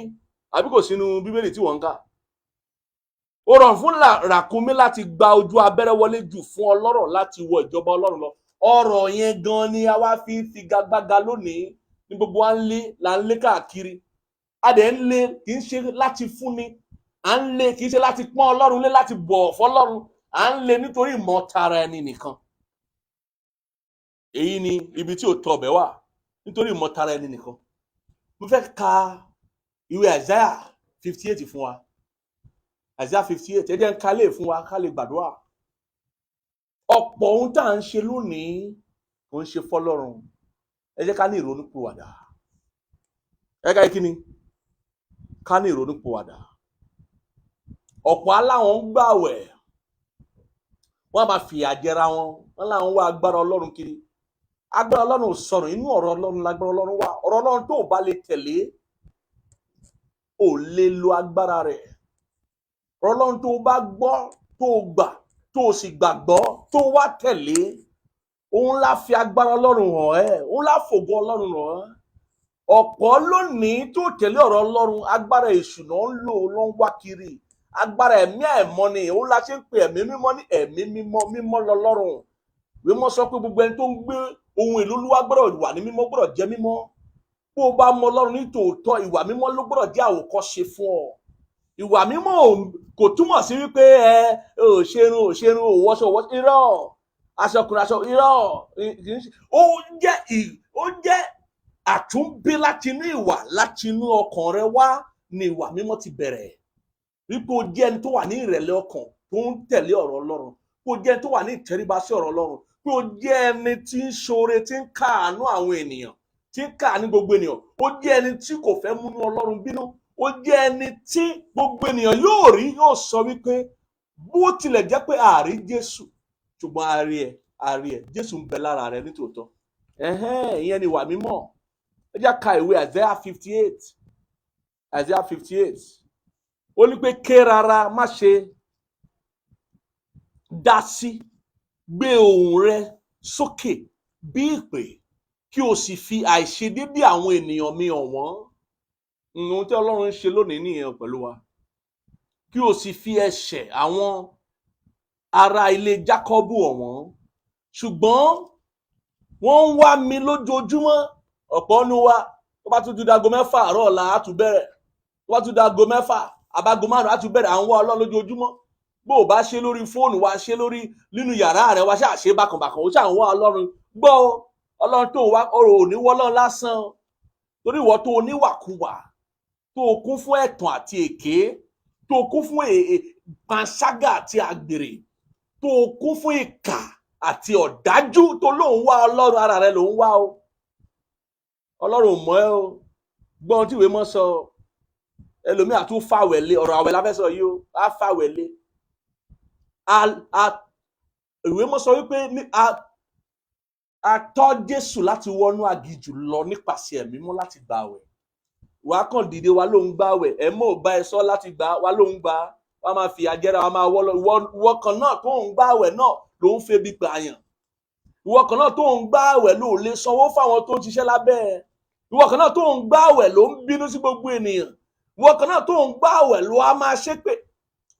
àbí kò sínú Bíbélì tí wọ́n ń kà? Ó rọrùn fún ràkúnmí láti gba ojú abẹ́rẹ́ wọlé jù fún ọlọ́rọ̀ láti wọ ìjọba Ọlọ́run lọ. Ọrọ̀ yẹn gan ni a wá fi ń figagbága lónìí, ní gbogbo wa ń lé, là ń lé káàkiri. A dẹ̀ ń lé, kì í ṣe láti fúnni à ń lé, kì í ṣe láti pọ́n Ọlọ́run lé, láti bọ̀wọ̀ fọlọ́run. À ń lé nítorí ìmọ̀ tara ẹni nìkan. Èyí ni ibi tí òótọ́ ọbẹ̀ wà, nítorí ìmọ̀ tara ẹni nìkan. Mo fẹ́ ka ìwé Isaiah 58 fún wa. Isaiah 58, ẹ jẹ́ ń ka lè fún wa ká lè gbàdúrà. Ọ̀pọ̀ ohun tá à ń ṣe lónìí kò ń ṣe fọlọ́run. Ẹ jẹ́ ká ní ìrònúpìwàdà. Ẹ ká kí ni? Ká ní ìrònúpìwàdà. Ọ̀pọ̀ aláwọn ń gbàwẹ̀, wọ́n á máa fìyà jẹra wọn, wọ́n láwọn wá agbára Ọlọ́run kiri. Agbára Ọlọ́run ò sọnù, inú ọ̀rọ̀ Ọlọ́run lágbára Ọlọ́run wà. Ọ̀rọ̀ Ọlọ́run tó o bá lè tẹ̀lé, ò lè lo agbára rẹ̀. Ọ̀rọ̀ Ọlọ́run tó o bá gbọ́, tó o gbà, tó o sì gbàgbọ́, tó o wá tẹ̀lé, òun lá fi agbára Ọlọ́run hàn ẹ́, òun lá fògo Ọlọ́run hàn ẹ́. Ọ̀pọ̀ lónìí tó tẹ̀lé ọ̀rọ̀ Ọlọ́run, agbára èṣù náà ń lò, ló ń wá kiri. Agbára ẹ̀mí àìmọ́ ni. Òun la ṣe ń pe ẹ̀mí mímọ́ ní ẹ̀mí mímọ́. Mímọ́ lọ́lọ́run. Ìwé mọ́ sọ pé gbogbo ẹni tó ń gbé ohun èlò Olúwa gbọ́dọ̀ wà ní mímọ́, gbọ́dọ̀ jẹ́ mímọ́. Bó o bá mọ Ọlọ́run ní tòótọ́, ìwà mímọ́ ló gbọ́dọ̀ jẹ́ àwòkọ́ṣe fún ọ. Ìwà mímọ́ kò túmọ̀ sí wípé ẹ ò ṣerun, ò ṣerun, ò wọṣọ, ò wọṣọ. Irọ́. Aṣọ ọkùnrin, aṣọ, irọ́. Ó jẹ́ àtúnbí láti inú ìwà, láti inú ọkàn rẹ wá ni ìwà mímọ́ ti bẹ̀rẹ̀, wípé o jẹ́ ẹni tó wà ní ìrẹ̀lẹ̀ ọkàn, tó ń tẹ̀lé ọ̀rọ̀ Ọlọ́run, pé o jẹ́ ẹni tó wà ní ìtẹríba sí ọ̀rọ̀ Ọlọ́run, pé o jẹ́ ẹni tí ń ṣoore, tí ń káàánú àwọn ènìyàn, tí ń káàánú gbogbo ènìyàn. Ó jẹ́ ẹni tí kò fẹ́ múnú Ọlọ́run bínú. Ó jẹ́ ẹni tí gbogbo ènìyàn yóò rí, yóò sọ wípé bó tilẹ̀ jẹ́ pé a rí Jésù, ṣùgbọ́n a rí ẹ, a rí ẹ, Jésù ń bẹ lára rẹ nítòótọ́. Ẹ̀hẹ́n, ìyẹn ni ìwà mímọ́. Ẹ jẹ́ ka ìwé Isaiah 58. Isaiah 58, ó ní pé, ké rárá, má ṣe dá sí, gbé ohùn rẹ sókè bí ìpè, kí o sì fi àìṣedédé àwọn ènìyàn mi hàn wọ́n. Ohun tí Ọlọ́run ń ṣe lónìí nìyẹn pẹ̀lú wa. Kí o sì fi ẹ̀ṣẹ̀ àwọn ará ilé Jákọ́bù hàn wọ́n. Ṣùgbọ́n wọ́n ń wá mi lójoojúmọ́. Ọ̀pọ̀ nu wa, tó bá tún ti dago 6 àárọ̀ ọ̀la, á tún bẹ̀rẹ̀. Tó bá tún dago 6 àbágo 5, á tún bẹ̀rẹ̀. À ń wá Ọlọ́run lójoojúmọ́. Bó o bá ṣe lórí fóònù wa, ṣe lórí nínú yàrá rẹ wa, ṣáà ṣe bákanbàkan, ó ṣáà ń wá Ọlọ́run. Gbọ́ o, Ọlọ́run tó wá ọ̀rọ̀ ò ní wọ́ Ọlọ́run lásán o. Torí ìwọ tó oníwàkuwà, tó o kún fún ẹ̀tàn àti èké, tó o kún fún panṣágà àti àgbèrè, tó o kún fún ìkà àti ọ̀dájú, tó lóun wá Ọlọ́run, ara rẹ lòun wá o. Ọlọ́run ò mọ̀ ẹ́ o. Gbọ́n tí ìwé mọ́ sọ. Ẹlòmíà tún fàwẹ̀ lé. Ọ̀rọ̀ àwẹ̀ la fẹ́ sọ yìí o. Á fàwẹ̀ lé. A ìwé mọ́ sọ wípé ní a tọ́ Jésù láti wọnú aginjù lọ nípasẹ̀ ẹ̀mí mọ́ láti gbà àwẹ̀. Wàá kàn dìde wa ló ń gbàwẹ̀, ẹ̀ mọ́ ò bá ẹ sọ láti gbà wá, ló ń gbà wá, máa fi àjẹrà wá, máa wọ́ lọ. Ìwọ kan náà tó ń gbàwẹ̀ náà ló ń febi pààyàn. Ìwọ kan náà tó ń gbàwẹ̀ ló lè sanwó fáwọn tó ń ṣiṣẹ́ lábẹ́ ẹ. Ìwọ kan náà tó ń gbàwẹ̀ ló ń bínú sí gbogbo ènìyàn. Ìwọ kan náà tó ń gbàwẹ̀ ló á máa ṣépè,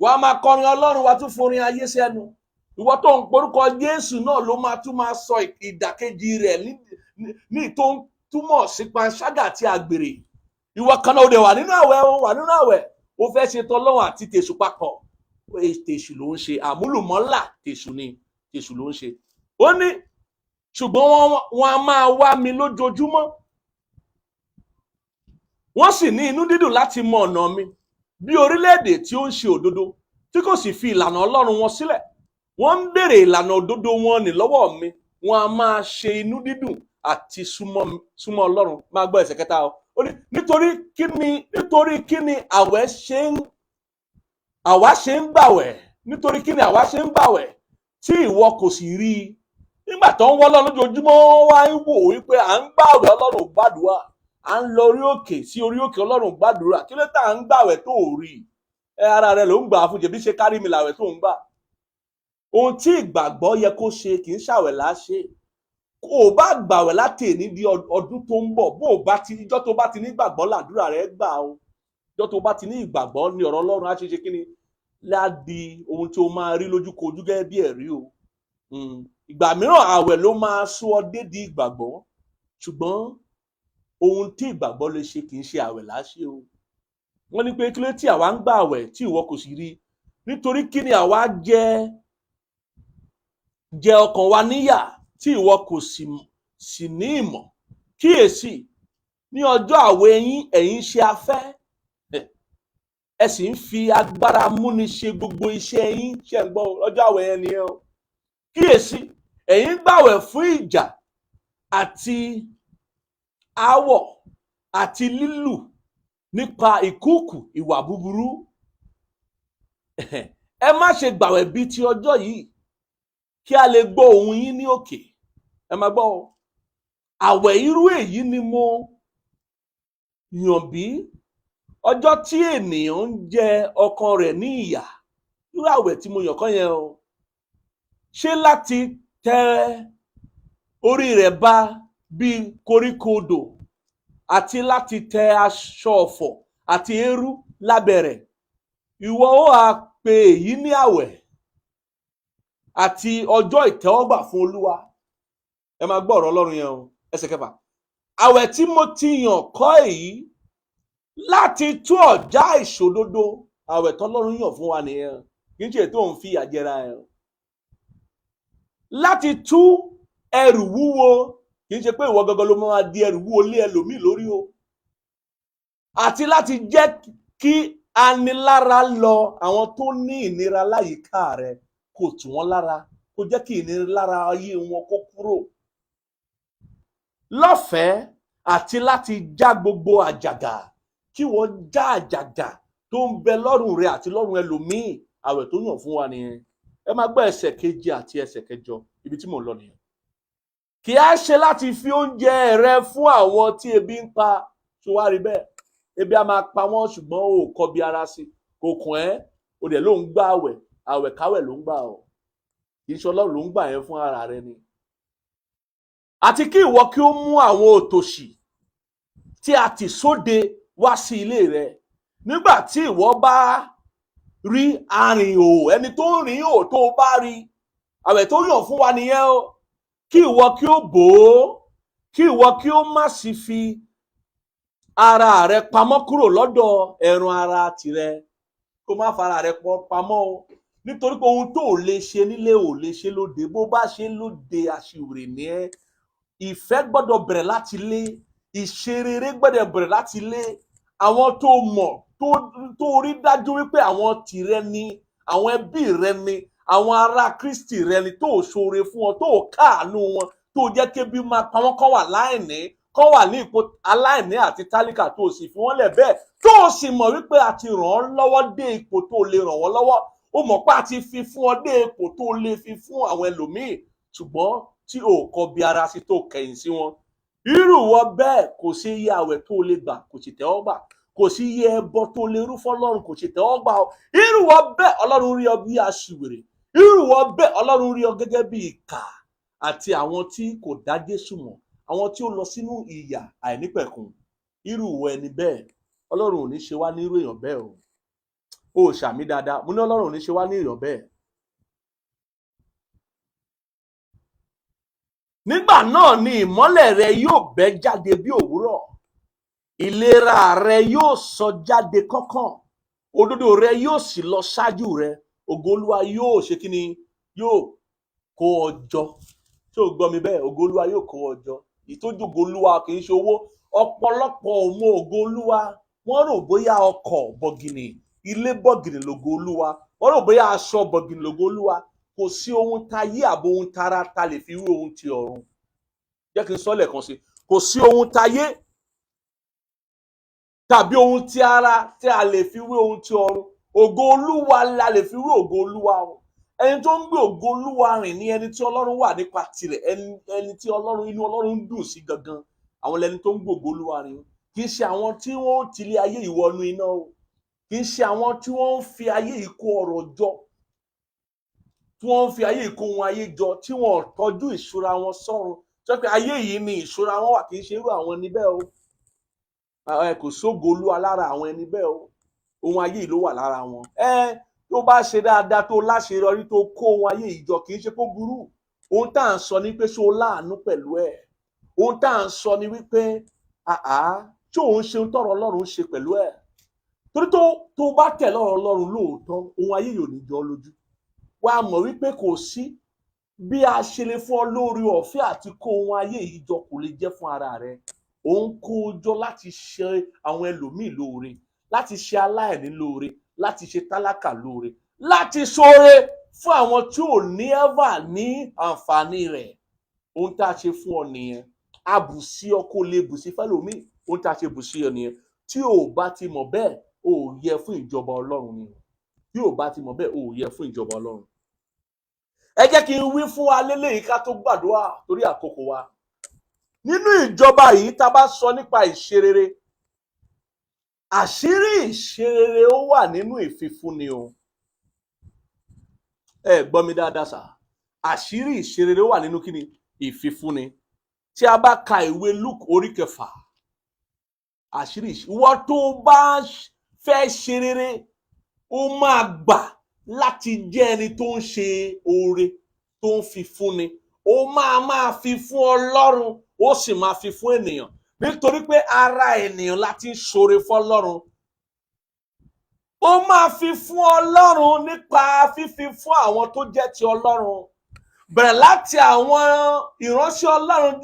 wàá máa kọrin Ọlọ́run, wàá tún forin ayé sẹ́nu. Ìwọ tó ń porúkọ Jésù náà ló máa tún máa sọ ìdàkejì rẹ̀ ní tó ń túmọ̀ sí panṣágà àti àgbèrè. Ìwọ kan náà, ó dẹ̀ wà nínú àwẹ̀, ó wà nínú àwẹ̀, ó fẹ́ ṣe tọlọ́run àti tèṣù papọ̀. Tèṣù ló ń ṣe àmúlùmọ́là, tèṣù ni, tèṣù ló ń ṣe. Ó ní ṣùgbọ́n wọ́n á máa wá mi lójoojúmọ́, wọ́n sì ní inú dídùn láti mọ ọ̀nà mi, bí orílẹ̀-èdè tí ó ń ṣe òdodo, tí kò sì fi ìlànà Ọlọ́run wọn sílẹ̀. Wọ́n ń béèrè ìlànà òdodo wọn ní lọ́wọ́ mi. Wọ́n á máa ṣe inú dídùn àti súnmọ́ Ọlọ́run. Máa gbọ́ ẹsẹ̀ kẹta o. Ó ní nítorí kí ni àwẹ̀ ṣe ń àwa ṣe ń gbàwẹ̀? Nítorí kí ni àwa ṣe ń gbàwẹ̀ tí ìwọ kò sì rí i? Nígbà tó ń wọ́ Ọlọ́run lójoojúmọ́, wá ń wò wípé à ń gbàwẹ̀, Ọlọ́run ò gbàdúrà. À ń lọ orí òkè sí orí òkè, Ọlọ́run ò gbàdúrà. Kí ló tà ń gbàwẹ̀ tó ò rí i? Ẹ ara rẹ ló ń gbà á fún jẹ̀bi, ṣe kárí mi làwẹ̀ tó ń gbà. Ohun tí ìgbàgbọ́ yẹ kó ṣe kì í ṣàwẹ̀ láṣẹ. Kó o bá gbàwẹ̀ láti èní di ọdún tó ń bọ̀, bó o bá ti ìjọ́ tó bá ti ní ìgbàgbọ́ làdúrà rẹ gbà o. Ìjọ́ tó bá ti ní ìgbàgbọ́ ní ọ̀rọ̀ Ọlọ́run á ṣe kí ni ládi ohun tí o máa rí lójúkojú gẹ́gẹ́ bí ẹ̀rí o. Ìgbà mìíràn àwẹ̀ ló máa sún ọ dédi ìgbàgbọ́, ṣùgbọ́n ohun tí ìgbàgbọ́ lè ṣe kì í ṣe àwẹ̀ láṣẹ o. Wọ́n ní pé kí ló tí àwa ń gbà àwẹ̀ tí ìwọ kò sì rí? Nítorí kí ni àwa jẹ jẹ ọkàn wa níyà tí ìwọ kò sì ní ìmọ̀? Kíyèsí, ní ọjọ́ àwẹ̀ yín ẹ̀yin ṣe afẹ́, ẹ sì ń fi agbára múni ṣe gbogbo iṣẹ́ yín. Ṣe ń gbọ́ lọ́jọ́ àwẹ̀ yẹn nìyẹn o. Kíyèsí, ẹ̀yin gbàwẹ̀ fún ìjà àti aáwọ̀ àti lílù nípa ìkúùkù ìwà búburú. Ẹ má ṣe gbàwẹ̀ bíi ti ọjọ́ yìí, kí a lè gbọ́ ohùn yín ní òkè. Ẹ máa gbọ́ o. Àwẹ̀ irú èyí ni mo yàn bí, ọjọ́ tí ènìyàn ń jẹ ọkàn rẹ̀ ní ìyà? Irú àwẹ̀ tí mo yàn kọ́ yẹn o. Ṣé láti tẹ orí rẹ̀ ba bíi koríko odò, àti láti tẹ aṣọ ọ̀fọ̀ àti eérú lábẹ́ rẹ̀? Ìwọ ó ha pe èyí ní àwẹ̀ àti ọjọ́ ìtẹ́wọ́gbà fún Olúwa? Ẹ máa gbọ́ ọ̀rọ̀ Ọlọ́run yẹn o. Ẹsẹ̀ kẹfà. Àwẹ̀ tí mo ti yàn kọ́ èyí, láti tú ọ̀já ìṣòdodo. Àwẹ̀ tọ́lọ́run yàn fún wa nìyẹn, kì í ṣe tó ń fi ìyà jẹra ẹ̀. Láti tú ẹrù wúwo, kì í ṣe pé ìwọ gangan ló máa di ẹrù wúwo lé ẹlòmíì lórí o. Àti láti jẹ́ kí anilára lọ, àwọn tó ní ìnira láyìíká rẹ, kò tù wọ́n lára, kó jẹ́ kí ìnilára ayé wọn kó kúrò lọ́fẹ̀ẹ́, àti láti já gbogbo àjàgà, kí wọ́n já àjàgà tó ń bẹ lọ́rùn rẹ àti lọ́rùn ẹlòmíì. Àwẹ̀ tó yàn fún wa nìyẹn. Ẹ máa gbọ́ ẹsẹ̀ keje àti ẹsẹ̀ kẹjọ, ibi tí mò ń lọ nìyẹn. Kì á ṣe láti fi oúnjẹ rẹ fún àwọn tí ebi ń pa. Tó wá rí bẹ́ẹ̀, ebi á máa pa wọ́n, ṣùgbọ́n o ò kọbi ara sí, kò kàn ẹ́. O dẹ̀ ló ń gbà àwẹ̀, àwẹ̀ káwẹ̀ ló ń gbà ọ́, kì í ṣe Ọlọ́run ló ń gbà yẹn, fún ara rẹ ni. Àti kí ìwọ kí ó mú àwọn òtòṣì tí a tì sóde wá sí ilé rẹ. Nígbà tí ìwọ bá rí arìnhòhò, ẹni tó ń rìn hò, tó bá rí, àwẹ̀ tó yàn fún wa nìyẹn o, kí ìwọ kí ó bò ó, kí ìwọ kí ó má sì fi ara rẹ pamọ́ kúrò lọ́dọ̀ ẹran ara tìrẹ. Kó má fara rẹ pamọ́ o, nítorí pé ohun tó ò lè ṣe nílé ò lè ṣe lóde. Bó bá ṣe lóde, aṣiwèrè ní ẹ́. Ìfẹ́ gbọ́dọ̀ bẹ̀rẹ̀ láti lé, ìṣerere gbọ́dọ̀ bẹ̀rẹ̀ láti lé. Àwọn tó mọ̀, tó rí dájú wípé àwọn tìrẹ ni, àwọn ẹbí rẹ ni, àwọn ará Kristi rẹ ni, tó ṣoore fún wọn, tó káàánú wọn, tó jẹ́ kébi máa pa wọ́n, kọ́ wà láìní, kọ́ wà ní ipò aláìní àti tálíkà, tó sì fi wọ́n lẹ̀ bẹ́ẹ̀, tó sì mọ̀ wípé a ti ràn ọ́ lọ́wọ́ dé ipò tó lè ràn wọ́n lọ́wọ́, ó mọ̀ pé a ti fi fún ọ dé ipò tó lè fi fún àwọn ẹlòmíì, ṣùgbọ́n tí o kọ bí ara sí, tó kẹ̀yìn sí wọn, irú wọ bẹ́ẹ̀, kò sí iye àwẹ̀ tó lè gbà, kò sì tẹ́wọ́ gbà. Kò sí iye ẹbọ tó lè rú fọ́lọ́run, kò sì tẹ́wọ́ gbà ọ. Irú wọ bẹ́ẹ̀, Ọlọ́run rí ọ bí aṣiwèrè. Irú wọ bẹ́ẹ̀, Ọlọ́run rí ọ gẹ́gẹ́ bí ìkà àti àwọn tí kò dá Jésù mọ̀, àwọn tí ó lọ sínú ìyà àìnípẹ̀kun. Irú wọ ẹni bẹ́ẹ̀, Ọlọ́run ò ní ṣe wá ní irú èèyàn bẹ́ẹ̀ o. Ó ṣàmì dáadáa. Mo ní Ọlọ́run ò ní ṣe wá ní èèyàn bẹ́ẹ̀. Nígbà náà ni ìmọ́lẹ̀ rẹ yóò bẹ́ jáde bí òwúrọ̀, ìlera rẹ yóò sọ jáde kánkán, òdodo rẹ yóò sì lọ ṣáájú rẹ, ògo Olúwa yóò ṣe kí ni? Yóò kó ọ jọ. Tí o gbọ́ mi bẹ́ẹ̀, ògo Olúwa yóò kó ọ jọ. Ìtọ́jú ògo Olúwa kì í ṣe owó. Ọ̀pọ̀lọpọ̀ ọmọ ògo Olúwa, wọ́n rò bóyá ọkọ̀ bọ̀gìnì, ilé bọ̀gìnì lògo Olúwa, wọ́n rò bóyá aṣọ bọ̀gìnì lògo Olúwa. Kò sí ohun tayé àbò ohun tara ta lè fi wé ohun ti ọ̀run. Jẹ́ kí n sọ lẹ́ẹ̀kan sí, kò sí ohun tayé tàbí ohun ti ara tí a lè fi wé ohun ti ọ̀run. Ògo Olúwa la lè fi wé ògo Olúwa o. Ẹni tó ń gbé ògo Olúwa rìn ní ẹni tí Ọlọ́run wà nípa tirẹ̀, ẹni tí Ọlọ́run, inú Ọlọ́run ń dùn sí gangan, àwọn lẹni tó ń gbé ògo Olúwa rìn. Kì í ṣe àwọn tí wọ́n ti lé ayé ìwọnú iná o. Kì í ṣe àwọn tí wọ́n ń fi ayé yìí kó ọrọ̀ jọ, tí wọ́n ń fi ayé yìí kó ohun ayé jọ, tí wọ́n ò tọ́jú ìṣúra wọn sọ́run, tó pé ayé yìí ni ìṣúra wọn wà. Kì í ṣe irú àwọn ẹni bẹ́ẹ̀ o. Ẹ kò sógo Olúwa lára àwọn ẹni bẹ́ẹ̀ o. Ohun ayé yìí ló wà lára wọn. Ẹ tó bá ṣe dáadáa, tó láṣeyọrí, tó kó ohun ayé yìí jọ, kì í ṣe kó burú. Ohun tá à ń sọ ni pé ṣé o láàánú pẹ̀lú ẹ̀. Ohun tá à ń sọ ni wípé àá tí òun ṣe ń tọrọ Ọlọ́run ṣe pẹ̀lú ẹ̀. Torí tó bá tẹ̀lé ọ̀rọ̀ Ọlọ́run lóòótọ́, ohun ayé yóò ní jọ ọ́ lójú. Wàá mọ̀ wípé kò sí bí a ṣe lè fún ọ lórí ọ̀fẹ́ àti kó ohun ayé yìí jọ, kò lè jẹ́ fún ara rẹ. Ò ń kó o jọ láti ṣe àwọn ẹlòmíì lóore, láti ṣe aláìní lóore, láti ṣe tálákà lóore, láti ṣoore fún àwọn tí ò ní ẹ́fà ní àǹfààní rẹ̀. Ohun tá a ṣe fún ọ nìyẹn. A bù sí ọ kó lè bù sí fẹ́lòmíì. Ohun tá a ṣe bù sí ọ nìyẹn. Tí o ò bá ti mọ̀ bẹ́ẹ̀, o ò yẹ fún ìjọba Ọlọ́run ni. Tí o ò bá ti mọ̀ bẹ́ẹ̀, o ò yẹ fún ìjọba Ọlọ́run. Ẹ jẹ́ kí n wí fún wa léléyìí ká tó gbàdúrà torí àkókò wa. Nínú ìjọba yìí, tá a bá sọ nípa ìṣerere, àṣírí ìṣerere ó wà nínú ìfifúnni o. Ẹ gbọ́ mi dáadáa sà. Àṣírí ìṣerere ó wà nínú kíni? Ìfifúnni. Tí a bá ka ìwé Luke orí 6, àṣírí ìwọ tó bá fẹ́ ṣe rere, ó máa gbà láti jẹ́ ẹni tó ń ṣe oore, tó ń fi fúnni. Ó máa fi fún Ọlọ́run, ó sì máa fi fún ènìyàn, nítorí pé ara ènìyàn láti ń ṣoore fọ́lọ́run. Ó máa fi fún Ọlọ́run nípa fífi fún àwọn tó jẹ́ ti Ọlọ́run, bẹ̀rẹ̀ láti àwọn ìránṣẹ́ Ọlọ́run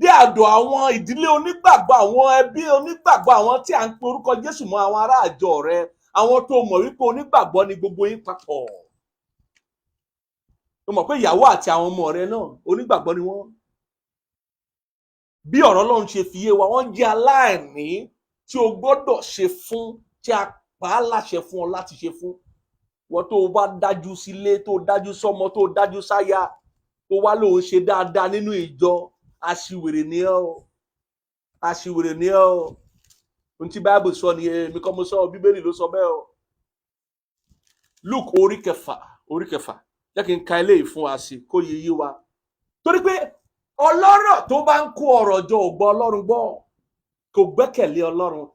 dé àdó àwọn ìdílé onígbàgbọ́, àwọn ẹbí onígbàgbọ́, àwọn tí à ń pe orúkọ Jésù mọ́, àwọn ará àjọ rẹ, àwọn tó mọ̀ wípé onígbàgbọ́ ni gbogbo yín papọ̀. O mọ̀ pé ìyàwó àti àwọn ọmọ rẹ náà onígbàgbọ́ ni wọ́n. Bí ọ̀rọ̀ Ọlọ́run ṣe fi yé wa, wọ́n jẹ́ aláìní tí o gbọ́dọ̀ ṣe fún, tí a pa á láṣẹ fún ọ láti ṣe fún. Wọ́n tó o bá dájú sílé, tó o dájú sọ́mọ, tó o dájú sáya, tó wá lóun ṣe dáadáa nínú ìjọ, aṣiwèrè ni ọ́ o. Aṣiwèrè ni ọ́ o. Ohun tí Báíbù sọ ni, èmi kọ́ mo sọ, Bíbélì ló sọ bẹ́ẹ̀ o. Luke orí 6, orí 6, jẹ́ kí n ka eléyìí fún wa sí kó yé yé wa. Torí pé ọlọ́rọ̀ tó bá ń kó ọrọ̀ jọ ò gbọ́ Ọlọ́run gbọ́, kò gbẹ́kẹ̀lé Ọlọ́run.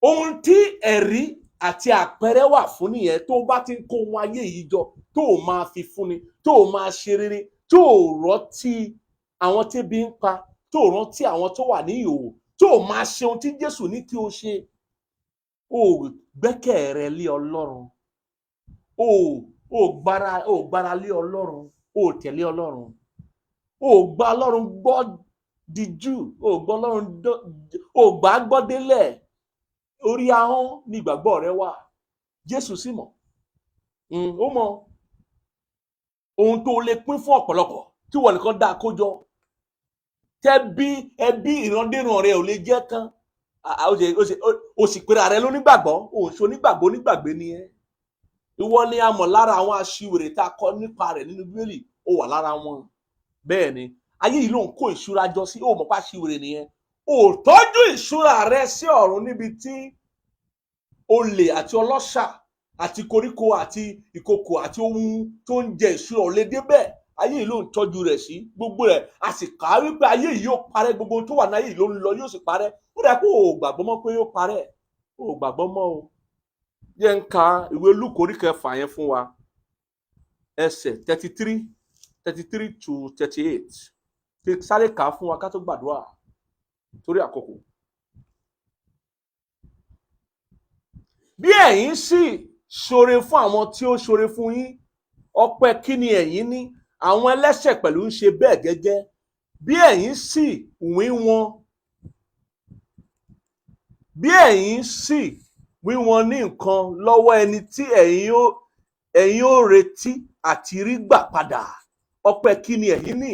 Ohun tí ẹ̀rí àti àpẹẹrẹ wà fún nìyẹn. Tó bá ti ń kó ohun ayé yìí jọ, tó o máa fi fúnni, tó o máa ṣe rere, tó o rántí àwọn tébi ń pa, tó o rántí àwọn tó wà ní ìhòòhò, tó o máa ṣe ohun tí Jésù ní kí o ṣe, o gbẹ́kẹ̀ rẹ lé Ọlọ́run, o gbára lé Ọlọ́run, o tẹ̀lé Ọlọ́run, o gba Ọlọ́run gbọ́ díjú, o gbọ́ Ọlọ́run, o gbà á gbọ́ délẹ̀. Orí ahọ́n ní ìgbàgbọ́ rẹ wà. Jésù sì mọ̀. Ó mọ̀ ohun tó lè pín fún ọ̀pọ̀lọpọ̀ tí wọ́n nìkan dá kó jọ, tẹ́bí ẹbí ìrandéran rẹ ò lè jẹ́ tán. Ó sì pera rẹ lónígbàgbọ́. Ò ń ṣe onígbàgbọ́, onígbàgbé ni ẹ́. Ìwọ ni a mọ̀ lára àwọn aṣiwèrè tá a kọ nípa rẹ̀ nínú Bíbélì. Ó wà lára wọn. Bẹ́ẹ̀ ni, ayé yìí ló ń kó ìṣúra jọ sí. Ó mọ̀ pa aṣiwèrè nìyẹn. Ò tọ́jú ìṣúra rẹ sí ọ̀run níbi tí olè àti ọlọ́ṣà àti koríko àti ìkòkò àti ohun tó ń jẹ ìṣúra ò lè débẹ̀. Ayé yìí ló ń tọ́jú rẹ̀ sí gbogbo rẹ̀. A sì kà á wípé ayé yìí yóò parẹ́. Gbogbo ohun tó wà ní ayé yìí ló ń lọ, yóò sì parẹ́. Ó dà pé o ò gbàgbọ́ mọ́ pé yóò parẹ́. O ò gbàgbọ́ mọ́ o. Jẹ́ ń ka ìwé Lúùkù orí 6 yẹn fún wa, ẹsẹ̀ 33 to 38. Kí n sáré kà á fún wa ká tó gbàdúrà torí àkókò. Bí ẹ̀yin sì ṣoore fún àwọn tí ó ṣoore fún yín, ọpẹ́ kí ni ẹ̀yin ní? Àwọn ẹlẹ́ṣẹ̀ pẹ̀lú ń ṣe bẹ́ẹ̀ gẹ́gẹ́. Bí ẹ̀yin sì wí wọn, bí ẹ̀yin sì wí wọn ní nǹkan lọ́wọ́ ẹni tí ẹ̀yin ó retí àti rí gbà padà, ọpẹ́ kí ni ẹ̀yin ní?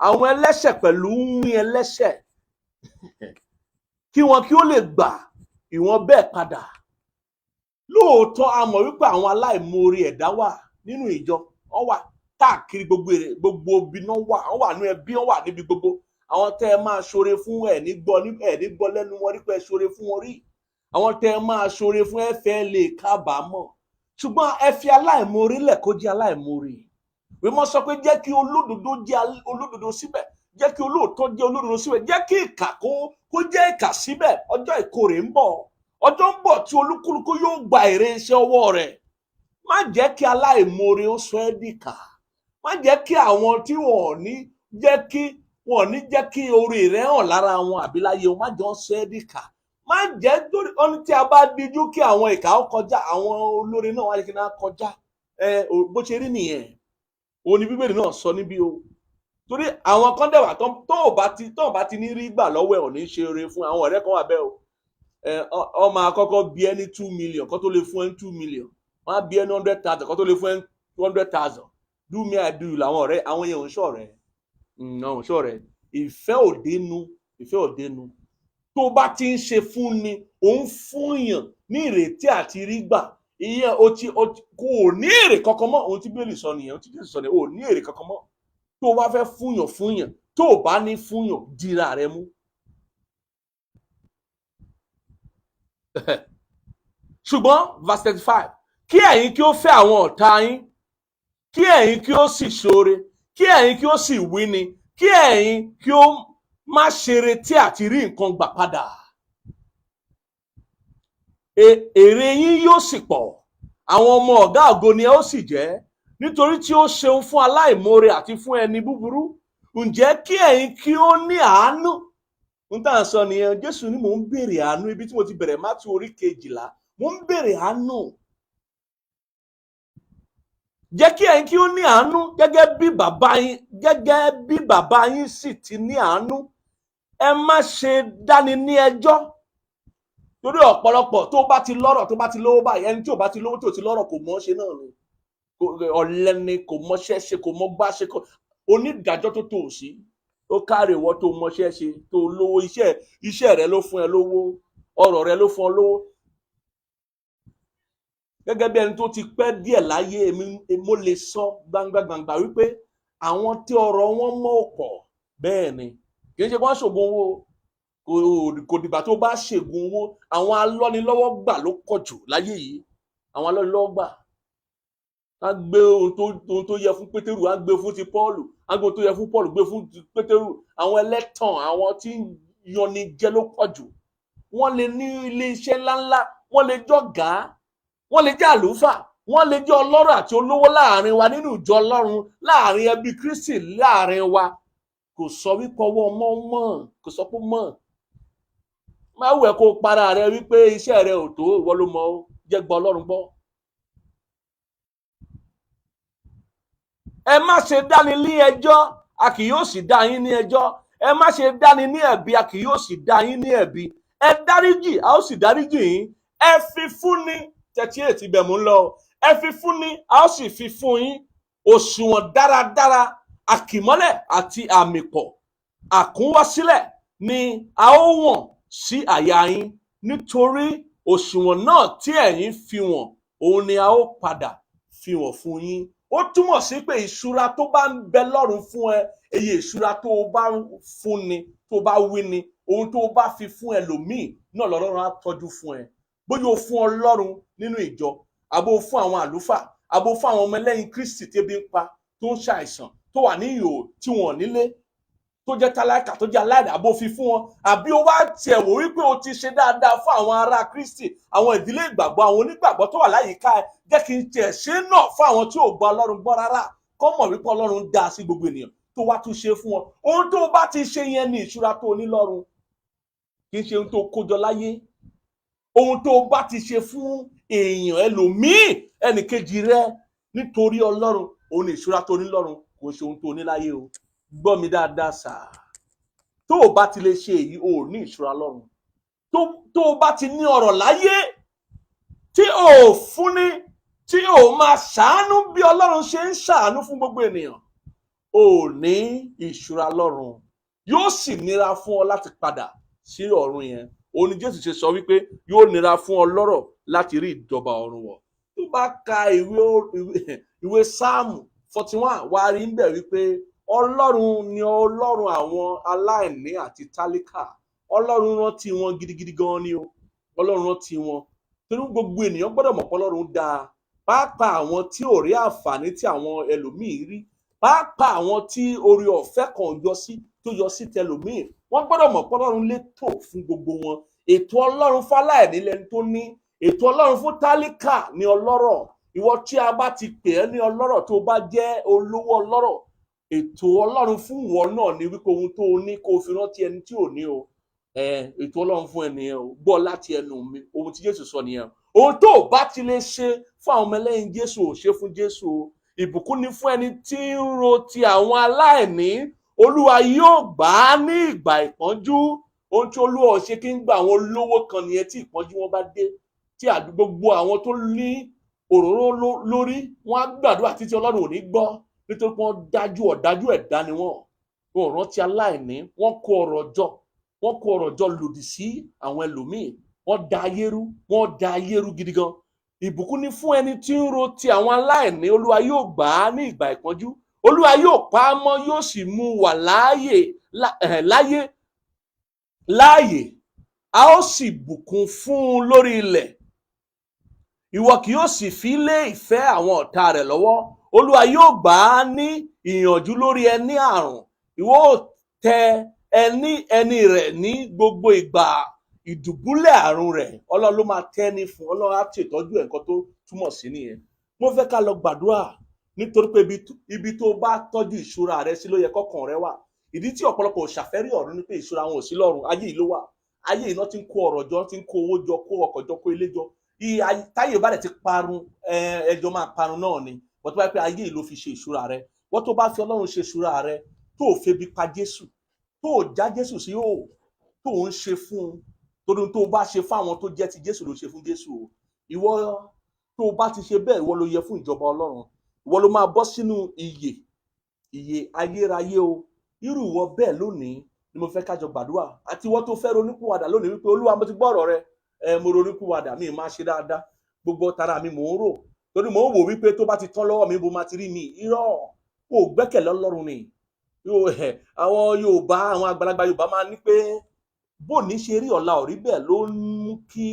Àwọn ẹlẹ́ṣẹ̀ pẹ̀lú ń wí ẹlẹ́ṣẹ̀ kí wọn kí ó lè gbà ìwọ̀n bẹ́ẹ̀ padà. Lóòótọ́, a mọ̀ wípé àwọn aláìmoore ẹ̀dá wà nínú ìjọ, wọ́n wà káàkiri gbogbo èrè, gbogbo ibi náà wà, wọ́n wà ní ẹbí, wọ́n wà níbi gbogbo. Àwọn tẹ́ ẹ máa ṣoore fún, ẹ̀ ní gbọ́ ní, ẹ̀ ní gbọ́ lẹ́nu wọn rí pé ẹ ṣoore fún wọn rí. Àwọn tẹ́ ẹ máa ṣoore fún, ẹ fẹ́ lè kábàámọ̀. Ṣùgbọ́n ẹ fi aláìmoore lẹ̀ kó jẹ́ aláìmoore. Ìwé mọ́ sọ pé jẹ́ kí olódodo jẹ́ olódodo síbẹ̀, jẹ́ kí olóòótọ́ jẹ́ olódodo síbẹ̀, jẹ́ kí ìkà kó jẹ́ ìkà síbẹ̀. Ọjọ́ ìkorè ń bọ̀, ọjọ́ ń bọ̀ tí olúkúlùkù yóò gba èrè iṣẹ́ ọwọ́ rẹ̀. Má jẹ́ kí aláìmoore ó sọ ẹ́ dìkà. Má jẹ́ kí àwọn tí wọn ò ní jẹ́ kí wọn ò ní jẹ́ kí oore rẹ hàn lára wọn àbí láyé wọn, má jọ ń ṣe é dìkà. Má jẹ́ torí wọn ní tí a bá díjú kí àwọn ìkà ó kọjá, àwọn olóore náà wáyé kí náà kọjá. Ẹ bó ṣe rí nìyẹn. Òun ni Bíbélì náà sọ níbí o. Torí àwọn kan dẹ̀ wà tó ò bá ti ní rí gbà lọ́wọ́ ẹ̀, ò ní ṣe oore fún àwọn ọ̀rẹ́ kan wà bẹ́ẹ̀ o. Ọ máa kọ́kọ́ bí ẹ ní 2 million kó tó lè fún ẹ ní 2 million. Wọ́n á bí ẹ ní 100,000 kó tó lè fún ẹ ní 200,000. Do me I do you làwọn ọ̀rẹ́ àwọn yẹn ò ń ṣọ̀rẹ́, àwọn ò ń ṣọ̀rẹ́. Ìfẹ́ òdenu, ìfẹ́ òdenu. Tó bá ti ń ṣe fún ni, òun fún yàn ní ìrètí àti rí gbà. Ìyẹn o ti kò ní èrè kankan mọ́. Ohun tí Bíbélì sọ nìyẹn, ohun tí Jésù sọ nìyẹn, o ò ní èrè kankan mọ́. Tó o bá fẹ́ fúnyàn, fúnyàn. Tó o bá ní fúnyàn, dira rẹ mú. Ṣùgbọ́n verse 35, kí ẹ̀yin kí ó fẹ́ àwọn ọ̀tá yín, kí ẹ̀yin kí ó sì ṣoore, kí ẹ̀yin kí ó sì wíni, kí ẹ̀yin kí ó má ṣe retí àti rí nǹkan gbà padà. Èrè yín yóò sì pọ̀, àwọn ọmọ ọ̀gá ògo ni ẹ ó sì jẹ́, nítorí tí ó ṣeun fún aláìmoore àti fún ẹni búburú. Ǹjẹ́ kí ẹ̀yin kí ó ní àánú? N tá à ń sọ nìyẹn. Jésù ní mò ń béèrè àánú. Ibi tí mo ti bẹ̀rẹ̀, Mátíù orí 12, mò ń béèrè àánú. Jẹ́ kí ẹ̀yin kí ó ní àánú gẹ́gẹ́ bí bàbá yín sì ti ní àánú. Ẹ má ṣe dáni ní ẹjọ́. Torí ọ̀pọ̀lọpọ̀ tó bá ti lọ́rọ̀, tó bá ti lówó báyìí, ẹni tí ò bá ti lówó, tí ò ti lọ́rọ̀, kò mọ̀ ṣe náà ni. Ọ̀lẹ ni, kò mọṣẹ́ ṣe, kò mọ gbá ṣe, kò onídàájọ́ tó tò sí. Ó káre ìwọ tó mọṣẹ́ ṣe, tó lówó, iṣẹ́ rẹ ló fún ẹ lówó, ọrọ̀ rẹ ló fún ọ lówó. Gẹ́gẹ́ bí ẹni tó ti pẹ́ díẹ̀ láyé, èmi mo lè sọ gbangba gbangba wípé àwọn tí ọrọ̀ wọn mọ́ ò pọ̀. Bẹ́ẹ̀ ni, kì í ṣe kí wọ́n ṣògùn owó, kò dìgbà tó bá ṣègùn owó. Àwọn alọ́nilọ́wọ́ gbà ló pọ̀ jù láyé yìí. Àwọn alọ́nilọ́wọ́ gbà á gbé ohun tó yẹ fún Pétérù, á gbé fún ti Pọ́ọ̀lù, á gbé ohun tó yẹ fún Pọ́ọ̀lù gbé fún ti Pétérù. Àwọn ẹlẹ́tàn, àwọn tí ń yọni jẹ ló pọ̀ jù. Wọ́n lè ní ilé iṣẹ́ ńláńlá, wọ́n lè jọ̀gá, wọ́n lè jẹ́ àlùfáà, wọ́n lè jẹ́ ọlọ́rọ̀ àti olówó láàrin wa nínú ìjọ Ọlọ́run, láàrin ẹbí Kristi, láàrin wa. Kò sọ wípé ọwọ́ ọmọ mọ̀, kò sọ pé mọ̀. Má wù ẹ́ kó para rẹ wípé iṣẹ́ rẹ ò tó, ìwọ ló mọ̀ ó, jẹ́ gbọ́ Ọlọ́run gbọ́. Ẹ má ṣe dáni ní ẹjọ́, a kì yóò sì dá yín ní ẹjọ́. Ẹ má ṣe dáni ní ẹ̀bi, a kì yóò sì dá yín ní ẹ̀bi. Ẹ dáríjì, a ó sì dáríjì yín. Ẹ fi fúnni, 38 ibẹ̀ mò ń lọ. Ẹ fi fúnni, a ó sì fi fún yín. Òṣùwọ̀n dáradára, àkìmọ́lẹ̀ àti àmì pọ̀, àkúnwọ́sílẹ̀ ni a ó wọ̀n sí àyà yín. Nítorí òṣùwọ̀n náà tí ẹ̀yin fi wọ̀n, òun ni a ó padà fi wọ̀n fún yín. Ó túmọ̀ sí pé ìṣúra tó bá ń bẹ lọ́run fún ẹ, iye ìṣúra tó o bá fún ni, tó o bá wí ni, ohun tó o bá fi fún ẹlòmíì náà lọ́lọ́run á tọ́jú fún ẹ. Bóyá o fún Ọlọ́run nínú ìjọ, àbó o fún àwọn àlùfáà, àbó o fún àwọn ọmọ ẹlẹ́yìn Kristi tí ebi ń pa, tó ń ṣàìsàn, tó wà ní ìhòòhò, tí wọn ò nílé, tó jẹ́ tálákà, tó jẹ́ aláìní, àbó fi fún wọn, àbí o wá tiẹ̀ wò wípé o ti ṣe dáadáa fún àwọn ará Kristi, àwọn ìdílé ìgbàgbọ́, àwọn onígbàgbọ́ tó wà láyìíká ẹ, jẹ́ kí n tiẹ̀ ṣe náà fún àwọn tí ò gba Ọlọ́run gbọ́ rárá, kó mọ̀ wípé Ọlọ́run dá sí gbogbo ènìyàn, tó wá tún ṣe fún wọn. Ohun tó o bá ti ṣe yẹn ni ìṣúra tó o ní lọ́run, kì í ṣe ohun tó kójọ láyé. Ohun tó o bá ti ṣe fún èèyàn ẹlòmíì, ẹnìkejì rẹ, nítorí Ọlọ́run, òun ni ìṣúra tó o ní lọ́run, kò ṣe ohun tó o ní láyé o. Gbọ́ mi dáadáa sà, tó o bá ti lè ṣe èyí, o ò ní ìṣúra lọ́run. Tó o bá ti ní ọrọ̀ láyé tí o ò fúnni, tí o máa ṣàánú bí Ọlọ́run ṣe ń ṣàánú fún gbogbo ènìyàn, o ò ní ìṣúra lọ́run. Yóò sì nira fún ọ láti padà sí ọ̀run yẹn. Òun ni Jésù ṣe sọ wípé yóò nira fún ọlọ́rọ̀ láti rí ìjọba ọ̀run wọ̀. Tó bá ka ìwé Sáàmù 41, wàá rí ń bẹ̀ wípé Ọlọ́run ni Ọlọ́run àwọn aláìní àti tálíkà. Ọlọ́run rántí wọn gidigidi gan ni o. Ọlọ́run rántí wọn. Torí gbogbo ènìyàn gbọ́dọ̀ mọ̀ pé Ọlọ́run dáa. Pàápàá àwọn tí ò rí àǹfààní tí àwọn ẹlòmíì rí. Pàápàá àwọn tí oore ọ̀fẹ́ kan yọ sí tó yọ sí tẹlòmíì. Wọ́n gbọ́dọ̀ mọ̀ pé Ọlọ́run létò fún gbogbo wọn. Ètò Ọlọ́run fáláìní lẹni tó ní. Ètò Ọlọ́run fún tálíkà ni ọlọ́rọ̀. Ìwọ tí a bá ti pè ẹ́ ní ọlọ́rọ̀, tó bá jẹ́ olówó ọlọ́rọ̀, ètò Ọlọ́run fún ìwọ náà ni wípé ohun tó o ní, kó o fi rántí ẹni tí ò ní o. Ètò Ọlọ́run fún ẹnìyẹn o. Gbọ́ láti ẹnu mi, ohun tí Jésù sọ nìyẹn. Ohun tó o bá ti lè ṣe fún àwọn ọmọlẹ́yìn Jésù, ò ṣe fún Jésù o. Ìbùkún ni fún ẹni tí ń ro ti àwọn aláìní, Olúwa yóò gbà á ní ìgbà ìpọ́njú. Ohun tí Olúwa ò ṣe kí ń gba àwọn olówó kan nìyẹn. Tí ìpọ́njú wọn bá dé, tí gbogbo àwọn tó ní òróró lórí wọn á gbàdúrà títí, Ọlọ́run ò ní gbọ́, nítorí pé wọ́n dájú, ọ̀dájú ẹ̀dá ni wọ́n. Wọn ò rántí aláìní. Wọ́n kó ọrọ̀ jọ, wọ́n kó ọrọ̀ jọ lòdì sí àwọn ẹlòmíì. Wọ́n da ayé rú, wọ́n da ayé rú gidi gan. Ìbùkún ni fún ẹni tí ń ro ti àwọn aláìní, Olúwa yóò gbà á ní ìgbà ìpọ́njú. Olúwa yóò pa á mọ́, yóò sì mú wà láàyè láyé láàyè, a ó sì bùkún fún un lórí ilẹ̀. Ìwọ kì yóò sì fi lé ìfẹ́ àwọn ọ̀tá rẹ̀ lọ́wọ́. Olúwa yóò gbà á ní ìyànjú lórí ẹní àrùn. Ìwọ ó tẹ ẹní ẹni rẹ̀ ní gbogbo ìgbà ìdùbúlẹ̀ àrùn rẹ̀. Ọlọ́run ló máa tẹ́ni fún, Ọlọ́run á ṣètọ́jú ẹ̀. Nǹkan tó túmọ̀ sí nìyẹn. Mo fẹ́ ká lọ gbàdúrà, nítorí pé ibi tó bá tọ́jú ìṣúra rẹ sí ló yẹ kọ́kàn rẹ wà. Ìdí tí ọ̀pọ̀lọpọ̀ ò ṣàfẹ́rí ọ̀run ni pé ìṣúra wọn ò sí lọ́run. Ayé yìí ló wà. Ayé yìí náà ti ń kó ọrọ̀ jọ, ti ń kó owó jọ, kó ọkọ̀ jọ, kó ilé jọ. Táyé bá dẹ̀ ti parun, ẹjọ́ máa parun náà ni. Wọ́n tó bá yẹ pé ayé yìí ló fi ṣe ìṣúra rẹ, wọ́n tó bá fi Ọlọ́run ṣe ìṣúra rẹ, tó ò febi pa Jésù, tó ò já Jésù sí òò, tó ò ń ṣe fún un, torí tó bá ṣe fún àwọn tó jẹ́ ti Jésù ló ṣe fún Jésù o. Ìwọ tó bá ti ṣe bẹ́ẹ̀, ìwọ ló yẹ fún ìjọba Ọlọ́run, ìwọ ló máa bọ́ sínú ìyè, ìyè ayérayé o. Irú ìwọ bẹ́ẹ̀ lónìí ni mo fẹ́ kájọ gbàdúrà, àti ìwọ tó fẹ́ ronúpìwàdà lónìí wípé, Olúwa, mo ti gbọ́ ọ̀rọ̀ rẹ, ẹ mo ronúpìwàdà, mi máa ṣe dáadáa, gbogbo tara mi mò ń rò, torí mò ń wò wípé tó bá ti tán lọ́wọ́ mi, bó máa ti rí mi. Irọ́, kò gbẹ́kẹ̀lé Ọlọ́run ni. Àwọn Yorùbá, àwọn àgbàlagbà Yorùbá máa ní pé bóní ṣe rí, ọ̀la ò rí bẹ́ẹ̀, ló ń mú kí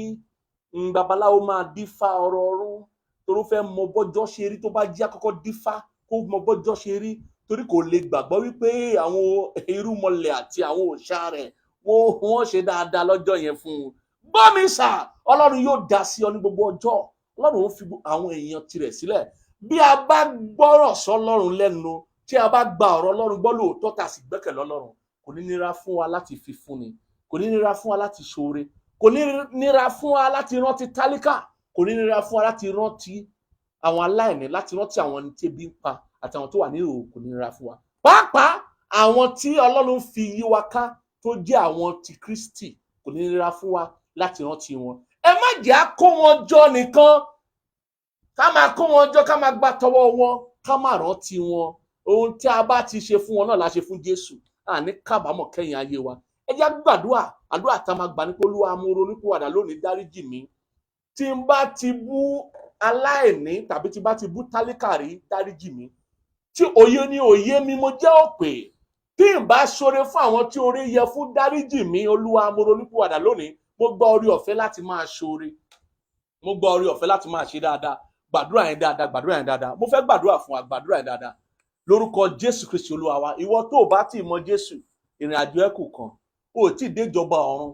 babaláwo máa dífá ọ̀rọ̀ ọ̀run, torí ó fẹ́ mọ bọ́jọ́ ṣe rí. Tó bá jí, àkọ́kọ́ dífá kó mọ bọ́jọ́ ṣe rí, torí kò lè gbàgbọ́ wípé àwọn irúnmọlẹ̀ àti àwọn òòṣà rẹ̀ wọ́n ṣe dáadáa lọ́jọ́ yẹn fún un. Gbọ́ mi sà, Ọlọ́run yóò dá sí ọ ní gbogbo ọjọ́. Ọlọ́run ó fi àwọn èèyàn tirẹ̀ sílẹ̀. Bí a bá gbọ́rọ̀ sọ́lọ́run lẹ́nu, tí a bá gba ọ̀rọ̀ Ọlọ́run gbọ́ lóòótọ́, tá a sì gbẹ́kẹ̀lé Ọlọ́run, kò ní nira fún wa láti fi fúnni, kò ní nira fún wa láti ṣoore, kò ní nira fún wa láti rántí tálíkà, kò ní nira fún wa láti rántí àwọn aláìní, láti rántí àwọn ẹni tí ebi ń pa àti àwọn tó wà ní ìhòòhò. Kò ní nira fún wa, pàápàá àwọn tí Ọlọ́run fi yí wa ká tó jẹ́ àwọn ti Kristi, kò ní nira fún wa láti rántí wọn. Ẹ má jẹ́ á kó wọn jọ nìkan, ká máa kó wọn jọ, ká máa gbà tọwọ́ wọn, ká má rántí wọn. Ohun tí a bá ti ṣe fún wọn náà la ṣe fún Jésù. Àní kábàámọ̀ kẹ́yìn ayé wa. Ẹ jẹ́ á gbàdúrà. Àdúrà tá a máa gbà ní pé, Olúwa, mo ronúpìwàdà lónìí, dáríjì mí. Tí n bá ti bú aláìní tàbí tí n bá ti bú tálíkà rí, dáríjì mí. Tí òye ní òye mi, mo jẹ́ òpè. Tí n bá ṣoore fún àwọn tí oore yẹ fún, dáríjì mí. Olúwa, mo ronúpìwàdà lónìí, mo gba oore ọ̀fẹ́ láti máa ṣoore, mo gba oore ọ̀fẹ́ láti máa ṣe dáadáa. Gbàdúrà yẹn dáadáa, gbàdúrà yẹn dáadáa. Mo fẹ́ gbàdúrà fún wa. Gbàdúrà yẹn dáadáa lórúkọ Jésù Kristi Olúwa wa. Ìwọ tó o bá tí ì mọ Jésù, ìrìn àjò ẹ kù kan, o ò tí ì déjọba ọ̀run.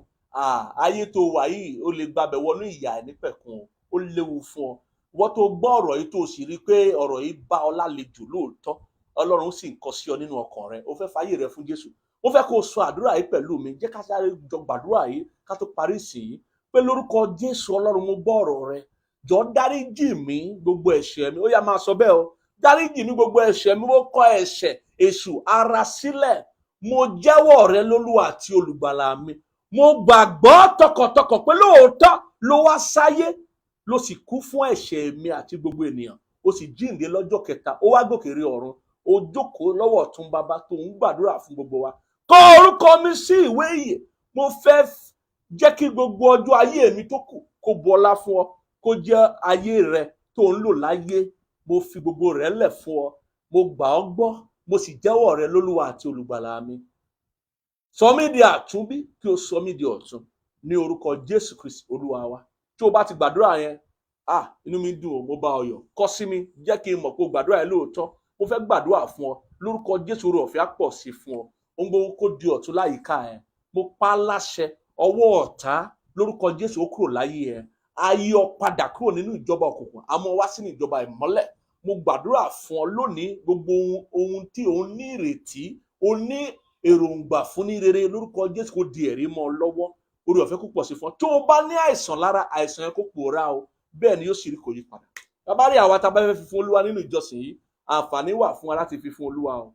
Ayé tó wà yìí, ó lè gbabẹ̀ wọnú ìyà ẹ̀ nípẹ̀kun o. Ó léwu fún ọ. Ìwọ tó gbọ́ ọ̀rọ̀ yìí, tó o sì rí i pé ọ̀rọ̀ yìí bá ọ lálejò lóòótọ́, Ọlọ́run sì ń kọ sí ọ nínú ọkàn rẹ, o fẹ́ fàyè rẹ fún Jésù, mo fẹ́ kó o sọ àdúrà yìí pẹ̀lú mi. Jẹ́ ká sáré jọ gbàdúrà yìí ká tó parí ìsìn yìí, pé lórúkọ Jésù, Ọlọ́run, mo gbọ́ ọ̀rọ̀ rẹ, jọ̀ọ́ dáríjì mí gbogbo ẹ̀ṣẹ̀ mi. Ó yá, máa sọ bẹ́ẹ̀ o. Dáríjì mí gbogbo ẹ̀ṣẹ̀ mi. Mo kọ̀ ẹ̀ṣẹ̀ èṣù ara sílẹ̀. Mo jẹ́wọ́ rẹ lólúwa àti olùgbàlà mi. Mo gbàgbọ́ tọkàntọkàn pé lóòótọ́ ló wá sáyé, ló sì kú fún ẹ̀ṣẹ̀ mi àti gbogbo ènìyàn, ó sì jíǹde lọ́jọ́ kẹta, ó wá gòkè rí ọ̀run, ó jókòó lọ́wọ́ ọ̀tún Bàbá tó ń gbàdúrà fún gbogbo wa. Kọ orúkọ mi sí ìwé ìyè. Mo fẹ́ jẹ́ kí gbogbo ọjọ́ ayé mi tó kù kó bu ọlá fún ọ, kó jẹ́ ayé rẹ tó ń lò láyé. Mo fi gbogbo rẹ̀ lẹ̀ fún ọ. Mo gbà ọ́ gbọ́, mo sì jẹ́wọ́ rẹ lólúwa àti olùgbàlà mi. Sọ mí di àtúnbí, kí o sọ mí di ọ̀tun, ní orúkọ Jésù Kristi Olúwa wa. Tí o bá ti gbàdúrà yẹn, ah, inú mi dùn o, mo bá ọ yọ̀. Kọ sí mi, jẹ́ kí n mọ̀ pé o gbàdúrà yẹn lóòótọ́. Mo fẹ́ gbàdúrà fún ọ. Lórúkọ Jésù, oore ọ̀fẹ́ á pọ̀ sí fún ọ, ohun gbogbo kó di ọ̀tun láyìíká ẹ. Mo pa á láṣẹ, ọwọ́ ọ̀tá, lórúkọ Jésù, ó kúrò láyé ẹ. A yí ọ padà kúrò nínú ìjọba òkùnkùn, a mú ọ wá sínú ìjọba ìmọ́lẹ̀. Mo gbàdúrà fún ọ lónìí, gbogbo ohun tí o ní ìrètí, o ní èròǹgbà fún ní rere, lórúkọ Jésù, kó di ẹ̀rí mọ́ ọ lọ́wọ́. Orí ọ̀fẹ́ kó pọ̀ sí fún ọ. Tó o bá ní àìsàn lára, àìsàn yẹn kó pòórá o. Bẹ́ẹ̀ ni yóò sì rí, kò yí padà. Bàbá rí àwa tá a bá fẹ́ fi fún Olúwa nínú ìjọsìn yìí, àǹfààní wà fún wa láti fi fún Olúwa o,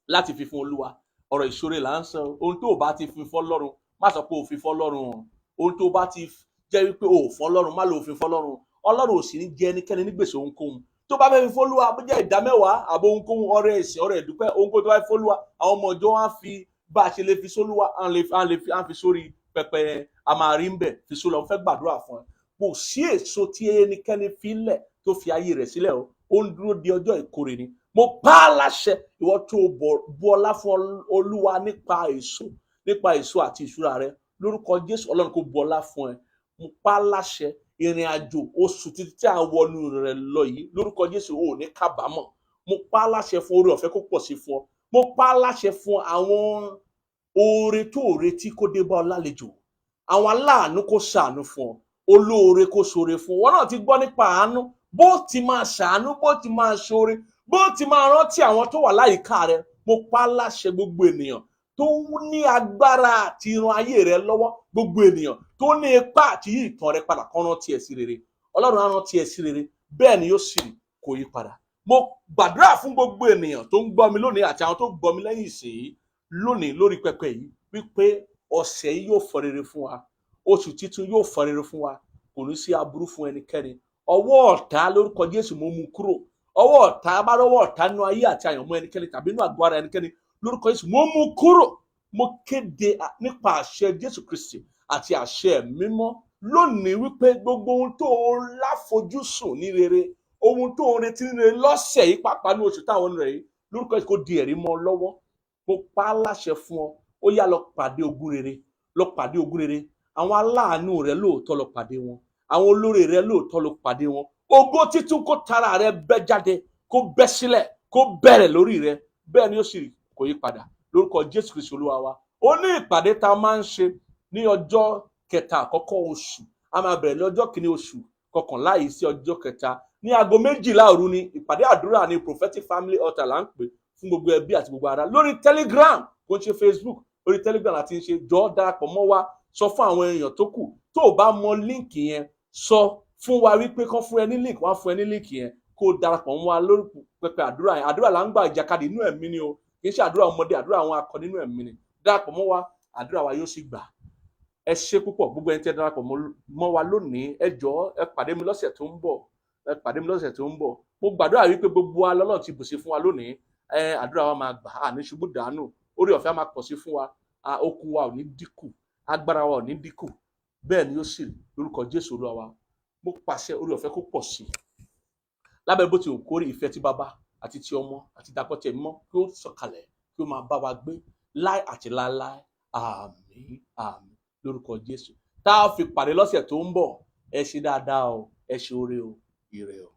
láti fi fún Olúwa. Ọ̀rọ̀ ìṣòro là ń sọ. Ohun tó o bá ti fi fọ́lọ́run, má sọ pé o fi fọ́lọ́run o. Ohun tó o bá ti jẹ́ wípé o ò fọ́lọ́run, má lo òfin fọ́lọ́run. Ọlọ́run ò sì ní jẹ ẹnikẹ́ni ní gbèsè ohunkóhun. Tó bá fẹ́ fi fọ́lúwa, bó jẹ́ ìdámẹ́wàá àbò ohunkóhun, ọrẹ ìsìn, ọrẹ ìdúpẹ́, ohunkóhun tó bá fi fọ́lúwa, àwọn ọmọ ìjọ wọn á fi bá a ṣe lè fi sólúwa, à ń fi sórí pẹpẹ yẹn, a máa rí ń bẹ̀ fi sólúwa. Mo fẹ́ gbàdúrà fún ẹ. Kò sí èso tí ẹnikẹ́ni fi lẹ̀ tó fi ayé rẹ̀ sílẹ̀ o. Ó ń dúró di ọjọ́ ìkórè ni. Mo pa á láṣẹ, ìwọ tó bu ọlá fún Olúwa nípa èso àti ìṣúra rẹ, lórúkọ Jésù, Ọlọ́run kó bu ọlá fún ẹ. Mo pa á láṣẹ, ìrìn àjò oṣù títí tí à ń wọnú rẹ lọ yìí, lórúkọ Jésù, ò ní kábàámọ̀. Mo pa á láṣẹ fún oore ọ̀fẹ́ kó pọ̀ sí fún ọ. Mo pa á láṣẹ fún àwọn oore tó o retí kó dé bá ọ lálejò, àwọn aláàánú kó ṣàánú fún ọ, olóore kó ṣoore fún ọ. Wọn náà ti gbọ́ nípa àánú, bó ti máa ṣàánú, bó ti máa ṣoore, bó ti máa rántí àwọn tó wà láyìíká rẹ. Mo pa á láṣẹ, gbogbo ènìyàn tó ní agbára àti ran ayé rẹ lọ́wọ́, gbogbo ènìyàn tó ní ipá àti yí ìtàn rẹ padà, kó rántí ẹ sí rere. Ọlọ́run á rántí ẹ sí rere. Bẹ́ẹ̀ ni yóò sì rí, kò yí padà. Mo gbàdúrà fún gbogbo ènìyàn tó ń gbọ́ mi lónìí àti àwọn tó gbọ́ mi lẹ́yìn ìsìn yìí lónìí lórí pẹpẹ yìí wípé ọ̀sẹ̀ yìí yóò fọ rere fún wa, oṣù titun yóò fọ rere fún wa. Kò ní sí aburú fún ẹnikẹ́ni. Ọwọ́ ọ̀tá, lórúkọ Jésù, mo mú kúrò. Ọwọ́ ọ̀tá bá rọ́wọ́ ọ̀tá nínú ayé àti àyànmọ́ ẹnikẹ́ni tàbí nínú àgọ́ ara ẹnikẹ́ni, lórúkọ Jésù, mo mú kúrò. Mo kéde nípa àṣẹ Jésù Kristi àti àṣẹ mímọ́ lónìí wípé gbogbo ohun tó o láfojúsùn ní rere, ohun tó o retí ní rere lọ́sẹ̀ yìí, pàápàá ní oṣù táwọn rẹ̀ yìí, lórúkọ Jésù, kó di ẹ̀rí mọ́ ọ lọ́wọ́. Mo pa á láṣẹ fún ọ, ó yá, lọ pàdé ogun rere, lọ pàdé ogun rere. Àwọn aláàánú rẹ, lóòótọ́ lọ pàdé wọn. Àwọn olóore rẹ, lóòótọ́ lọ pàdé wọn. Ògo títún kó tara rẹ bẹ́ jáde, kó bẹ́ sílẹ̀, kó bẹ̀rẹ̀ lórí rẹ. Bẹ́ẹ̀ ni ó sì rí, kò yí padà, lórúkọ Jésù Kristu Olúwa wa. Ó ní ìpàdé tá a máa ń ṣe ní ọjọ́ kẹta àkọ́kọ́ oṣù. A máa bẹ̀rẹ̀ ní ọjọ́ kìíní oṣù kọkànlá yìí sí ọjọ́ kẹta ní aago 12 òru ni. Ìpàdé àdúrà ní Prophetic Family Altar là ń pè fún gbogbo ẹbí àti gbogbo ará lórí Telegram. Kò ń ṣe Facebook, orí Telegram àti ń ṣe. Jọ darapọ̀ mọ́ wa, sọ fún àwọn èèyàn tó kù. Tó o bá mọ link yẹn, sọ fún wa wípé kán fún ẹ ní link, wọ́n á fún ẹ ní link yẹn, kó o darapọ̀ mọ́ wa lórí pẹpẹ àdúrà yẹn. Àdúrà là ń gbà, ìjàkadì inú ẹ̀mí ni o. Kì í ṣe àdúrà ọmọdé, àdúrà àwọn akọni inú ẹ̀mí ni. Darapọ̀ mọ́ wa, àdúrà wa yóò sì gbà. Ẹ ṣé púpọ̀, gbogbo ẹni tẹ́ darapọ̀ mọ́ wa lónìí. Ẹ jọ̀ọ́, ẹ pàdé mi lọ́sẹ̀ tó ń bọ̀, ẹ pàdé mi lọ́sẹ̀ tó ń bọ̀. Mo gbàdúrà wípé gbogbo wa lọ́lọ́run ti bùsí fún wa lónìí. Ẹ àdúrà wa máa gbà á, ní ṣubú dànù. Orí ọ̀fẹ́ á máa pọ̀ sí fún wa. Okun wa ò ní dínkù, agbára wa ò ní dínkù. Bẹ́ẹ̀ ni ó sì rí, lórúkọ Jésù Olúwa wa. Mo pàṣẹ orí ọ̀fẹ́ kó pọ̀ sí lábẹ́ bó ti wù kórí. Ìfẹ́ tí Bàbá àti ti Ọmọ àti ìdàpọ̀ tẹ̀ mọ́ kí ó sọ̀kalẹ̀, kí ó máa bá wa gbé láì àti láéláé. Àmín, àmín, lórúkọ Jésù. Tá a fi pàdé lọ́sẹ̀ tó ń bọ̀, ẹ ṣe dáadáa o, ẹ ṣe oore o, ire o.